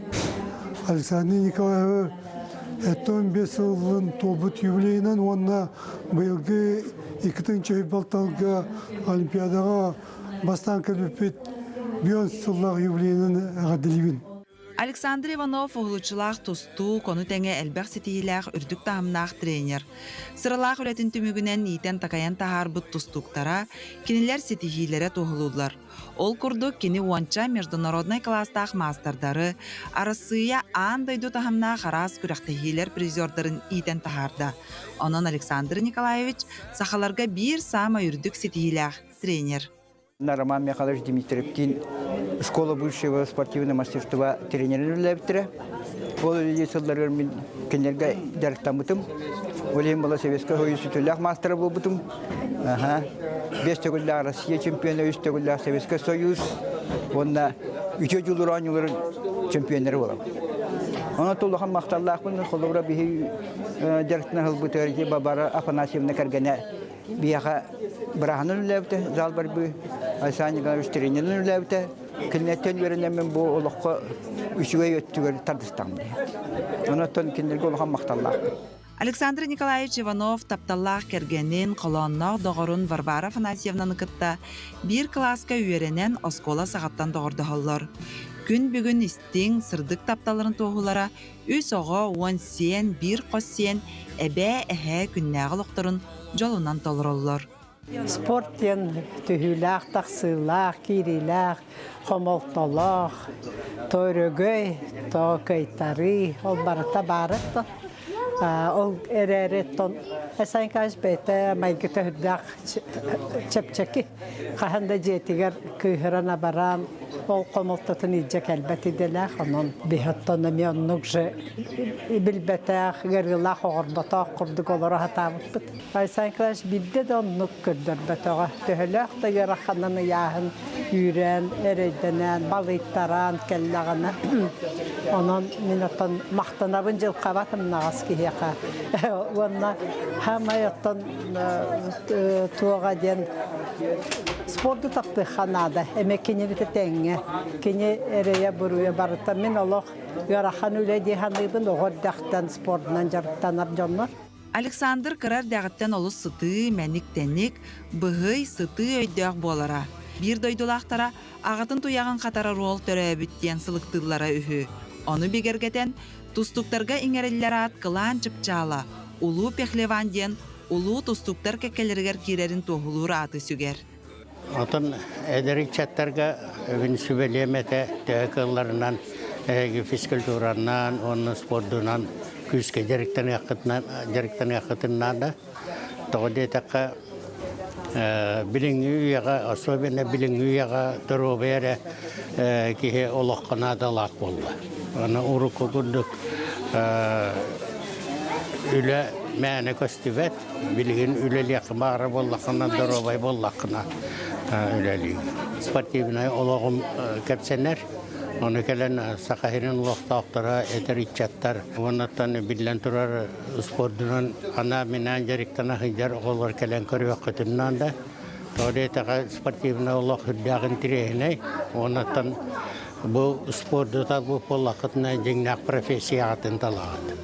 S10: Александр Николаевы 75 сылын туолбут юбилейынан уонна быйылгы 2006 Олимпиадаҕа бастаан кэлбиппит бион сыллаах юбилейынан эҕэрдэлиибин.
S12: Александр Иванов уһулуччулаах тустуук, ону тэҥэ элбэх ситиһиилээх үрдүк таһымнаах тренер. Сыралаах үлэтин түмүгүнэн иитэн-такайан таһаарбыт тустууктара, кинилэр ситиһиилэрэ туоһулууллар. Ол курдук кини уонча международнай кылаастаах маастардары, Арассыыйа аан дойду таһымнаах араас күрэхтэһиилэр призердарын иитэн таһаарда. Онон Александр Николаевич сахаларга биир саамай үрдүк ситиһиилээх тренер.
S23: Роман Михайлович Дмитриевтиин школа высшего спортивного мастерства тренерин үлэлээбиттэрэ. Ол үлэлии сылларыгар мин кинилэргэ дьарыктаммытым. Ол иһин была Советскай Союз үтүөлээх маастара буолбутум. Бес төгүллээх Россия чемпиона, үс төгүллээх Советскай Союз уонна үтүө дьулуур оонньууларын чемпионнары буолабын. Онон улахан махталлаахпын. Холобура биһи дьарыктана сылбытыгар Бабара Афанасьевна кэргэнэ Биһиэхэ бырааһынан үлэлээбитэ, зал борьбы, Александр Николаевич тренеринэн үлэлээбитэ. Кинилэртэн үөрэнэммин бу олоххо үчүгэй өттүгэр тардыстаҕым дии. Онон кинилэргэ улахан махталлаахпын.
S12: Александр Николаевич Иванов тапталлаах кэргэнин, холоонноох доҕорун Варвара Афанасьевнаны кытта биир кылааска үөрэнэн оскуола саҕаттан доҕордоһоллор. Күн бүгүн истиҥ, сырдык тапталларын туоһулара Үс оҕо, уон сиэн, биир хос сиэн, эбээ, эһээ күннээҕи олохторун дьолунан толороллор.
S7: Спорт диэн түһүүлээх, тахсыылаах, киириилээх, Ол эрээри тон Эсайн Каш бэйэтэ майгыта үрдээх чэпчэки. Хаһан да дьиэтигэр кыыһыран абараан ол хомолтотун илдьэ кэлбэт идэлээх. Онон биһоттон эмиэ оннук же билбэтэх, ыарыылаах оҕорботоох курдук олоро сатаабыппыт. Айсан Николаевич биирдэ да оннук көрдөрбөтөҕө. Төһөлөөх да ыараханын ыйааһын үүрэн, эрэйдэнэн, балыйтаран кэллэҕинэ. Онон мин оттон махтанабын дьылҕаба тымнаҕас киһиэхэ. Уонна хаамай оттон туоҕа диэн спорду таптыахха наада. Эмэ кинини тэҥҥэ. Кини эрэйэ-буруйа барыта. Мин олох ыарахан үлэ дии саныыбын. Оҕо эрдэхтэн спордунан дьарыктанар дьоннор.
S12: Александр кыра эрдэҕиттэн олус сытыы, мэник-тэник, быһый, сытыы өйдөөх буолара. Биир дойдулаахтара аҕатын туйаҕын хатарар уол төрөөбүт диэн сылыктыыллара үһү. Ону бигэргэтэн, тустуктарга иҥэриллэр аат Кылаан Чыпчаала, Улуу Пехлеван диэн улуу тустууктар кэккэлэригэр киирэрин туоһулуур ааты сүгэр.
S14: Отон эдэр ыччаттарга бүгүн сүбэлиэм этэ төһө кыалларынан эһиги физкультуранан уонна спордунан күүскэ дьарыктаныаххытын наада. Тоҕо диэтэххэ билиҥҥи үйэҕэ, особенно билиҥҥи үйэҕэ доруобуйа эрэ киһи олоххо наадалаах буолла. Аны урукку курдук үлэ мээнэ көстүбэт. Билигин үлэлиэх баара буоллаххына, доруобай буоллаххына үлэлиир. Спортивнай олоҕум кэпсэнэр. Ону кэлэн Саха сирин олохтоохторо, эдэр ыччаттар уоннаттан биллэн турар спордунан анаан-минээн дьарыктана сылдьар оҕолор кэлэн көрүөххүтүн наада. Тоҕо диэтэххэ спортивнай олох үрдээх интэриэһинэй. Уоннаттан бу спорду талбыт буоллаххытына дьиҥнээх профессияҕытын талаҕыт.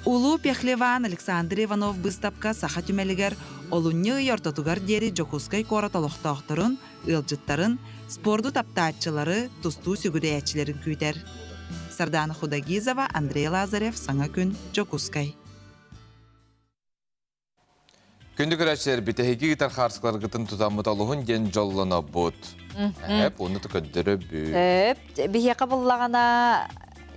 S12: Улуу Пехлеван Александр Иванов быыстапка Саха түмэлигэр олунньу ый ортотугар диэри Дьокуускай куорат олохтоохторун, ыалдьыттарын, спорду таптааччылары, тустуу сүгүрүйээччилэрин күүтэр. Сардана Худагизова, Андрей Лазарев, Саҥа күн, Дьокуускай.
S1: Күндү көрөөччүлэр, бүтэһиги ыытар хаарсыкаларгытын тутаммыт олуһун диэн дьоллонобут. Эп, уну көрдөрөбүт.
S2: Эп, биһиэхэ буллаҕына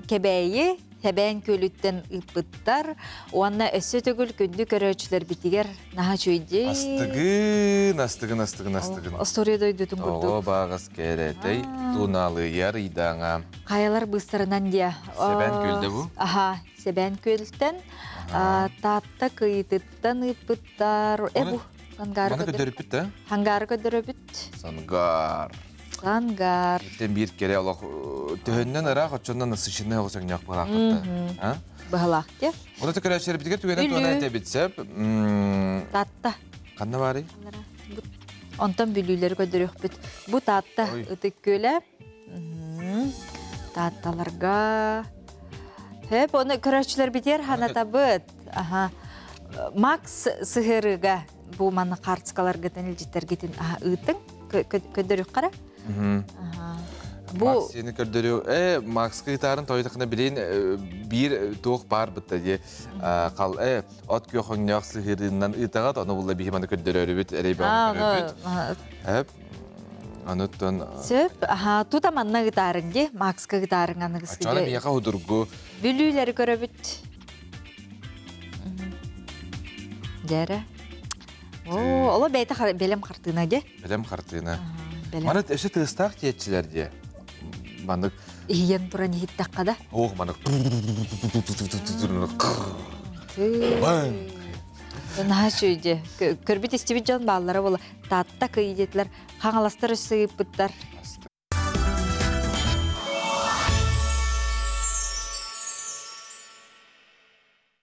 S2: Кэбээйи Тэбээн күөлүттэн ыыппыттар уонна өссө төгүл күндү көрөөччүлэрбитигэр наһаа үчүгэйдик
S1: Астыгын, астыгын, астыгын, астыгын.
S2: Остуоруйа дойдутун курдук.
S1: Оҕо бааҕас кэрэтэй, туналыйар ыйдаҥа.
S2: Хайалар быыстарынан диэ.
S1: Сэбээн күөлдэ бу?
S2: Аха, Сэбээн күөлтэн Таатта кыйытыттан ыыппыттар. Э бу Сангары
S1: Маны көрдөрүппүт да?
S2: Хангары көрдөрөбүт.
S1: Сангар.
S2: Сангар.
S1: Бииртэн биир кэрэ олох төһөннөн ыраах оччоннон насыщенный оҕус өҥнөөх быһалаахпыт.
S2: Быһалаах те.
S1: Оны көрөөччүлэрбитигэр түгэнэн туона этэбит сөп.
S2: Таатта.
S1: Ханна баарый?
S2: Онтон бүлүүлэри көрдөрүөхпүт. Бу Таатта ытык күөлэ. Таатталарга Хөп, оны көрөөччүлэрбитигэр ханатабыт. Аха. Макс сыһыарыыга бу манна карточкаларгытын илдьиттэргитин ыытыҥ көрдөрүөххэ
S1: Бу Макс сени көрдөрү э Макс кыытаарын тойдахына билин биир туох баар бытта дии хал э от күөх өҥнөөх сыһыырыынан ыытаҕат ону булла биһи маны көрдөрөрүбүт эрэй бөҕө көрөбүт Ануттан
S2: Сөп, аха тута манна ытаарыҥ ди, Макска ытаарыҥ аныгыскы.
S1: Аччаҕына миэхэ худургу.
S2: Бүлүүлэри көрөбүт. Дьэрэ. Оо, оло бэйэтэ бэлэм хартыына де.
S1: Бэлэм хартыына. Маны өссө тыастаах диэччилэр диэ. Маннык
S2: Иһийэн туран иһиттэххэ да.
S1: Ох, маннык
S2: Наһаа үчүгэй дьэ. Көрбүт истибит дьон бааллара буола. Таатта кый диэтилэр. Хаҥаластар өссө ыыппыттар.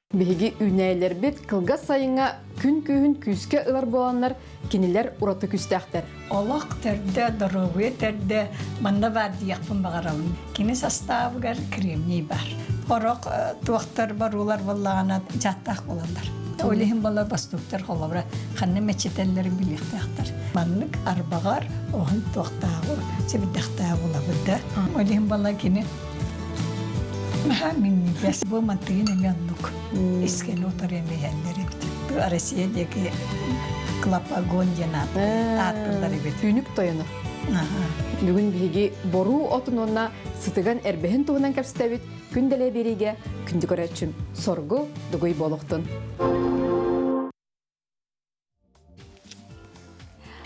S13: Биһиги үүнээйилэрбит кылгас сайыҥҥа күн күүһүн күүскэ ылар буоланнар, кинилэр ураты күүстээхтэр.
S18: Олох төрдө, доруобуйа төрдө манна баар диэхпин баҕарабын. Кини састаабыгар кремний бар. Орох туохтар баруулар буоллаҕына дьааттаах буолаллар. Ол иһин буолар бостууктар холобура ханна мэччитэллэрин билиэхтээхтэр. Маннык арбаҕар оһун туохтааҕы, сэбирдэхтээҕи булабыт да. Ол иһин буолла кини Наһаа минньигэс. Бу мантыгын эмиэ оннук. Искэни утары эмиһэллэр эбит. Россия диэки Клапагон диэн ааттыыллар эбит.
S13: Түүнүк тойоно. Бүгүн биһиги боруу отун уонна сытыган эрбэһин туһунан кэпсэтэбит. Күн дэлэ биэриигэ күндү көрөөччүм соргу дугуй буолуохтун.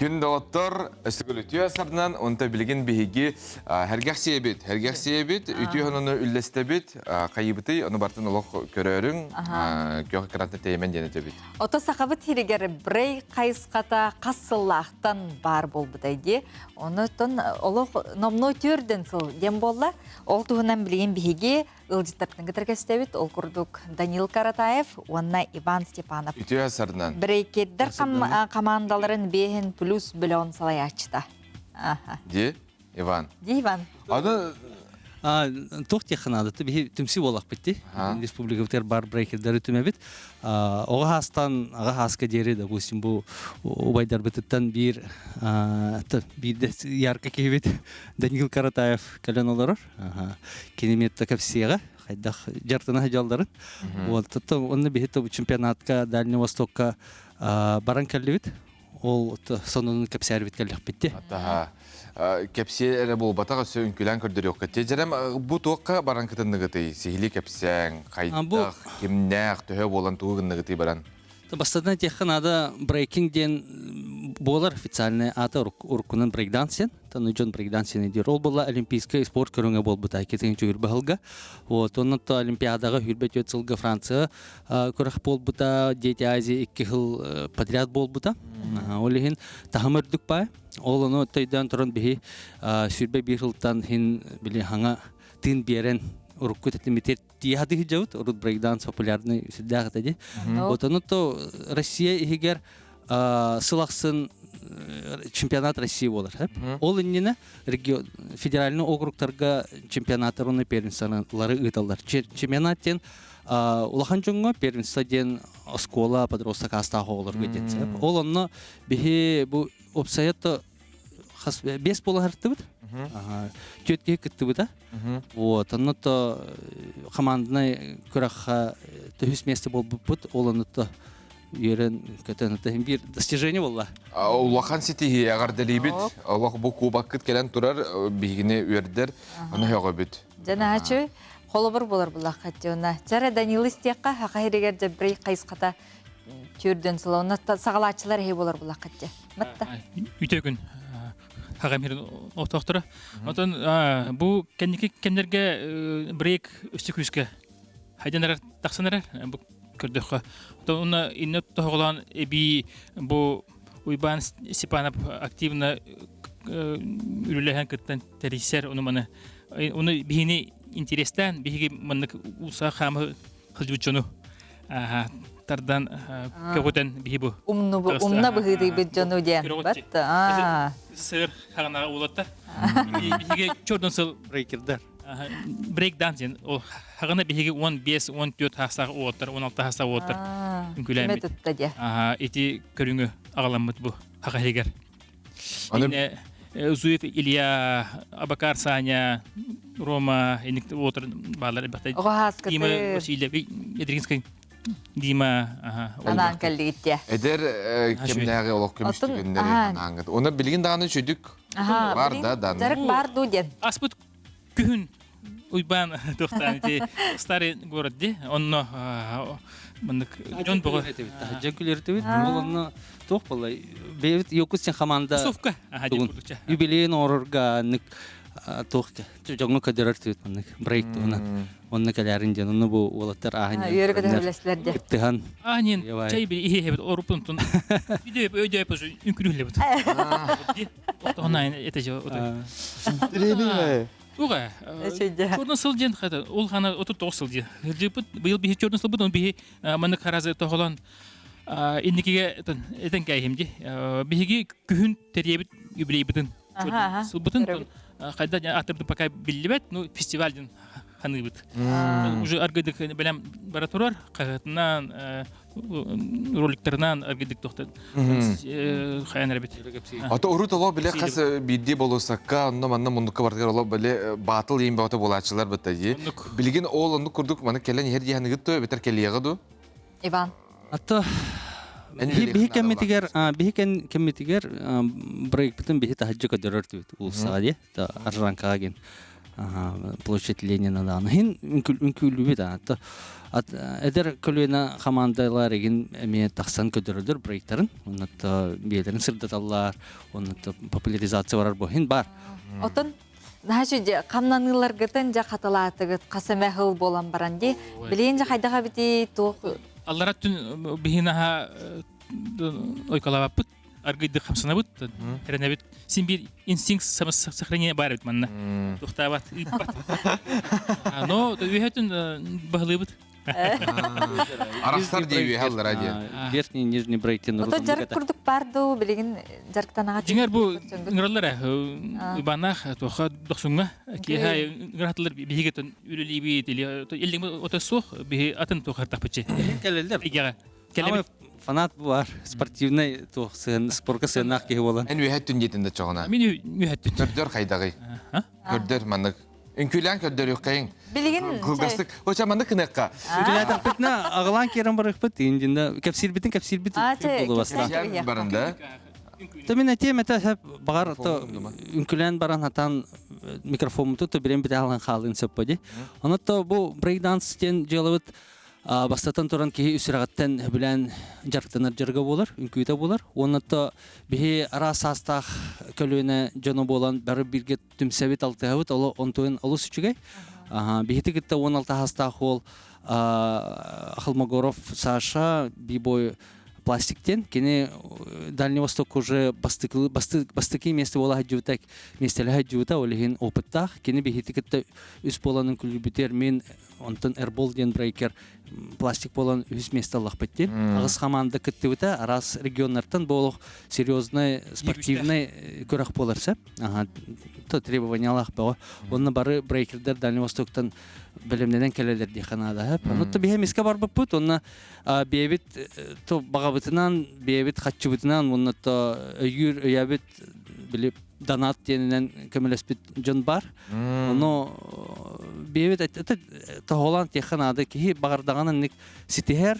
S1: Күн доҕоттор, өстүгүлүтүө сарынан, онто билигин биһиги һэргэх сиэбит, һэргэх сиэбит, үтүө хонону үллэстэбит, хайыбытый, ону бартын олох көрөрүҥ, күөх экранта тэйэмэн диэн этэбит.
S2: Ото сахабыт хиригер брей хайысхата хас сыллаахтан баар буолбутай дии. Онотон олох номно түрден сыл диэн буолла. Ол туһунан билигин биһиги ыалдьыттартан кытары кэстэбит. Ол курдук Данил Каратаев уонна Иван Степанов.
S1: Үтүө сарынан.
S2: Брейкердер командаларын бэһин плюс бөлөҕүн салайааччыта.
S1: Ди, Иван.
S2: Ди, Иван.
S1: Аны
S15: туох диэххэ наада биһи түмсүү буоллахпыт дии республикабытыгар бар брейкердары түмэбит оҕо хаастан аҕа хааска диэри допустим бу убайдарбытыттан биир биирдэ ярко киһибит Данил Каратаев кэлэн олорор Кини метта кэпсиэҕэ хайдах дьартына сылдьалларын. Вот онно биһи чемпионатка Дальний Востокка баран кэллибит. Ол сонунун кэпсээрбит кэллэхпит
S1: Атаха кэпсиэ эрэ буолбатах өссө үҥкүлээн көрдөрүөххэ. Тиэдьэрем бу туохха баран кытынныгытый? Сиһили кэпсээҥ, хайдах, кимнээх, төһө буолан тугу гынныгытый баран?
S15: Бастатан этиэххэ наада брейкинг диэн буолар официальный аата уруккунан брейкданс диэн. Таны дьон брейкданс диэн диир. Ол буолла олимпийскай спорт көрүҥэ буолбута иккитин үчүгүр баһылга. Вот онно то олимпиадаҕа 24 сылга Франция күрэх буолбута, Дети Азии икки сыл подряд буолбута. Ол иһин таһым үрдүк баай. Ол ону төйдөөн туран биһи 21 сылтан хин били хаҥа тыын биэрэн урукку тэтимитир тиэхэ сылдьабыт урут брейкданс популярный сүрдээх этэ дии. Вот ону то Россия иһигэр сыл ахсын чемпионат России буолар. Ол иннинэ федеральный округтарга чемпионаттар уонна первенстволары ыыталлар. Чемпионат диэн улахан дьоҥҥо первенство диэн оскуола подросток аастаах оҕолорго диэн. Ол онно биһи бу уопсайа хас бес буола сырыттыбыт. Түөрт киһи кыттыбыта. Вот, онно то команднай күрэххэ төһүс место буолбуппут. Ол онно то үөрэн көтөн это биир достижение буолла.
S1: Улахан ситиһии эҕэрдэлиибит. Олох бу кубаккыт кэлэн турар биһигини үөрдэр, аны һөҕөбүт.
S2: Жанаачы холобур болар буллахха тиона. Чара Данил истиэххэ хаха хиригер дьэбрей хайысхата түрдөн сыла. Онно саҕалааччылар эһи болар буллахха те. Матта.
S16: Үтө күн хагам хирин отохторо. Отон бу кэнники кэмнэргэ брейк өссө күүскэ хайдан эрэр тахсан эрэр бу көрдөххө. Отон уна инне тоһоҕолоон эбии бу Уйбаан Степанов активно үлэлэһэн кыттан тэрийсэр ону маны ону биһини интерестээн биһиги маннык улса хаамы сылдьыбыт дьону тардан көҕүтэн биһи бу
S2: умна быһыытыйбыт дьону диэн бат
S16: СССР хаҕынаҕа уолаттар биһиги чордон сыл
S15: брейкердар
S16: брейкданс диэн ол хаҕына биһиги 15-14 хаастаах уолаттар 16 хаастаах уолаттар үҥкүүлээммит ити көрүҥү аҕаламмыт бу хаха иһигэр Зуев Илья, Абакар Саня, Рома, иник уотар баалар элбэхтэ.
S2: Дима
S16: Васильев, Ядринскай Дима,
S2: анаан кэллигиттэ.
S1: Эдэр кэмнээҕи олох көмүс түгэннэри анаангыт. Оны билигин даҕаны үчүдүк бар да дан.
S2: Жарык бар дуу диэн.
S16: Аспыт күһүн Уйбаан туохтаан ити старый город ди онно маннык дьон бөҕө
S15: Таһырдьа күлэртибит. Ол онно туох буолла? Бэйэбит Йокус команда
S16: Тусовка.
S15: Юбилейын оҥорорго нык туох дьоҥҥо көдөрөр түбүт маннык брейк туһунан. Онно кэлээрин диэн онно бу уолаттар ааһын
S2: Үөрэ көтөһүлэстилэр дии.
S15: Кыттыһан.
S16: Аанин чай би иһиэбит оруппун тун. Видео өйдөп үҥкүрүллэбит. Ортоһунан это же Уга. Чорна сыл диэн хата ол хана 39 сыл диэн. Жыпыт быйыл биһи чорна сылбыт он биһи маннык харазы тохолон инникиге этен кайхим ди. Биһиги күһүн теребит юбилейбытын сылбытын хайда атырды пока биллибет, ну фестиваль ден ханыыбыт. Уже аргыдык белем бара турар, хаһытынан роликтарынан аргыдык тохтат хайан эребит.
S1: Ата урут оло биле хас биирдии болусакка, онно манна муннукка бартыгар оло биле баатыл иин баҕата буолааччылар бытта дии. Билигин ол оннук курдук маны кэлэн иһэр диэханыгыт то бетер кэлиэҕэ ду?
S2: Иван.
S15: Ата Биһи кэммитигэр биһи кэммитигэр брейкпытын биһи таһырдьа көрдөрөр түбүт уулуссаҕа дии Аржанкаҕа гин площадь Ленина даҕаны иһин үҥкүүлүүбүт аата эдэр көлүөнэ хамаандалар игин эмиэ тахсан көрдөрөллөр брейктарын онно биэлэрин сырдаталлар онно популяризация барар бу иһин бар
S2: Отон наһаа дьэ хамнаныыларгытын дьэ хатылаатыгыт хас эмэ сыл буолан баран дии билигин дьэ хайдах эбитий туох
S16: Аллара түн биһин аха ойкалаабаппыт аргыйдык хамсанабыт эрэнэбит син биир инстинкт самосохранение баар эбит манна туохтаабат ыыппат но үөһэтин баһылыыбыт
S1: Арахсар дии үөһэ аллара диэн.
S15: Верхний нижний брейктен
S2: Ото жарык курдук бар дуу билигин жарыктанаҕа
S16: Дьиҥэр бу ыҥыраллар ээ Ибанах туохха дохсуҥҥа киэһэ ыҥыратылар биһиги үлэлиибит или иллиҥ ото суох биһи атын туох артахпыччы
S15: кэлэллэр
S16: эйгэҕэ
S15: Кэлэбит фанат бар спортивный туох сыан спорка сыаннаах киһи буолан.
S1: Эн үөһэттүн диэтин да чоҕуна.
S16: Мин үөһэттүн.
S1: Көрдөр хайдаҕый? Көрдөр маннык. Үҥкүүлээн көрдөрүөххэйиҥ.
S2: Билигин
S1: Кылгастык. Оча маннык гыныахха.
S15: Үҥкүүлээтэхпитинэ аҕылаан киирэн барыахпыт. Индинде кэпсиирбитин кэпсиирбит буолубасла.
S1: Баранда.
S15: Та мин этиэм этэ сөп баҕар то үҥкүлээн баран хатан микрофоммуту то билэн бите алан хаалын сөп ди. Онон то бу брейкданс диэн дьыалабыт Бастатан туран киһи үсүрэҕиттэн сөбүлээн дьарыктанар дьарыга буолар, үҥкүүтэ буолар. Уонна то биһи араас саастаах көлүөнэ дьоно буолан бары бииргэ түмсэбит, алтыһабыт, оло онтуйан олус үчүгэй. Биһити кытта 16 саастаах уол Холмогоров Саша бибой пластиктен кини Дальний Восток уже бастыкы бастыкы место буола сылдьыбыта миэстэлэһэ сылдьыбыта ол иһин опыттаах кини биһити кытта үс буоланын күлүбүтэр мин Онтон Эрбол диэн брейкер пластик буолан үһүс миэстэ ыллахпыт дии. Аҕыс хамаанда кыттыбыта араас регионнартан бу олох серьезный спортивный күрэх буолар сөп. Ага, то требованиялаах бөҕө. Онно бары брейкердер Дальний Востоктан бэлэмнэнэн кэлэлэр диэххэ наада. Ону то биһи эмискэ барбыппыт, онно биэбит то баҕабытынан, биэбит хаччыбытынан, онно то өйүүр өйөбүт били донат диэнинэн көмөлөспүт дьон бар. Ону биэбит это тоһоҕолоон тиэххэ наада киһи баҕардаҕына инник ситиһэр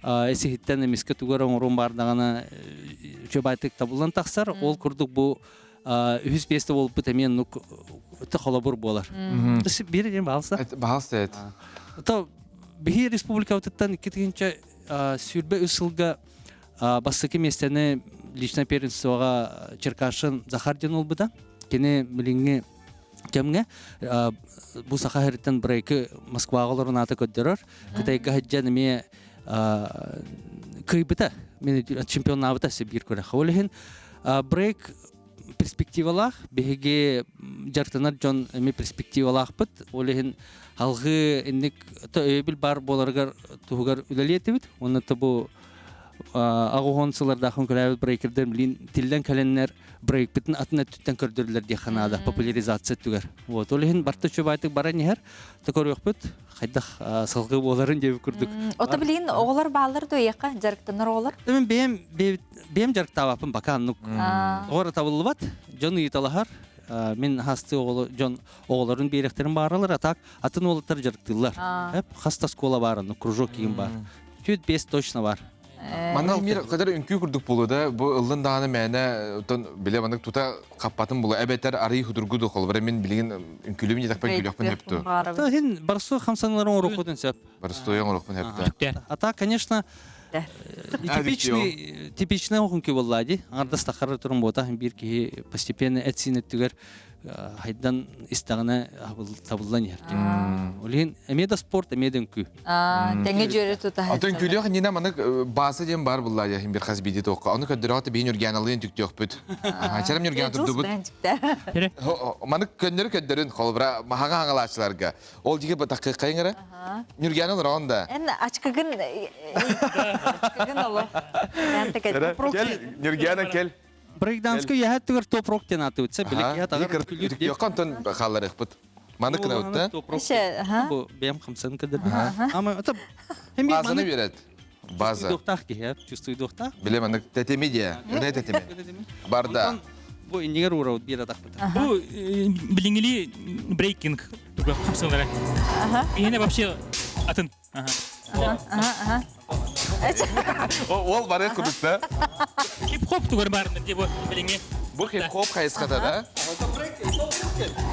S15: эсиһиттэн эмискэ тугу эрэ оҥоруон баардаҕына үчүгэйдик табыллан тахсар. Ол курдук бу үһүс миэстэ буолбут эмиэ оннук холобур буолар. Биир диэн баһалса.
S1: Баһалса эт.
S15: То биһи республикабытыттан 2023 сылга Бастакы миэстэни личное первенствоҕа Черкашин Захар диэн ылбыта. Кини билиҥҥи кэмҥэ бу саха сириттэн брейки Москваҕа олорон аата көрдөрөр. Кытайга сылдьан эмиэ кыайбыта. Мен чемпионнаабыта биир күрэххэ. Ол иһин брейк перспективалаах. Биһиги дьарыктанар дьон эмиэ перспективалаахпыт. Ол иһин алгыы инник өйөбүл баар буоларыгар туһугар үлэлиэтибит. Уонна бу аҕуһун сылардаахын көрөөбүт брейкердер билин тиллэн кэлэннэр брейкпитин атын өттүттэн көрдөрүлэр диэххэ наада популяризация өттүгэр. Вот ол иһин барта чубайтык баран иһэр та көрүөхпүт хайдах салгыы буоларын диэбит курдук.
S2: Ото билигин оҕолор бааллар дуо эйиэхэ дьарыктанар оҕолор?
S15: Мен бэйэм бэйэм дьарыктаабаппын бака аннук. Оҕор табыллыбат, дьон ыйыталаһар. Мин хасты оҕолор дьон оҕолорун биэрэхтэрин бааралар, а так атын уолаттар дьарыктыыллар. Хаста школа бар, ну кружок киин бар. Түт бес точно бар.
S1: Манна мир кадar үҥкүү курдук буолуо да бу ыллын даҕаны мээнэ оттон билэ маннык тута хаппатын була эбэтэр арый худургу ду холобура мин билигин үҥкүүлүбүн диэтэхпин үҥкүүлүөхпүн сөптүү.
S15: То хин барсу хамсаныыларын оҥоруохпутун сөп.
S1: Барыстуйа оҥоруохпун сөптөө.
S15: А так, конечно, типичный типичный үҥкүү буолла дии. Аҥардас таххара турун буота биир киһи постепенно эт-сиин өттүгэр хайдан истэҕинэ табыллан иһэр. Ол иһин эмиэ да спорт, эмиэ да үҥкүү.
S2: Тэҥэ дьүөрэ тутаһар.
S1: Атын үҥкүүлүөх иннинэ маннык бааса диэн бар булла дьэ бир хас биди туохха. Ону көрдөрөҕө биһи Ньургианалыын түктүөхпүт. Чарам Ньургиан турдубут. Маннык көннөрү көрдөрүн холобура маһаҥа хаҥалааччыларга. Ол диги таккайын эрэ. Ньургиана олороҕун да.
S2: Эн ачкыгын ачкыгын оло.
S1: Кел, Ньургиана кел.
S15: Брейкданска үөһэ өттүгэр топ-рок диэн ааттыыбыт. Били киһи атаҕар күлүүр
S1: диэн. Онтон хаалларыахпыт. Маны кынабыт да?
S15: Бу бэйэм хамсанын көрдөрдүм. Ама это
S1: Базаны үөрет. База.
S15: Чувствуйдуохтаах киһи, чувствуйдуохтаах.
S1: Биле маннык тэтими диэ. Үнэ тэтими. Барда.
S15: Бу иннигэр уурабыт биир атахпыт.
S16: Бу билиҥҥили брейкинг туга хамсаналара. Иһинэ вообще атын.
S2: Ага, ага.
S1: Ол бары курдукта.
S16: Хип-хоп тугар баарыныр дии бу билиҥҥи.
S1: Бу хип-хоп хайысхата да?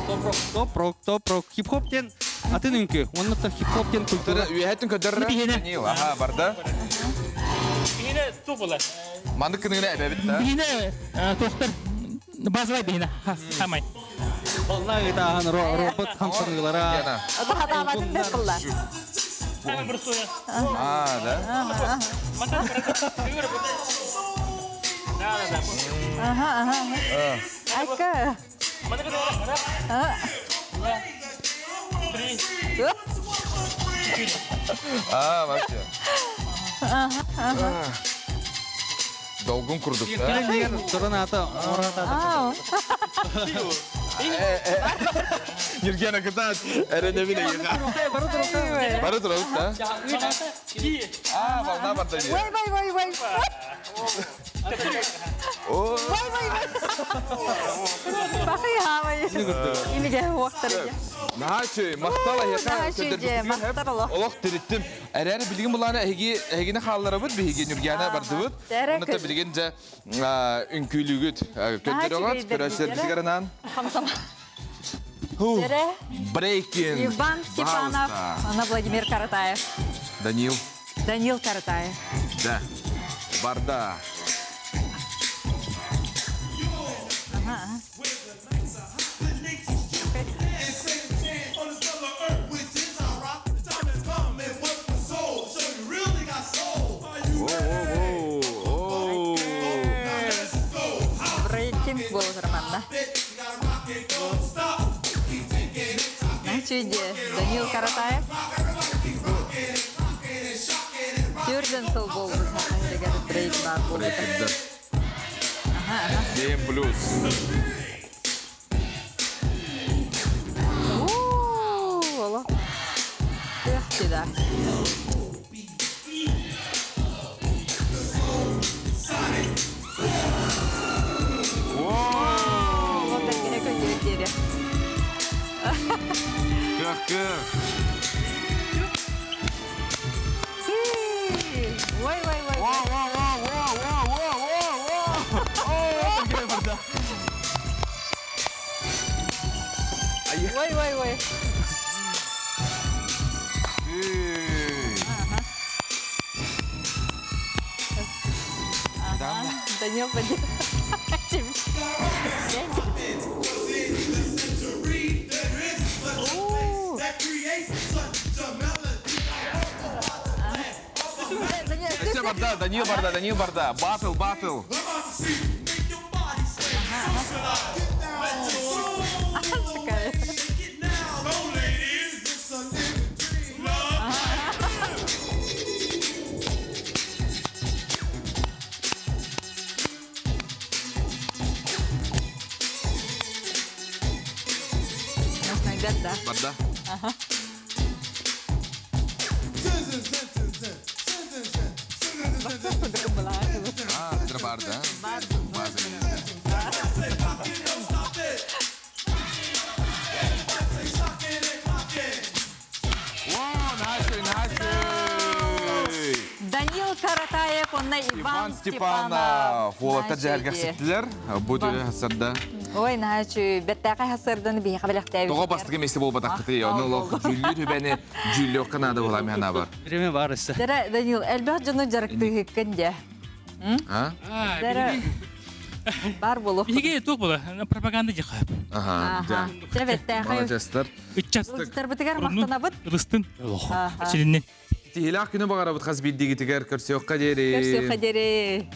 S15: Топ-рок, топ-рок, топ-рок. Хип-хоп диэн атын үҥкүү. Онно хип-хоп диэн культура.
S1: Үөһэттин көдөрөр. Даниил, аха, барда.
S16: Биһине ту була.
S1: Маннык кыныгына эбэбит да.
S16: Биһине тохтар базовай биһине хамай.
S15: Онна ытааһын робот хамсаныылара.
S2: Хатаабатын бэр кылла.
S1: А, да?
S2: Ага, ага. Айка.
S1: А, вообще. Долгун курдук, да?
S15: Туран ата, ората.
S1: Нюргена кытаат, эрэнэбин эйиэхэ. Бары турабыт да? А, волна барда дии.
S2: Вай, вай, вай, вай. Вай, вай, вай. Бахый хаамай. Имиге уақтар.
S1: Наһаа үчүгэй, махтал эһиэхэ.
S2: Махтал олох.
S1: Олох тириттим. Эрээри билигин булаана эһиги эһигини хаалларабыт, биһиги Нюргена бардыбыт. Онно билигин дьэ үҥкүүлүүгүт. Көрдөрөҕөт, көрөөччүлэрбитигэр анаан. Брейкин.
S2: Иван Степанов, Анна Владимир Каратаев.
S1: Данил.
S2: Данил Каратаев.
S1: Да. Барда.
S2: Ага. Рейтинг буолар манна. Үчүйде Данил Каратаев. Түрден сыл болбут брейк бар болбут.
S1: Дем плюс.
S2: Олох. Кыах да.
S1: Кых, кых.
S2: Ой, ой, ой.
S1: Воу, воу, воу, воу, воу, воу, воу, воу.
S2: Ой, ой, ой. Данил, поди.
S1: Все, барда, Данил барда, Данил барда. Батл, батл.
S2: Да.
S1: Барда.
S2: Ага.
S1: А, барда.
S2: Данил Каратаев, онна Иван,
S1: Иван Степанов. Уолаттар дьэһэргэ ситтилэр. Бу түһэ сарда.
S2: Ой, наһаа бэртээхэй хасырдан биһиэхэ бэлэхтээбит.
S1: Тоҕо бастакы месте буолбатаххытый? Ону олох дьүүллүүр үбэни дьүүллүөххэ наада буолаа миһана бар.
S15: Время бар өссө.
S2: Дара, Данил, элбэх дьону дьарыктыыһыккын дьэ.
S1: А?
S2: Дара, бар болу.
S16: Биһиги туох була? Пропаганда дьиха.
S1: Аха, дьэ.
S2: Дьэ, бэртээхэй.
S1: Молодецтар.
S2: Ыччаттарбытыгар махтанабыт.
S16: Ылыстын. Силиннин.
S1: Тиһилээх күнү баҕарабыт хас биирдиигитигэр көрсүөххэ диэри.
S2: Көрсүөххэ диэри.